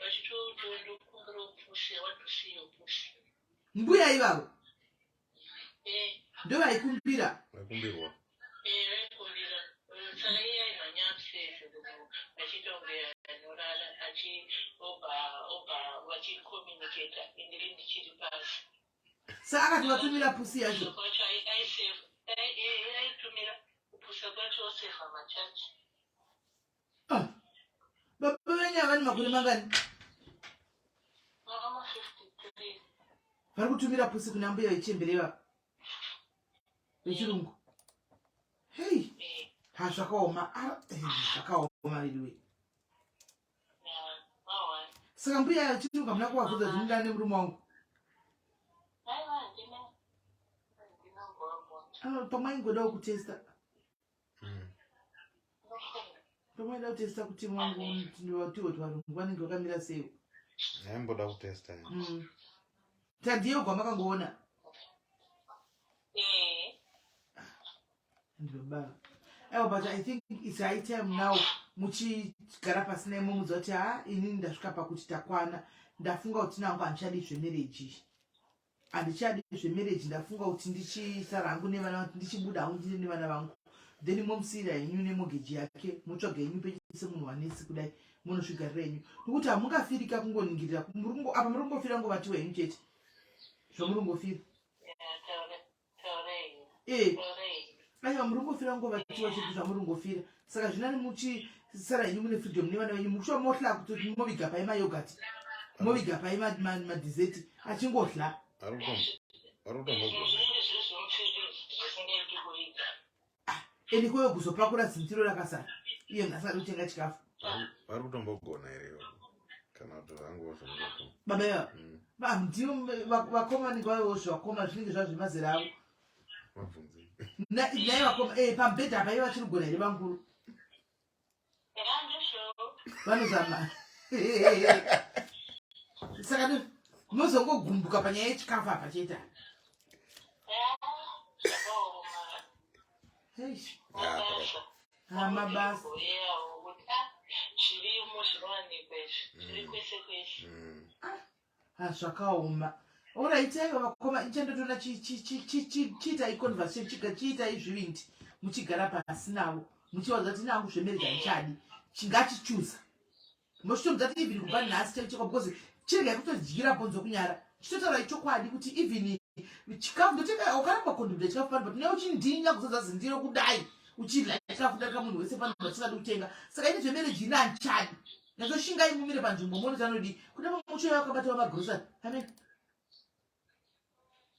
S3: vachitoutiwo ndokumbirawo pusi I want to see your pussy.
S1: Mbuya ivavo
S3: Eh,
S1: ndovaikumbira.
S2: Vaikumbirwa.
S3: eh, vaikumbira. Saka iye aimhanya upstairs uko achiita kunge anorara achi obva obva vachicommunicata inini ndichiri pasi.
S1: Saka akati vatumira pusi yacho.
S3: Kupusa kwacho aiseva aitumira kupusa kwacho oseva machachi.
S1: Ah. Baba venyu ava vane makore mangani?
S3: Mama 53.
S1: Vari kutumira pusi kuna mbuya vechembere ivava. Vechirungu. Hey. Ha zvakaoma. Ah, eh, zvakaoma veduwe. Saka mbuya vechirungu hamuna kuvabvunza kuti munodanana nemurume wangu? Ah, pamwe aingodawo kutesta. Pamwe kutesta kuti mwangu tiwo twarungu vanenge vakamira sei.
S2: Aimboda kutesta.
S1: Tadiyo gwamakangoona. Ndibaba. Aiwa but I think it's high time now muchigara pasi naye momudza kuti ha inini ndasvika pakuti takwana ndafunga kuti nangu handichadi zvemarriage izvi. Handichadi zvemarriage ndafunga kuti ndichisara hangu nevana vangu ndichibuda hangu ndine nevana vangu then momusiira henyu nemortgage yake motsvaga henyu penyu semunhu wanesi kudai munosvigarira henyu nokuti hamungafirika kungoningirira apa muri kungofira ngovatiwa henyu chete zvamuri kungofira eh aiwa muri kungofira ngovatiwa chete zvamuri kungofira saka zvinani muchisara henyu mune freedom nevana venyu mukushuwa mohla kutoti moviga pai mayogurt moviga pai madessert achingohla ende koyo kuzopakura zindiro rakasara iye ngasada kutenga chikafu
S2: vari kutombogona here kana kuti vangu zvomboto
S1: baba ivava mm. ndivo vakoma vanenge vaiwo zvakoma zvinenge zvava zvemazera avo naye vakoma eh, pamubhedha apa iye vachiri kugona here vanguru vanozama saka mozongogumbuka panyaya yechikafu apa chete mabasa Zvakaoma. Alright, aiwa vakoma ichandotoona chiitai conversation chiga chiitai zvivindi muchigara pasi navo muchivaudza kuti nangu zvemarriage handichadi chingachichuza mochitomudza kuti even kubva nhasi chaichekwa because chiregai kutodyira bhonzo kunyara chitotaurai chokwadi kuti even chikafu ndotenga ukaramba kondobda chikafu pano but newe uchindinya kuzadza zindiro kudai uchidya chikafu darika munhu wese pano but usingadi kutenga saka ini zvemarriage ini handichadi Nyatsoshingai mumire panzvimbo muone kuti anodii. Kuda muchiuya wakabata magrocery. Amen.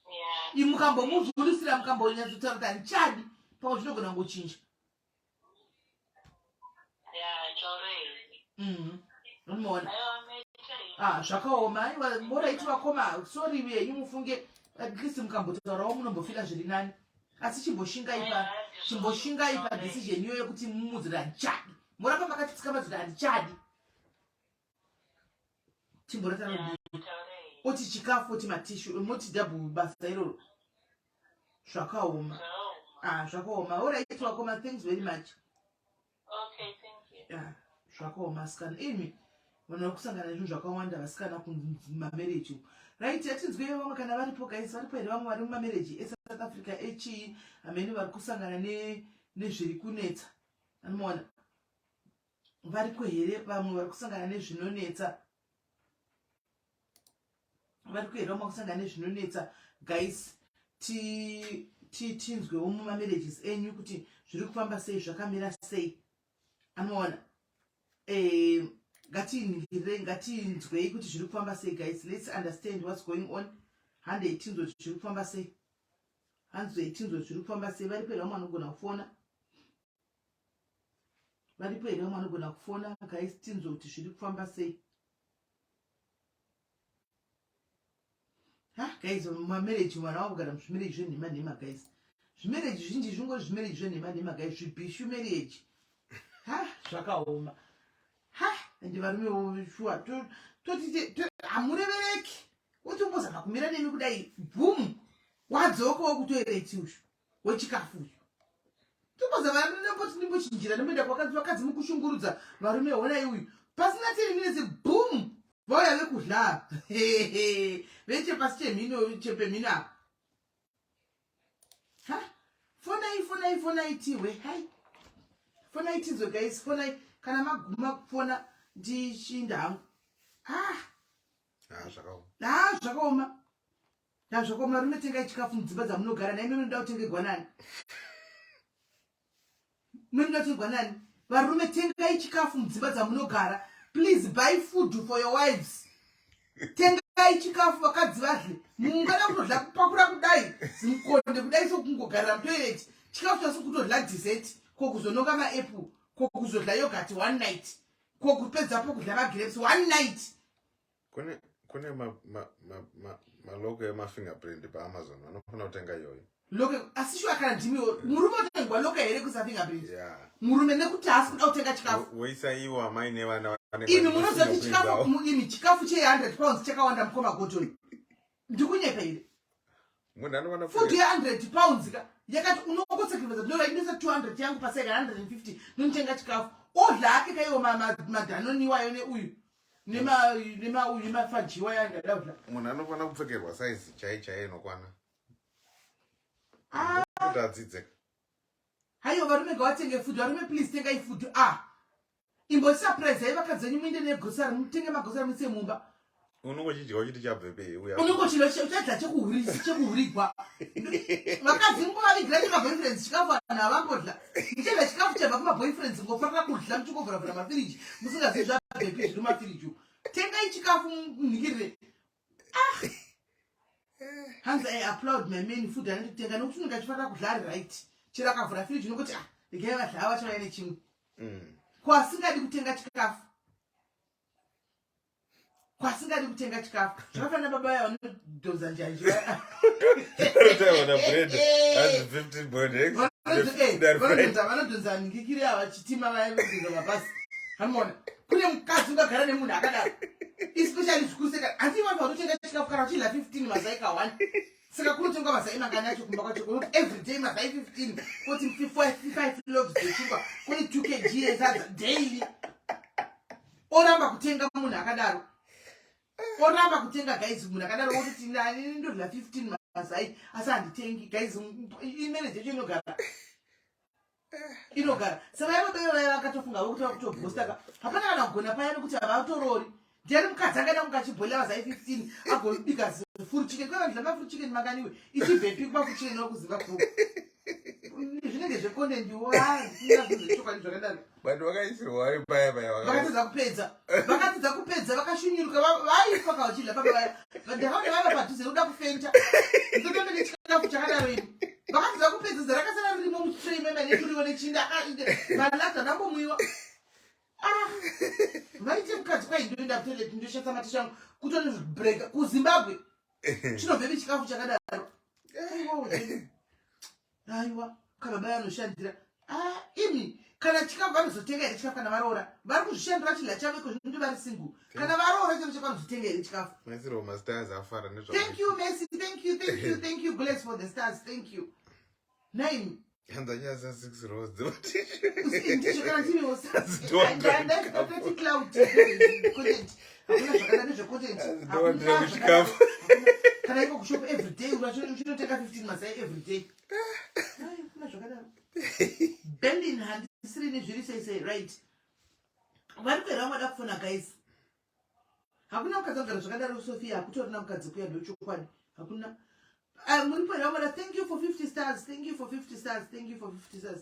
S3: Yeah.
S1: Imi mukambomuvhundusira mukambonyatsotaura kuti handichadi pamwe zvinogona kungochinja.
S3: Yeah, taurei.
S1: Mhm. Unoona.
S3: Aiwa, maita henyu.
S1: Ah, zvakaoma. Aiwa, moraiti vakoma. Sorry henyu mufunge at least mukambotaurawo munombofila zviri nani. Asi chimboshingai pa chimboshingai pa decision iyoyo yekuti mumuudze kuti handichadi. Moramba makatitsika madzoda handichadi. Timboratana oti chikafu oti matishu moti double basa iroro. Zvakaoma. Ah, zvakaoma. Alright wakoma, thanks very much.
S3: Okay, thank you.
S1: Yeah, zvakaoma asikana. Imi vanhu vari kusangana nezvinhu zvakawanda vasikana kumamereji uku. Right, atinzwe vamwe kana varipo guys, varipo here vamwe vari mumamereji eSouth Africa echii hamene vari kusangana nezviri kunetsa. Anomuona? Variko here vamwe vari kusangana nezvinonetsa? Variko here vamwe kusangana nezvinonetsa guys? Ti tinzwewo mumamarriages enyu kuti zviri kufamba sei, zvakamira sei. Anoona? Ngatiningirei, ngatinzwei kuti zviri kufamba sei guys. Let's understand what's going on. Handei tinzwe kuti zviri kufamba sei. Hanzwei tinzwe kuti zviri kufamba sei. Varipo here vamwe vanogona kufona? Varipo here vamwe vanogona kufona guys, tinzwe kuti zviri kufamba sei? Ha guys, mamarriage mwana wakugara muzvimarriage zvenhema nhema guys. Zvimarriage zvinji zvingori zvimarriage zvenhema nhema guys, zvibhishu marriage. Ha, zvakaoma. Ha, ende varume shuwa toti hamurevereki. Wotombozama kumira nemi kudai, boom, wadzokawo kutoilet uyu wechikafu uyu. Tombozama ndamboti ndimbochinjira ndimboenda kwakadzi, vakadzi mukushungurudza varume honai uyu. Pasina 10 minutes boom, vauya vekudla. Vechepasi chemhino chepemhino apa. Ha, fonai fonai fonai tihwe. Hai. Fonai tinzwe guys, fonai kana maguma kufona ndichinda hangu. Ah.
S2: Ah, zvakaoma.
S1: Ah, zvakaoma. Zvakaoma. Varume tengai chikafu mudzimba dzamunogara naimi munoda kutengegwa nani? Munoda kutengegwa nani? Varume tengai chikafu mudzimba dzamunogara. Please buy food for your wives. Tengai chikafu vakadzi vadle. Mungada kutodla kupakura kudai, zimukonde kudai sokungogarira mutoilet. Chikafu chaso kutodla dessert, ko kuzonoka maapple, ko kuzodla yogurt one night, ko kupedzapo kudla magrapes one night.
S2: Kune kune maloko emafingerprint paAmazon, vanofanira kutenga iyoyo.
S1: Loke asi shuwa kana ndimiwo murume otengwa loka here kuisa fingerprint?
S2: Yeah.
S1: Murume nekuti haasi kuda kutenga chikafu.
S2: Woisa iwo amai nevana vanenge
S1: Imi
S2: vane
S1: munoziva kuti
S2: mafingerprints
S1: chikafu
S2: avo.
S1: imi chikafu che 100 pounds chakawanda mukoma Gordon. Ndikunyepa here?
S2: Munhu anowana
S1: Food ye 100 pounds ka yakati unongotsacrifice ndora indoisa 200 yangu paseka 150 ndonotenga chikafu. Odla hake kaiwo madanoni iwayo neuyu nema nema uyu nemafajiwa yayo ndada kudla.
S2: Munhu anofanira kupfekerwa size chai chai inokwana.
S1: Ah.
S2: Kuti adzidze.
S1: Haiwa varume ngawatenge food, varume please tengai food. Ah. Imbo surprise vakadzi venyu muinde negrocery, mutenge magrocery muise mumba.
S2: Unongochidya uchiti chabvepei uya.
S1: Unongochidya uchadya chekuhurisa chekuhurigwa. Vakadzi mungovavigira nemaboyfriends chikafu vanhu havambodla. Muchadya chikafu chabva kumaboyfriends ngofanira kudla muchingovhuravhura mafiriji musingazivi zvabvepi zviri mumafiriji umu. Tengai chikafu munhikirire. Ah. Hanzi I applaud my man food anonditenga nekuti unenge achifanira kudla ari right. Chero akavhura firiji unongoti ah regai vadla ava vachauya nechimwe. Ko asingadi kutenga chikafu? Kwasingadi kutenga chikafu zvakafanana baba vaya vanodhonza njanji vaya.
S2: Taona bread hanzi 15 boiled eggs.
S1: Vanodhonza nhingikiri ava chitima vaya vanodhonza mabhasi. Anoona kune mukadzi ungagara nemunhu akadaro especially zvikuru seka hanzi vanhu vanotenga chikafu kana vachidla 15 mazai ka 1 saka kunotengwa mazai mangani acho kumba kwacho kunoti everyday mazai 15 koti 5 loaves dzechingwa kune 2 kg yesadza daily. Oramba kutenga munhu akadaro, oramba kutenga guys munhu akadaro wototi nani ndodla 15 mazai asi handitengi guys. Imarriage yacho inogara inogara saka vaya baba vaya vakatofunga vokuti vakutobhosta ka hapana kana kugona paya nekuti havatorori. Ndiani mukadzi angaida kunge achibhoila mazai 15 agobika full chicken? Kweva ndidla mafull chicken manganiwe ichibvepi kuma full chicken wakuzimbabwe zvinenge zvekondendiwo zvechokwadi zvakadaro.
S2: Vanhu vakaisirwa vari paya paya
S1: vakatadza kupedza, vakatadza kupedza, vakashunyuruka vaifa ka vachidla baba vaya. Ndakaona vava padhuze kuda kufenta ndotombe nechikafu chakadaro ini vakatadza kupedza zarakasara ririmo mutray mema neturiwo nechinda malata ndambomwiwa. Ah, vaite mukadzi kwai ndoenda kutoilet ndoshandisa matishu angu kutonobreaka kuZimbabwe chinobvepi chikafu chakadaro? Aiwa, aiwa kana baba anoshandira. Ah, imi Kana chikafu vanozotenga here chikafu kana varoora? Vari kuzvishandira chidya chavo iko zvino vari single. Kana varoora chavo chavo vanozotenga here chikafu?
S2: Messi mastars afara nezva.
S1: Thank you Messi, thank you, thank you, thank you Bless for the stars, thank you. Name.
S2: Hanzanyasa 6 rows
S1: ndizvo kana tiriwo ndati cloud content. Hakuna zvakada nezvecontent.
S2: Ndowandira kuchikafu.
S1: Kana iko kushop every day uchinotenga 15 mazai every day. Hakuna zvakadaro. Berlin handisiri nezviri sei sei right. Vari kuera vamwe kufona guys. Hakuna mukadzi anogara zvakadaro Sophia, hakutorina mukadzi kuya ndochokwadi. Hakuna. Muripo here vamwe? Thank you for 50 stars. Thank you for 50 stars. Thank you for 50 stars.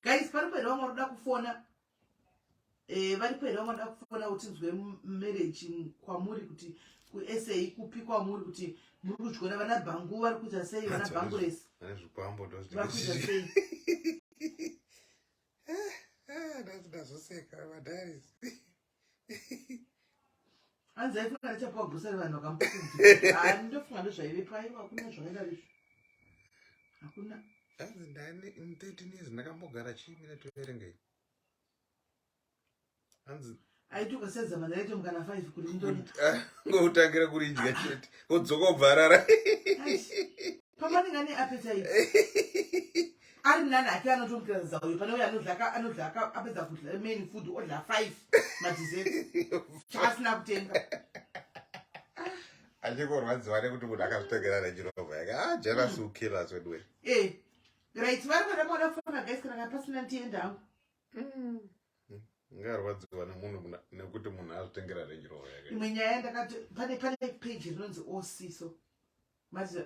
S1: Guys, paripo here vamwe varoda kufona? Varipo here vamwe varoda kufona utinzwe marriage kwamuri kuti kuSA kupi kwamuri kuti muri kutyora vana bhangu vari kuita sei vana bhanguresi
S2: Vane zvikwambo
S1: vari kuita sei?
S2: Ndazoseka madiaries.
S1: Hanzi aifunga ndichapuwa grocery vanhu vakamupa. Ndofunga ndozvaivepo. Aiwa, hakuna zvakadaro izvo, hakuna.
S2: Hanzi ndane in 13 years ndakambogara chii? Mina toverengei. Hanzi
S1: aiti ukasedza mari aito mukana 5 kuri mundoni.
S2: Ngokutangira kuridya chete wodzoka ubvarara.
S1: Pamanenge ane appetite ari nani ake anotomukira zauyo pane uyo anodya anodya apedza kudya main food odya 5 madessert chaasina kutenga.
S2: Achikorwadziwa nekuti munhu akazvitengera Range Rover yake. Ah, jealous will kill us anyway.
S1: Right, vari kuda mwana fona guys, kana pasina ndienda hangu.
S2: Ngarwadziwa nemunhu nekuti munhu azvitengera Range Rover yake.
S1: Imwe nyaya ndakati pane page rinonzi OC, so mati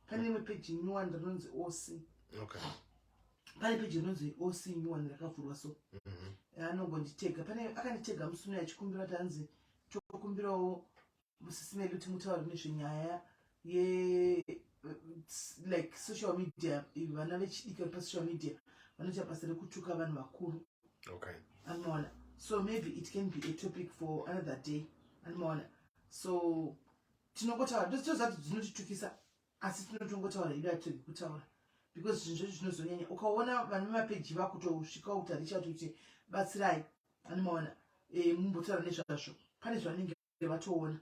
S1: pane imwe page new one rinonzi OC. Pane page rinonzi OC new one rakavhurwa, so anongonditega. Pane akanditega musi uno achikumbira kuti hanzi tokumbirawo musisi medu kuti mutaure nezvenyaya ye like social media, vana vechidiki vari pasocial media vanoita basa rekutuka vanhu vakuru. Anomaona, so maybe it can be a topic for another day. Anomaona, so tinongotaura, toziva kuti dzinotitukisa, asi tinotongotaura idu, hatiregi kutaura because zvinhu zvacho zvinozonyanya ukaona vane mapeji vakutosvika kuti harichati kuti batsirai. Anomaona, mumbotaura nezvazvo, pane zvanenge vatoona.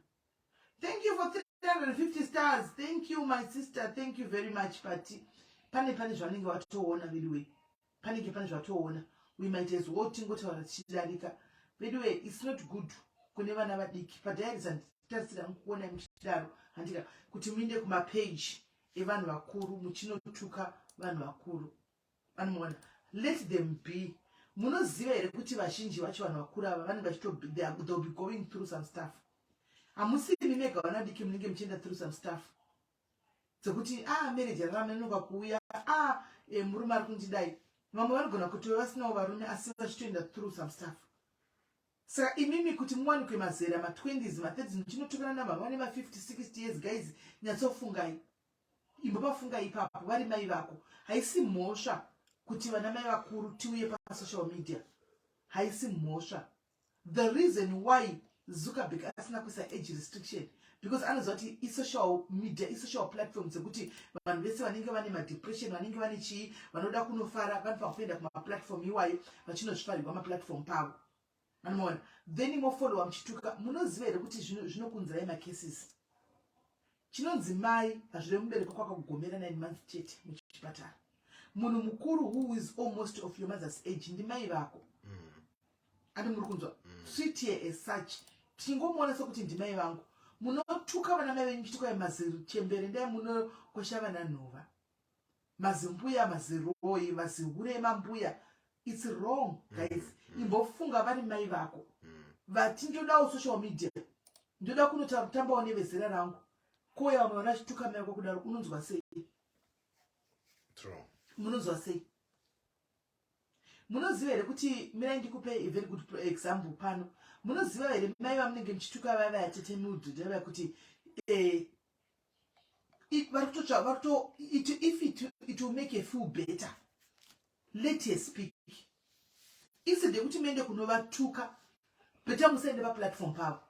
S1: Thank you for 350 stars. Thank you, my sister, thank you very much. But pane zvanenge vatoona veduwe, panenge pane zvatoona. We might as well tingotaura tichidarika veduwe. It's not good kune vana vadiki padiaries. Handitarisira mukuona muchidaro, handika kuti muinde kumapeji evanhu vakuru muchinotuka vanhu vakuru. Anomuona, let them be. Munoziva here kuti vazhinji vacho vanhu vakuru ava vanenge vachito they'll be going through some stuff? Hamusimi mega vana diki munenge muchienda through some stuff dzekuti a ah, marriage yaramenoka kuuya, a ah, murume ari kundidai. Vamwe vanogona kuti vasinawo varume asi vachitoenda through some stuff. Saka imimi kuti muwanikwe mazera ma20s, ma30s muchinotukana namama vane ma50, 60 years, guys, nyatsofungai, imbopafungai ipapo. Vari mai vako. Haisi mhosva kuti vana mai vakuru tiuye pasocial media, haisi mhosva. The reason why Zuckerberg asina kuisa age restriction because anoziva kuti isocial media, isocial platform dzekuti vanhu vese vanenge vane madepression, vanenge vane chii, vanoda kunofara, vanofanira kuenda kumaplatform iwayo vachinozvifarirwa maplatform pavo. Anomaona, then mofollowa muchituka. Munoziva here kuti zvinokunzirai macases? Chinonzi mai hazvirevi mubereki kwakakugomera 9 months chete muchipatara. Munhu mukuru who is almost of your mother's age ndimai vako. Andi muri kunzwa? Treat her as such. Tichingomuona sekuti ndimai vangu. Munotuka vana mai venyu muchitukai mazichembere, ndai munokwesha vana nhova, mazimbuya, maziroi, mazihure emambuya. It's wrong, guys. Imbofunga vari mai vako. Vati ndodawo social media, ndoda kunotambawo nevezera rangu, kouya vamwe vana vachituka mai vako kudaro, unonzwa sei?
S2: True.
S1: Munonzwa sei? Munoziva here kuti, mirai ndikupe a very good example pano, munoziva here mai vamunenge muchituka vaya vaya, tete Mildred vaya, kuti vari kutotsva vari kuto if it will make you feel better, let her speak instead yekuti muende kunovatuka. Better musaende paplatform pavo.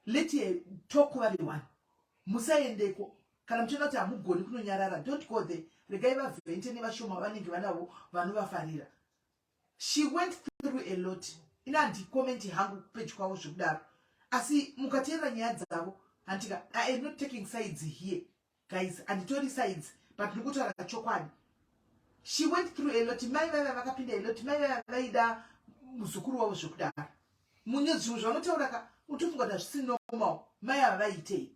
S1: Let her talk vari one. Musaendeko kana muchiona kuti hamugoni kunonyarara. Don't go there. Regai vavhente nevashoma vanenge vanavo vanovafarira. She went through a lot. Ina handikomenti hangu kupage kwavo zvekudaro, asi mukateerera nyaya dzavo, handika, I am not taking sides here, guys, handitori sides, but ndiri kutaura chokwadi. She went through a lot. Mai vaiva vakapinda a lot. Mai vaiva vaida muzukuru wavo zvekudaro. Mune zvimwe zvavanotaura ka, utofunga kuti hazvisi normal. Mai ava vaiitei?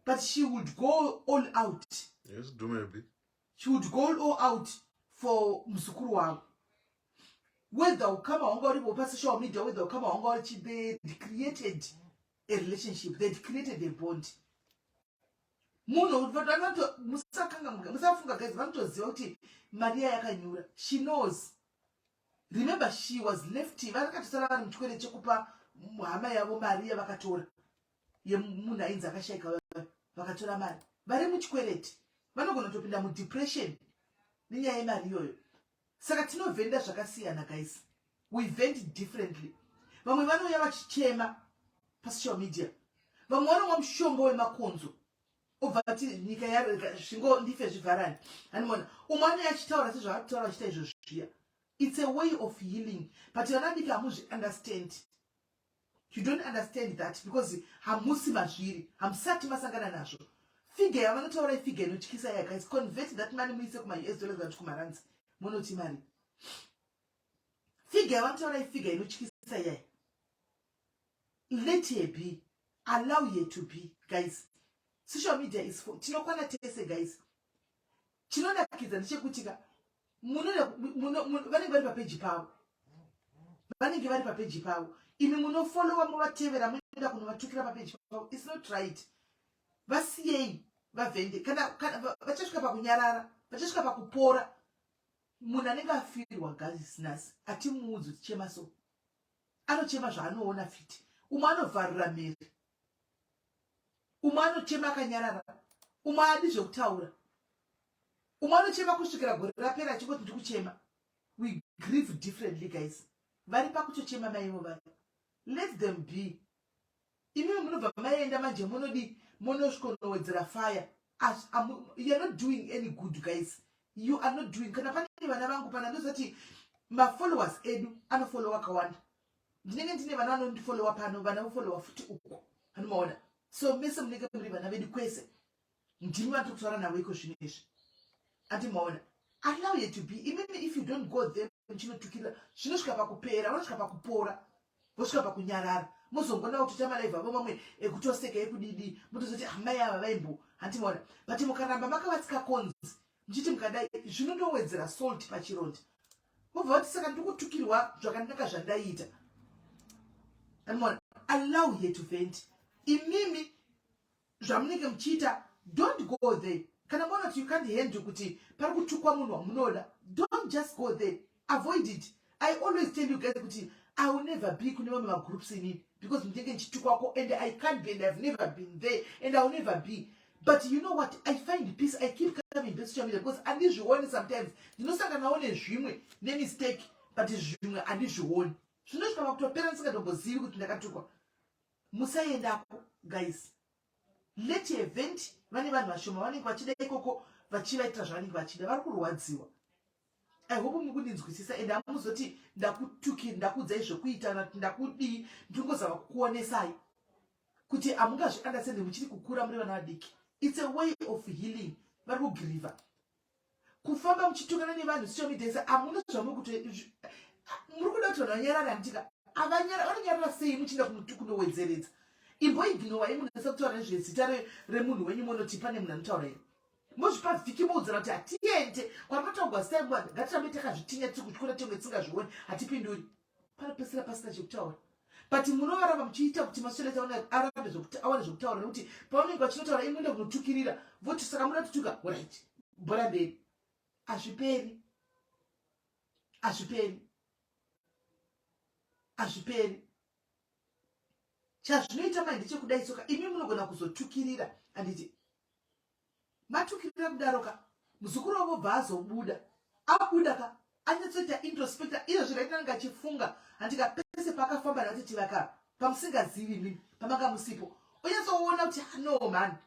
S1: But she would go all out.
S2: Yes, do maybe.
S1: She would go all out for muzukuru wavo, whether ukama hwanga uripo pasocial media, whether ukama hwanga uri, they created a relationship, they created a bond. Munhu musakanga, musafunga guys, vanotoziva kuti Maria yakanyura. She knows. Remember, she was left, vakatosara vari muchikwere chekupa hama yavo mari yavakatora yemunhu ainzi akashaika. Vakatora mari vari muchikwereti, vanogona kutopinda mudepression nenyaya yemari iyoyo. Saka tinovhenda zvakasiyana, guys. We vent differently. Vamwe vanouya vachichema pasocial media, vamwe vanomwa mushonga wemakonzo, obva ati nyika zvingo ndife zvivharani. Hanimona umwe anouya achitaura sezvaakutaura achiita izvo zviya. It's a way of healing, but vana diki hamuzviunderstand. You don't understand that because hamusi mazviri, hamusati masangana nazvo. Figure yavanotaura ifigure inotyisa ya, guys. Convert that money, muise kuma-US dollars kana kumarands, munoti mari. Figure yavanotaura ifigure inotyisa yaya. Let her be, allow her to be, guys. Social media is for tinokwana tese, guys. Chinonakidza ndechekuti ka vanenge vari papeji pavo, vanenge vari papeji pavo. Imi munofollowa, muvatevera, munoenda kunovatukira papeji pavo. It's not right. Vasiyei vavhende. Kana vachasvika pakunyarara, vachasvika pakupora. Munhu anenge afirwa, guys, nhasi atimuudzi kuti chema, so anochema zvaanoona fiti. Umwe anovharira mheri, umwe anochema akanyarara, umwe adi zvekutaura, umwe anochema kusvikira gore rapera achingoti ndiri kuchema. We grieve differently, guys. Vari pakutochema maivo vari, let them be. Imimi munobva maenda manje, munodi munosvikonowedzera fire. You are not doing any good, guys. You are not doing. Kana pane vana vangu pana, ndozati mafollowers edu anofollowa akawanda. Ndinenge ndine vana vanondifollowa pano, vana vofollowa futi uko, anomaona. So mese munenge muri vana vedu kwese, ndimi vatiri kutaura navo iko zvino izvi, andimaona. Allow you to be. Imimi, if you don't go there muchinotukirira, zvinosvika pakupera, vanosvika pakupora, vosvika pakunyarara. Muzongona kuti tamalive avo mamwe ekutoseka, ekudidi, mutozoti amai ava vaimbo, handimaona. But mukaramba makavatsika konzi muchiti mukadai, zvinondowedzera salt pachironda. Vobva vati saka ndiri kutukirwa zvakanaka zvandaiita, andimaona. Allow her to vent. Imimi zvamunenge muchiita, don't go there. Kana maona kuti you can't handle kuti pari kutukwa munhu wamunoda, don't just go there, avoid it. I always tell you guys kuti I will never be kune vamwe magroups inini because ndinenge ndichitukwako, and I can't be, and I've never been there and I will never be. But you know what? I find peace. I keep coming back social media because handizvioni. Sometimes ndinosanganawo nezvimwe nemistake, but zvimwe handizvioni, zvinosvika pakutopera ndisingatombozivi kuti ndakatukwa. Musaendako, guys. Let vent. Vane vanhu vashoma vanenge vachida ikoko, vachivaitira zvavanenge vachida. Vari kurwadziwa. I hope muri kundinzwisisa, and hamuzoti ndakutukiri, ndakuudzai zvekuita nati ndakudii. Ndingozama kukuonesai kuti hamungazviunderstande, muchiri kukura, muri vana vadiki. It's a way of healing. Vari kugrieva. Kufamba muchitukana nevanhu social media, hamuna zvamuri kuto. Muri kuda kuti vanhu vanyarara, handitika? Vanonyarara sei muchienda kunowedzeredza? Imboignorai munhu sekutaura nezvezita remunhu wenyu. Munoti pane munhu anotaura here? Mozvipa vhiki, moudzana kuti hatiende kwanotaurwa zita. Ngatirambe takazvitinya, tiri kutyora tenge tisingazvioni, hatipinduri. Panopedzisira pasina chekutaura, but munovaramba muchiita kuti masweleti arambe awane zvekutaura, nekuti pavanenge vachinotaura, imuende kunotukirira, voti saka muda kutuka, right, bhora mberi. Hazviperi, hazviperi, hazviperi. Chazvinoita mai ndechekudai soka, imi munogona kuzotukirira, handiti? Matukirira kudaro ka, muzukuru wavo bva azobuda. Abuda ka, anyatsoita introspector. Izvozvi raita anenge achifunga, handika? Pese paakafamba natete vaka pamusingazivi imimi, pamanga musipo, onyatsoona kuti, ah, no man,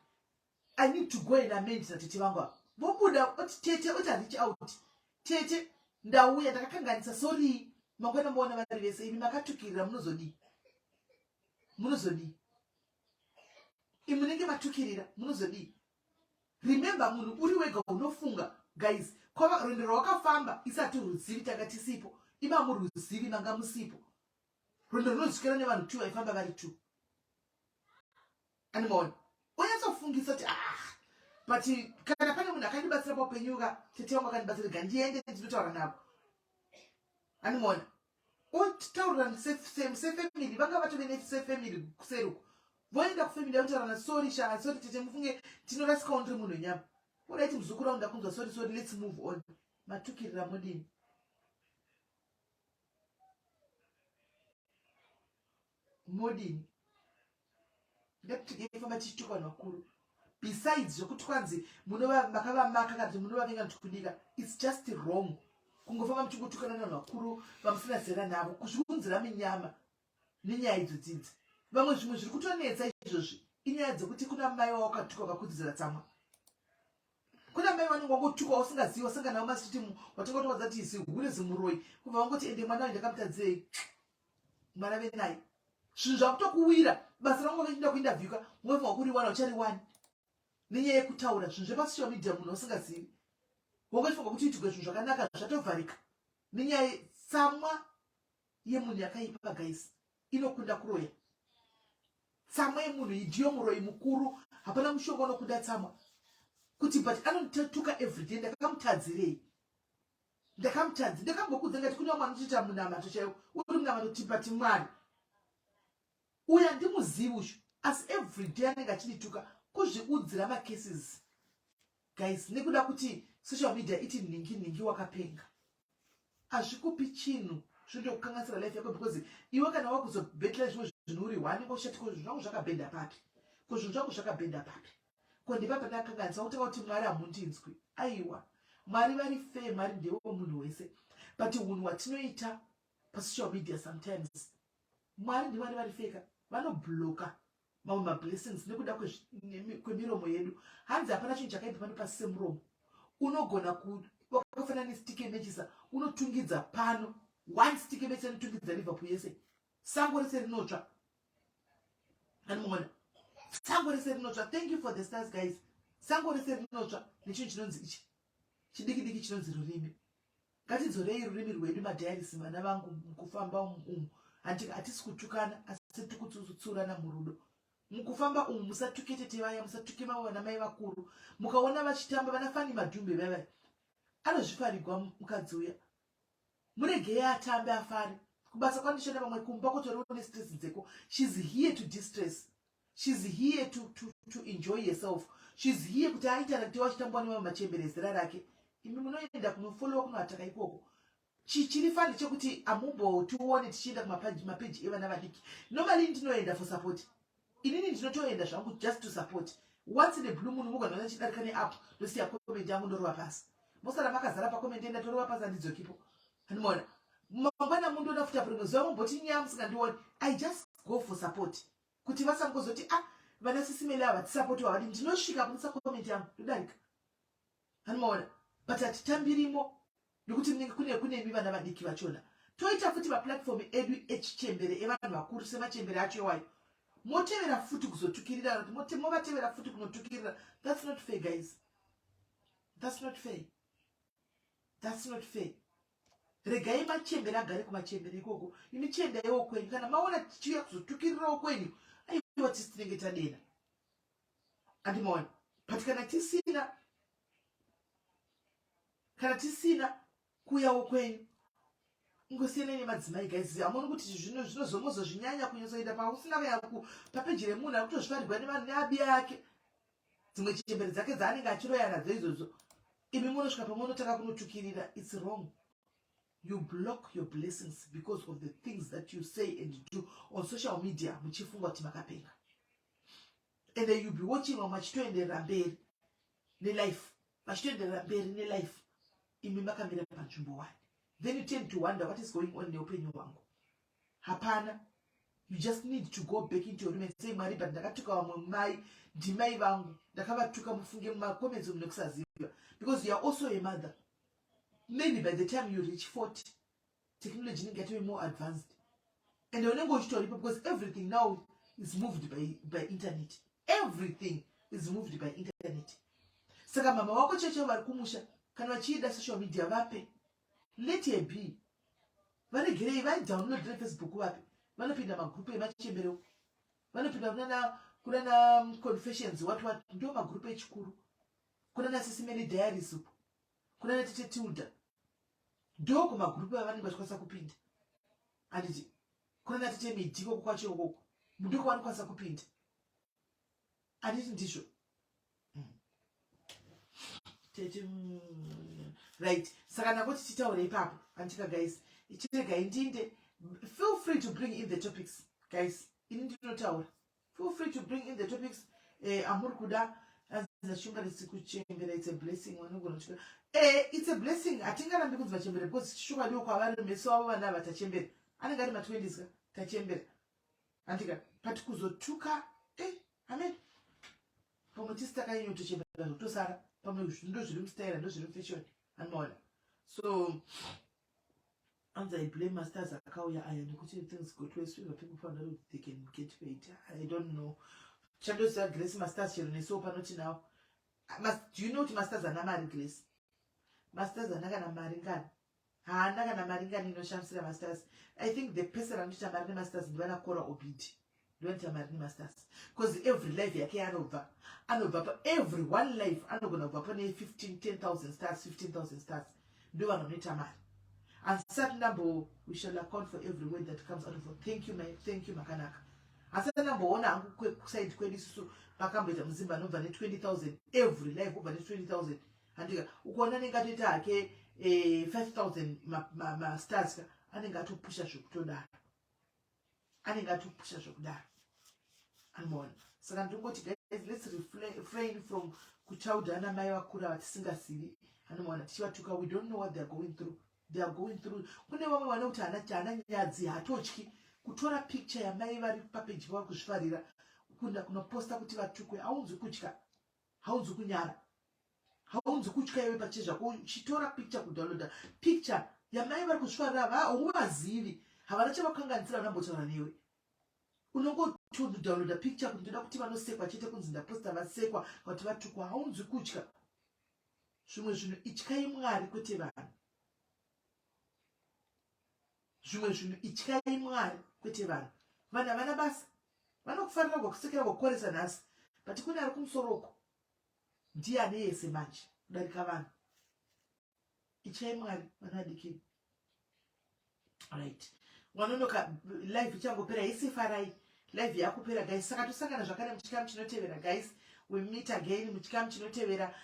S1: I need to go and amend natete vangu ava. Vobuda oti tete, oti reach out, "Tete, ndauya, ndakakanganisa, sorry." Mangwana moona vari vese, imi makatukirira munozodii? Munozodii? Imi munenge matukirira munozodii? Remember, munhu uri wega unofunga guys. Kwava rwendo rwakafamba isati ruzivi tanga tisipo, ima muruzivi manga musipo. Rwendo runozvikira nevanhu two vaifamba vari two. Animaona unyatsofungisa kuti ah, but kana pane munhu akandibatsira paupenyu ka, tete vangu akandibatsira, rega ndiende ndinotaura navo. Animaona otaurira sefamily, vanga vatove nesefamily kuseri uko, voenda kufamily yakutarana, sorry sha, sorry tete, mufunge tinorasikawo, ndiri munhu wenyama. Odaiti muzukuru wangu, ndakunzwa, sorry, sorry, let's move on. Matukirira modini? Modini? Ngatitifamba tichituka vanhu vakuru. Besides zvekuti kwanzi munova makavamaka kana kuti munovavenga kuti kudika, it's just wrong kungofamba muchingotukana navanhu vakuru vamusina zera navo, kuzviunzira minyama nenyaya idzo dzidzi. Vamwe zvimwe zviri kutonetsa izvozvi inyaya dzekuti kuna mai wawakatuka vakakudzidzira tsamwa, kuna mai vanenge wangotukwa usingazivi, wasangana navo masiti, watinga kutovaudza kuti zihure, zimuroyi, kubva vangoti ende mwana wayo ndakamutadzirei, mwana venaye. Zvinhu zvakutokuwira, basa rangu wakachinda kuinterviewka, ungafunga kuriwana uchariwani nenyaya yekutaura zvinhu zvepasocial media. Munhu usingazivi wangochifunga kuti itigwe zvinhu zvakanaka, zvatovharika nenyaya tsamwa yemunhu yakaipa. Guys, inokunda kuroya. Tsamwa yemunhu iyi ndiyo muroyi mukuru. Hapana mushonga unokunda tsamwa. Kuti but anondituka everyday, ndakamutadzirei? Ndakamutadzi, ndakambokudza ngati kune vamwe vanotoita munamato chaiwo, uri munamato kuti but Mwari uyu handimuzivi uyu, asi everyday anenge achindituka. Kuzviudzira macases, guys, nekuda kuti social media iti nhingi nhingi wakapenga, hazvikupi chinhu, zvinotokukanganisira life yako, because iwe kana wakuzobetera zvimwe zvinhu uri one, ngoshati ko zvinhu zvangu zvakabhenda papi, ko zvinhu zvangu zvakabhenda papi, ko ndepapa ndakakanganisa, kutanga kuti Mwari hamundinzwi. Aiwa, Mwari vari fair, Mwari ndewe munhu wese, but unhu hwatinoita pasocial media sometimes, Mwari ndiMwari vari fair ka, vanobloka mamwe mablessings nekuda kwemiromo yedu. Hanzi hapana chinhu chakaipa pano pasi semuromo. Unogona wakafanana nestick yemechisa, unotungidza pano, one stick yemechisa inotungidza Liverpool yese, sango rese rinotsva. Anomuona, sango rese rinotsva. Thank you for the stars, guys. Sango rese rinotsva nechinhu chinonzi ichi chidiki diki chinonzi rurimi. Ngatidzorei rurimi rwedu, madiarisi, vana vangu. Mukufamba umu hatisi kutukana, asi tikutsurana murudo. Mukufamba umu musatuke tete vaya, musatuke vamwe vana mai vakuru. Mukaona vachitamba vana Fani Madhumbe vaya, anozvifarigwa mukadzi uya, muregei atambe afare. Kubasa kwandishanda, vamwe kumba kutoriwo nestress dzeko. She's here to distress, she's here to enjoy herself, she's here kuti aitarakte wachitambwa nevamwe machembere zera rake. Imi munoenda kunofollowa, kunoataka ikoko. Chiri funny chekuti amumbotione tichienda kumapeji evana vadiki. Normally ndinoenda for support, inini ndinotoenda zvangu just to support. Once in a blue moon mugona chidarika neapp, ndosiya comment yangu, ndorova pasi, mosara makazara pacomment, enda torova pasi, handidzokipo. Handimaona mangwana mundoona futi apo rimwe zuva mumboti nyaya musingandioni. I just go for support kuti vasangozoti, ah, vana Sis Melly ava tisapoti vavadi. Ndinosvika kunisa comment yangu, ndodarika. Handimaona, but hatitambirimo nekuti munenge kune kunemi vana vadiki vachona. Toita futi maplatform edu echichembere, evanhu vakuru, semachembere acho iwayo, motevera futi kuzotukirira, movatevera futi kunotukirira. That's not fair, guys, that's not fair, that's not fair. Regai machembere agare kumachembere ikoko, imi chiendaiwo kwenyu. Kana maona tichiuya kuzotukirirawo kwenyu, aiwa, tisi tinenge tadena. Andimaona, but kana tisina kuuyawo kwenyu, ingosiyanai nemadzimai, guys. Hamoni kuti zvinozomozozvinyanya kunyatsoenda pausina kuya papeji remunhu ari kutozvifarirwa nevanhu neabiya yake, dzimwe chembere dzake dzaanenge achiroya nadzo idzodzo. Imi munosvika pamwe unotanga kunotukirira. It's wrong. You block your blessings because of the things that you say and do on social media, muchifunga kuti makapenga, and then you be watching vamwe vachitoenderera mberi nelife, vachitoenderera mberi nelife, imi makamira panzvimbo one. Then you tend to wonder what is going on neupenyu hwangu. Hapana, you just need to go back into your room and say, Mwari, but ndakatuka vamwe mai, ndimai vangu, ndakavatuka mufunge mumacomments umu nekusaziva, because you are also a mother. Maybe by the time you reach 40. Technology inenge yatove more advanced and unenge uchitoripo because everything now is moved by internet. Everything is moved by internet. Saka mama wako cheche vari kumusha, kana vachiida social media, vape, let her be. Varegerei vadownload Facebook, vape vanopinda magrupu emachembereo, vanopinda kunana confessions, what what, ndo magrupu echikuru, kunana Sis Melly Diaries uko, kunana Tete Tilda, ndo kumagrupu avanenge vachikwanisa kupinda, handiti? Kunana Tete Midi ikoko kwacho ikoko, ndiko vanokwanisa kupinda, handiti? Ndizvo. Tete, right. Saka ndangoti titaure ipapo, andika guys, ichiregai ndinde. Feel free to bring in the topics, guys. Ini ndinotaura. Feel free to bring in the topics amuri kuda. Anzi kuchembera, it's a blessing. Vanogona kuchembera, it's a blessing. Hatingarambi kunzi vachembere because chokwadiwo kwavari meso avo vana ava tachembera, anenge ari ma20s ka, tachembera, andika? But kuzotuka, amen. Pamwe tisi takanyanyotochembera zvokutosara, pamwe ndo zviri mustaira, ndo zviri mufashion, anoona. So anzi, "I blame masters akauya aya nekuti things got worse. People found out they can get paid." I don't know. Chandoziva, Grace, masters chero nesuwo panoti nawo. Do you know kuti masters ana mari, Grace? Masters ana kana mari ngani? Haana kana mari ngani inoshamisira masters. I think the person anotoita mari nemasters ndivana Kora Obidi, ndovanoita mari nemasters, because every live yake anobva anobva pa every one live anogona kubva pane 15 10,000 stars, 15,000 stars. Ndo vanhu vanoita mari. Handisati ndambo, we shall account for every word that comes out of. Thank you, my, thank you, makanaka. Handisati ndamboona hangu kuside kwedu isusu pakamboita muzimba anobva ne20 000 every live, obva ne20 000, handika? Ukuona anenge atoita hake 5000 mastars ka, anenge atopusha zvekutodaro, anenge atopusha zvekudaro, anoona. Saka ndingoti guys, let's refrain from kuchauda ana mai vakura vatisingazivi, anomaona, tichivatuka. We don't know what they are going through. They are going through. Kune vamwe vane kuti haana nyadzi, hatotyi kutora picture yamai vari papeji pava kuzvifarira, kunda kunoposta kuti vatukwe. Haunzi kutya, haunzi kunyara, haunzi kutya iwe pachezvako uchitora picture, kudownloada picture yamai vari kuzvifarira. Hauvazivi, havana chavakanganisira, vanambotaura newe. Unongotodownloada picture kuti ndoda kuti vanosekwa chete, kunzi ndaposta vasekwa kuti vatukwa. Haunzi kutya. Zvimwe zvinhu ityai Mwari kwete vanhu. Zvimwe zvinhu ityai Mwari kwete vanhu. Vanhu havana basa, vanokufarira kwakusekera, kwakukoresa nhasi, but kune ari kumusoro uko, ndiye ane yese manje kudarika vanhu. Ityai Mwari, vana vadikini. Right, wanonoka, live ichangopera. Isifarai, live yakupera, guys. Saka tosangana zvakare muchikamu chinotevera, guys. We meet again muchikamu chinotevera.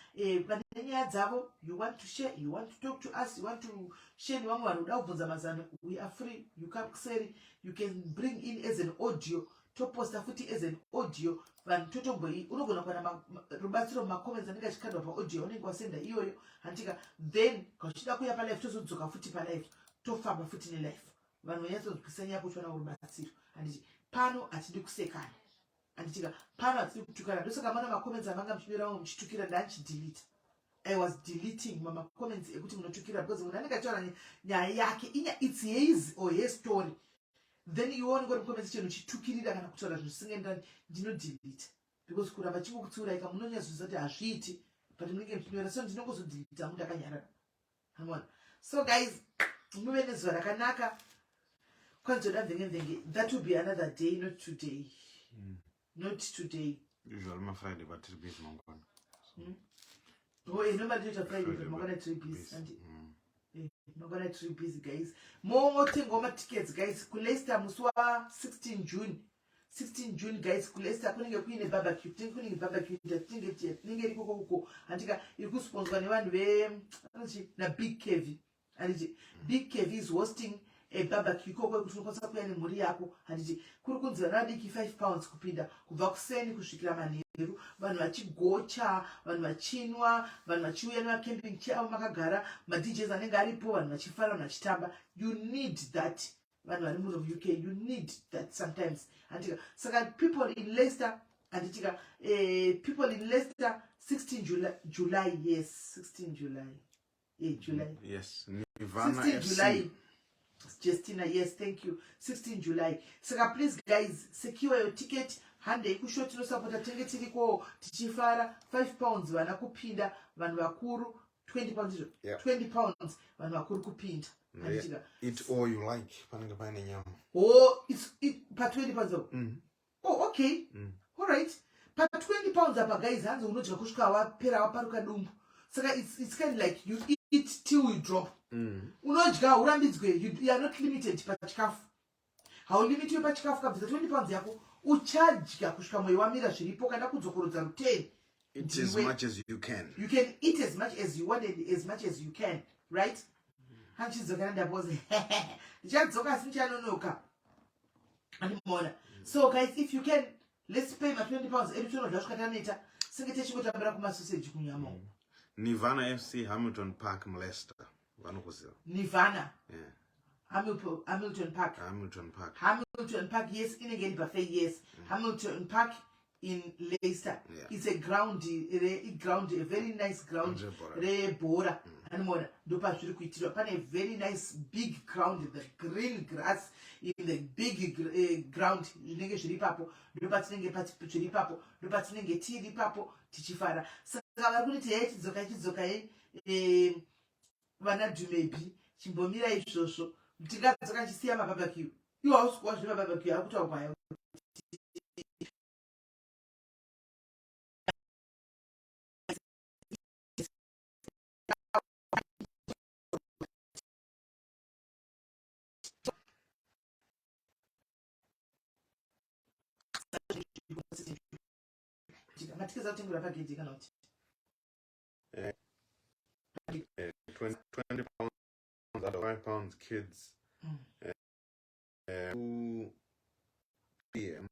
S1: Vane nyaya dzavo, you want to share, you want to talk to us, you want to share nevamwe vanhu, kuda kubvunza mazano, we are free. You come kuseri, you can bring in as an audio, toposta futi as an audio. Vanhu totomboi, unogona kuwana rubatsiro mumacomments anenge achikandwa paaudio unenge wasenda iyoyo, handitika? Then kauchida kuuya palive, tozodzoka futi palive, tofamba futi nelive, vanhu vanyatsonzwisa nyaya kuchiona rubatsiro, handiti? Pano hatidi kusekana, handitika? Pano hatidi kutukana. Ndosaka mana macomments amanga muchinyora, vamwe muchitukira, ndanchidelete. I was deleting mamacomments ekuti munotukira, because munhu anenge achitaura nyaya yake inya, it's his or her story, then iwe unenge uri mucomment section uchitukirira kana kutaura zvinhu zvisingaenderani. Ndinodelete because kuramba chingokutsiuraika, munonyatsoziva kuti hazviiti, but munenge muchinyora, so ndinongozodelete hangu ndakanyarara, amona. So guys, muve nezuva rakanaka. Kwanzoda mvenge mvenge, that will be another day, not today. Not today.
S2: Usually mafriday, but tiri busy mangwana.
S1: Oh, normally toita Friday, but mangwana tiri busy. And mangwana tiri busy, guys. Mongotengawo matickets, guys, kuLeicester musi wa16 June. 16 June, guys, kuLeicester kunenge kuine barbecue, tinenge kunenge barbecue, tinenge tinenge iri koko uko, handika? Iri kusponsorwa nevanhu ve anonzi naBig Kevi, handiti? Big Kevi is hosting a barbecue ikoko yekuti unokwanisa kuuya nemhuri yako, handiti? Kuri kunzi vana vadiki £5 kupinda, kubva kuseni kusvikira manheru, vanhu vachigocha, vanhu vachinwa, vanhu vachiuya nemacamping chair avo, makagara, maDJs anenge aripo, vanhu vachifara, vanhu vachitamba. You need that. Vanhu vari muno muUK, you need that sometimes, handitika? Saka people in Leicester, handitika? People in Leicester, 16 July, yes, 16 July, July.
S2: Yes, Nirvana
S1: 16
S2: FC.
S1: July. Justina, yes, thank you. 16 July. Saka please guys, secure your ticket. Handei kushow tinosapota tenge tiriko tichifara 5 pounds vana kupinda vanhu vakuru 20 pounds izvo.
S2: Yeah.
S1: 20 pounds vanhu vakuru kupinda.
S2: Yeah. Eat all you like. Panenge paine nyama.
S1: Oh, it's it, pa 20 pounds. Oh, okay. All right. Pa 20 pounds apa guys, hanzi unodya kusvika wapera waparuka dumbu. Saka it's kind of like you eat till you drop. Unodya haurambidzwe, you are not limited pachikafu. Haulimitiwe pachikafu kabvisa 20 pounds yako uchadya kusvika mwoyo wamira zviripo kana kudzokorodza ruteni.
S2: Eat as much as you can.
S1: You can eat as much as you want and as much as you can, right? Handichidzokera ndapoze. Ndichadzoka asi ndichanonoka. Andimona. So guys, if you can, let's pay ma 20 pounds edu tonodya kusvika taneta. Senge tichingotambira kumasoseji kunyama.
S2: Nirvana FC Hamilton Park Leicester. Vanokuziva.
S1: Nirvana.
S2: Yeah.
S1: Hamilton Park.
S2: Hamilton Park.
S1: Hamilton Park, yes, inenge iri buffet, yes. Hamilton Park in Leicester.
S2: Yeah.
S1: It's a ground, a ground, a very nice ground
S2: Rebhora.
S1: rebhora. Anoona ndopazviri kuitirwa. Pane very nice big ground, the green grass in the big ground zvinenge zviri ipapo. Ndopatinenge zviri ipapo, ndopatinenge tiri ipapo tichifara. Saka vari kuti hey, chidzoka, chidzoka, hey, vana Dumebi, chimbomira izvozvo. Tingadzoka chisiya mabarbecue. Iwo hausi kuwa zvemabarbecue ari kutaurwa aya. Matiketi akutengera pagedhi kana kuti?
S2: 20 pounds, 5 pounds kids. 2 p.m.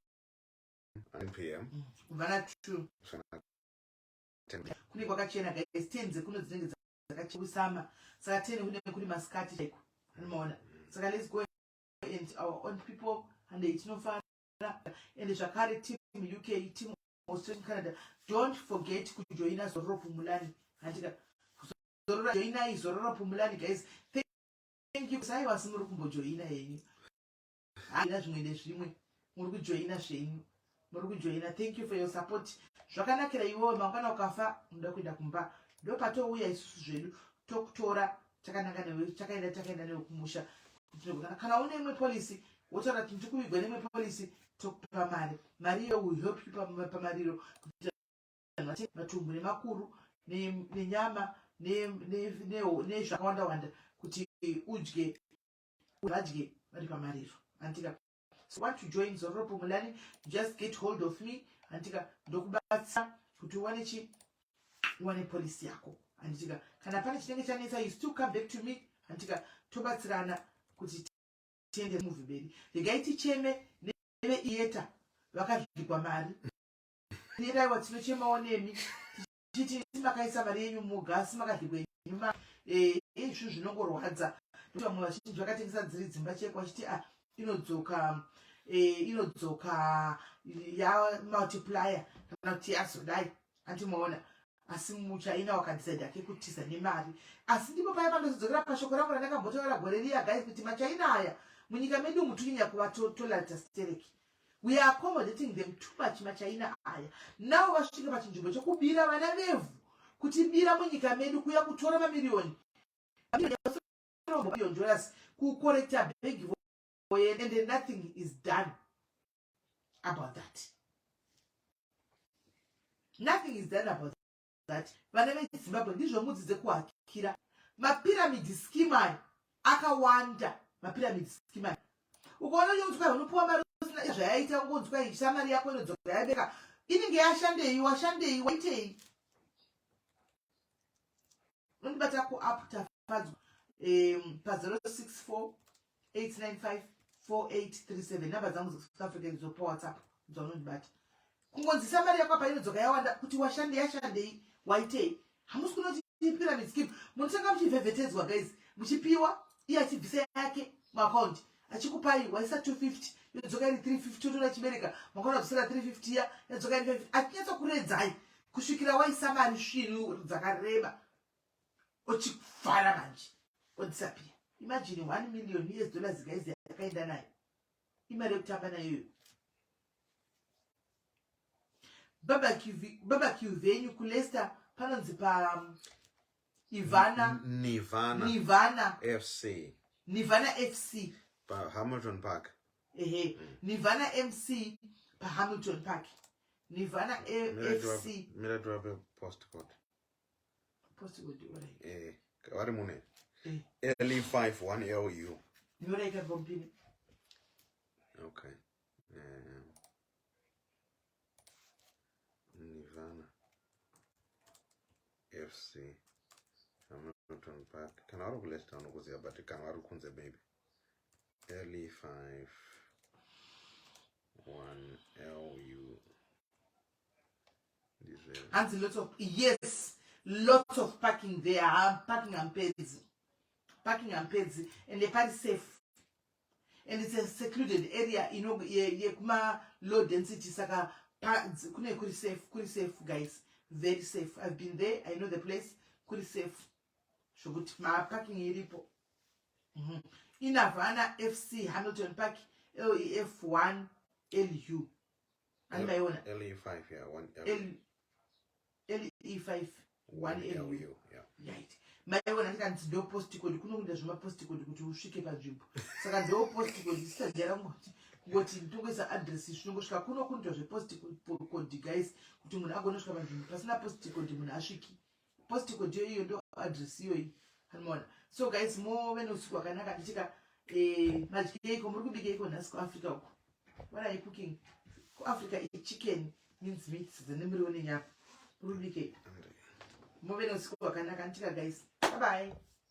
S2: 9 p.m.
S1: Kubva 2.
S2: Kusvika 10 p.m.
S1: Kune kwakachena guys, 10 dzekuno dzinenge dzakachena saka 10 kune kuri masikati chaiko. Unoona? Saka let's go and our own people and tinofara. And zvakare team UK, team Australia, Canada, don't forget kujoina Zororo Pumulani. Handika Zororo joinai Zororo Pumulani guys. Thank you. Sai wasi muri kumbojoina henyu. Haina zvimwe nezvimwe. Muri kujoina zvenyu. Muri kujoina. Thank you for your support. Zvakanakira iwewe mangwana ukafa unoda kuenda kumba. Ndopatouya isusu zvedu tokutora takananga newe takaenda takaenda newe kumusha. Kana une imwe policy wotaura kuti ndiri kuvigwa neimwe policy tokupa mari. Mari iyo will help you pamariro kuti matumbu nemakuru nenyama nezvakawanda wanda kuti udye vadye vari pamariro. Andika so want to join Zororo Pumulani, just get hold of me. Andika ndokubatsira kuti uwane chi uwane policy yako. Andika kana pane chinenge chanetsa, you still come back to me. Andika tobatsirana kuti tiende movie mberi. Regai ticheme neveiyeta vakadyigwa mari. Neraiwa tinochemawo nemi tichiti makaisa mari yenyu mugasi makadyigwa yenyu mari. Izvi zvinongorwadza. Vamwe vazhinji vakatengesa dziri dzimba cheko vachiti inodzoka inodzoka ya multiplier kana kuti yazodai. Andimaona asi muchaina wakadecide ake kutiza nemari. Asi ndipo paya pandozodzokera pashoko rangu randakambotaura gore riya guys, kuti machaina aya munyika medu umu tonyanya kuvatolata stereki. We are accommodating them too much. Machaina aya navo vasvika pachinzvimbo chekubira vana vevhu, kutibira munyika medu, kuya kutora mamiriyoni billion dollars kucollecta bhegi and nothing is done about that. Nothing is done about that. Vana veZimbabwe ndizvo mudzidze kuhakira mapyramid scheme aya akawanda. Mapyramid scheme aya ukaona uchinzwa unopiwa mari usina zvayaita, ungonzwa ichisa mari yako inodzoka yabeka, inenge yashandei, washandei, waitei? Unondibata kuapp Tafadzwa pa064 895 4837. Namba dzangu dzekuSouth Africa idzo paWhatsApp dzaunondibata. Kungonzisa mari yako apa inodzoka yawanda, kuti washande yashandei, waitei? Hamusi kunoti pyramid scheme munotanga muchivhevhetedzwa guys, muchipiwa, iye achibvisa yake muakaunti achikupai. Waisa 250 yodzoka iri 350, otora chibereka, mangwana wadzosera 350 iya yadzoka iri 550, achinyatsokuredzai kusvikira waisa mari svinu dzakareba, ochivhara manje odisappear. Imagine 1 million US dollars guys yakaenda nayo. Imari yekutamba nayo iyoyo. Barbecue, barbecue venue kuLeicester panonzi pa Ivana.
S2: Nirvana.
S1: Nirvana
S2: FC.
S1: Nirvana FC.
S2: Pa Hamilton Park.
S1: Ehe. Nirvana MC paHamilton Park. Nirvana FC.
S2: Mira tivape postcode.
S1: Postcode alright.
S2: Vari mune.
S1: Eh.
S2: LE5 1LU.
S1: Nyorai kabombini.
S2: Okay. Nirvana FC Hamilton Park. Kana vari kuLeicester vanokuziva, but kana vari kunze maybe. LE5 1LU. Ndizvo.
S1: Hanzi lots of, yes, lots of parking there. Ha, parking hampedzi. Parking hampedzi and pari safe. And it's a secluded area ino yekuma low density, saka kune kuri safe, kuri safe guys, very safe. I've been there, I know the place. Kuri safe zvokuti maparking iripo. Inavana FC, Hamilton Park, LEF 1 LU. Ani maiona?
S2: LE5, yeah, 1 L
S1: LE5 1 LU.
S2: LU, yeah.
S1: Right, maiona? Ndikanzi ndo postcode kunokuenda zvemapostcode kuti usvike panzvimbo, saka ndo postcode. Sitajara kungoti ndingoisa address, zvinongosvika kuno. Kunoitwa zvepostcode guys, kuti munhu agone kusvika panzvimbo. Pasina postcode munhu asviki. Postcode iyo ndo address iyoyi, anomaona. So guys, move neusiku hwakanaka. Ndichika madyeiko? Muri kubikeiko nhasi kuAfrica uko? What are you cooking kuAfrica? Ichicken, mince meat dzine muriwo nenyama. Muri kubikei? Move neusiku hwakanaka. Ndichika guys, bye bye.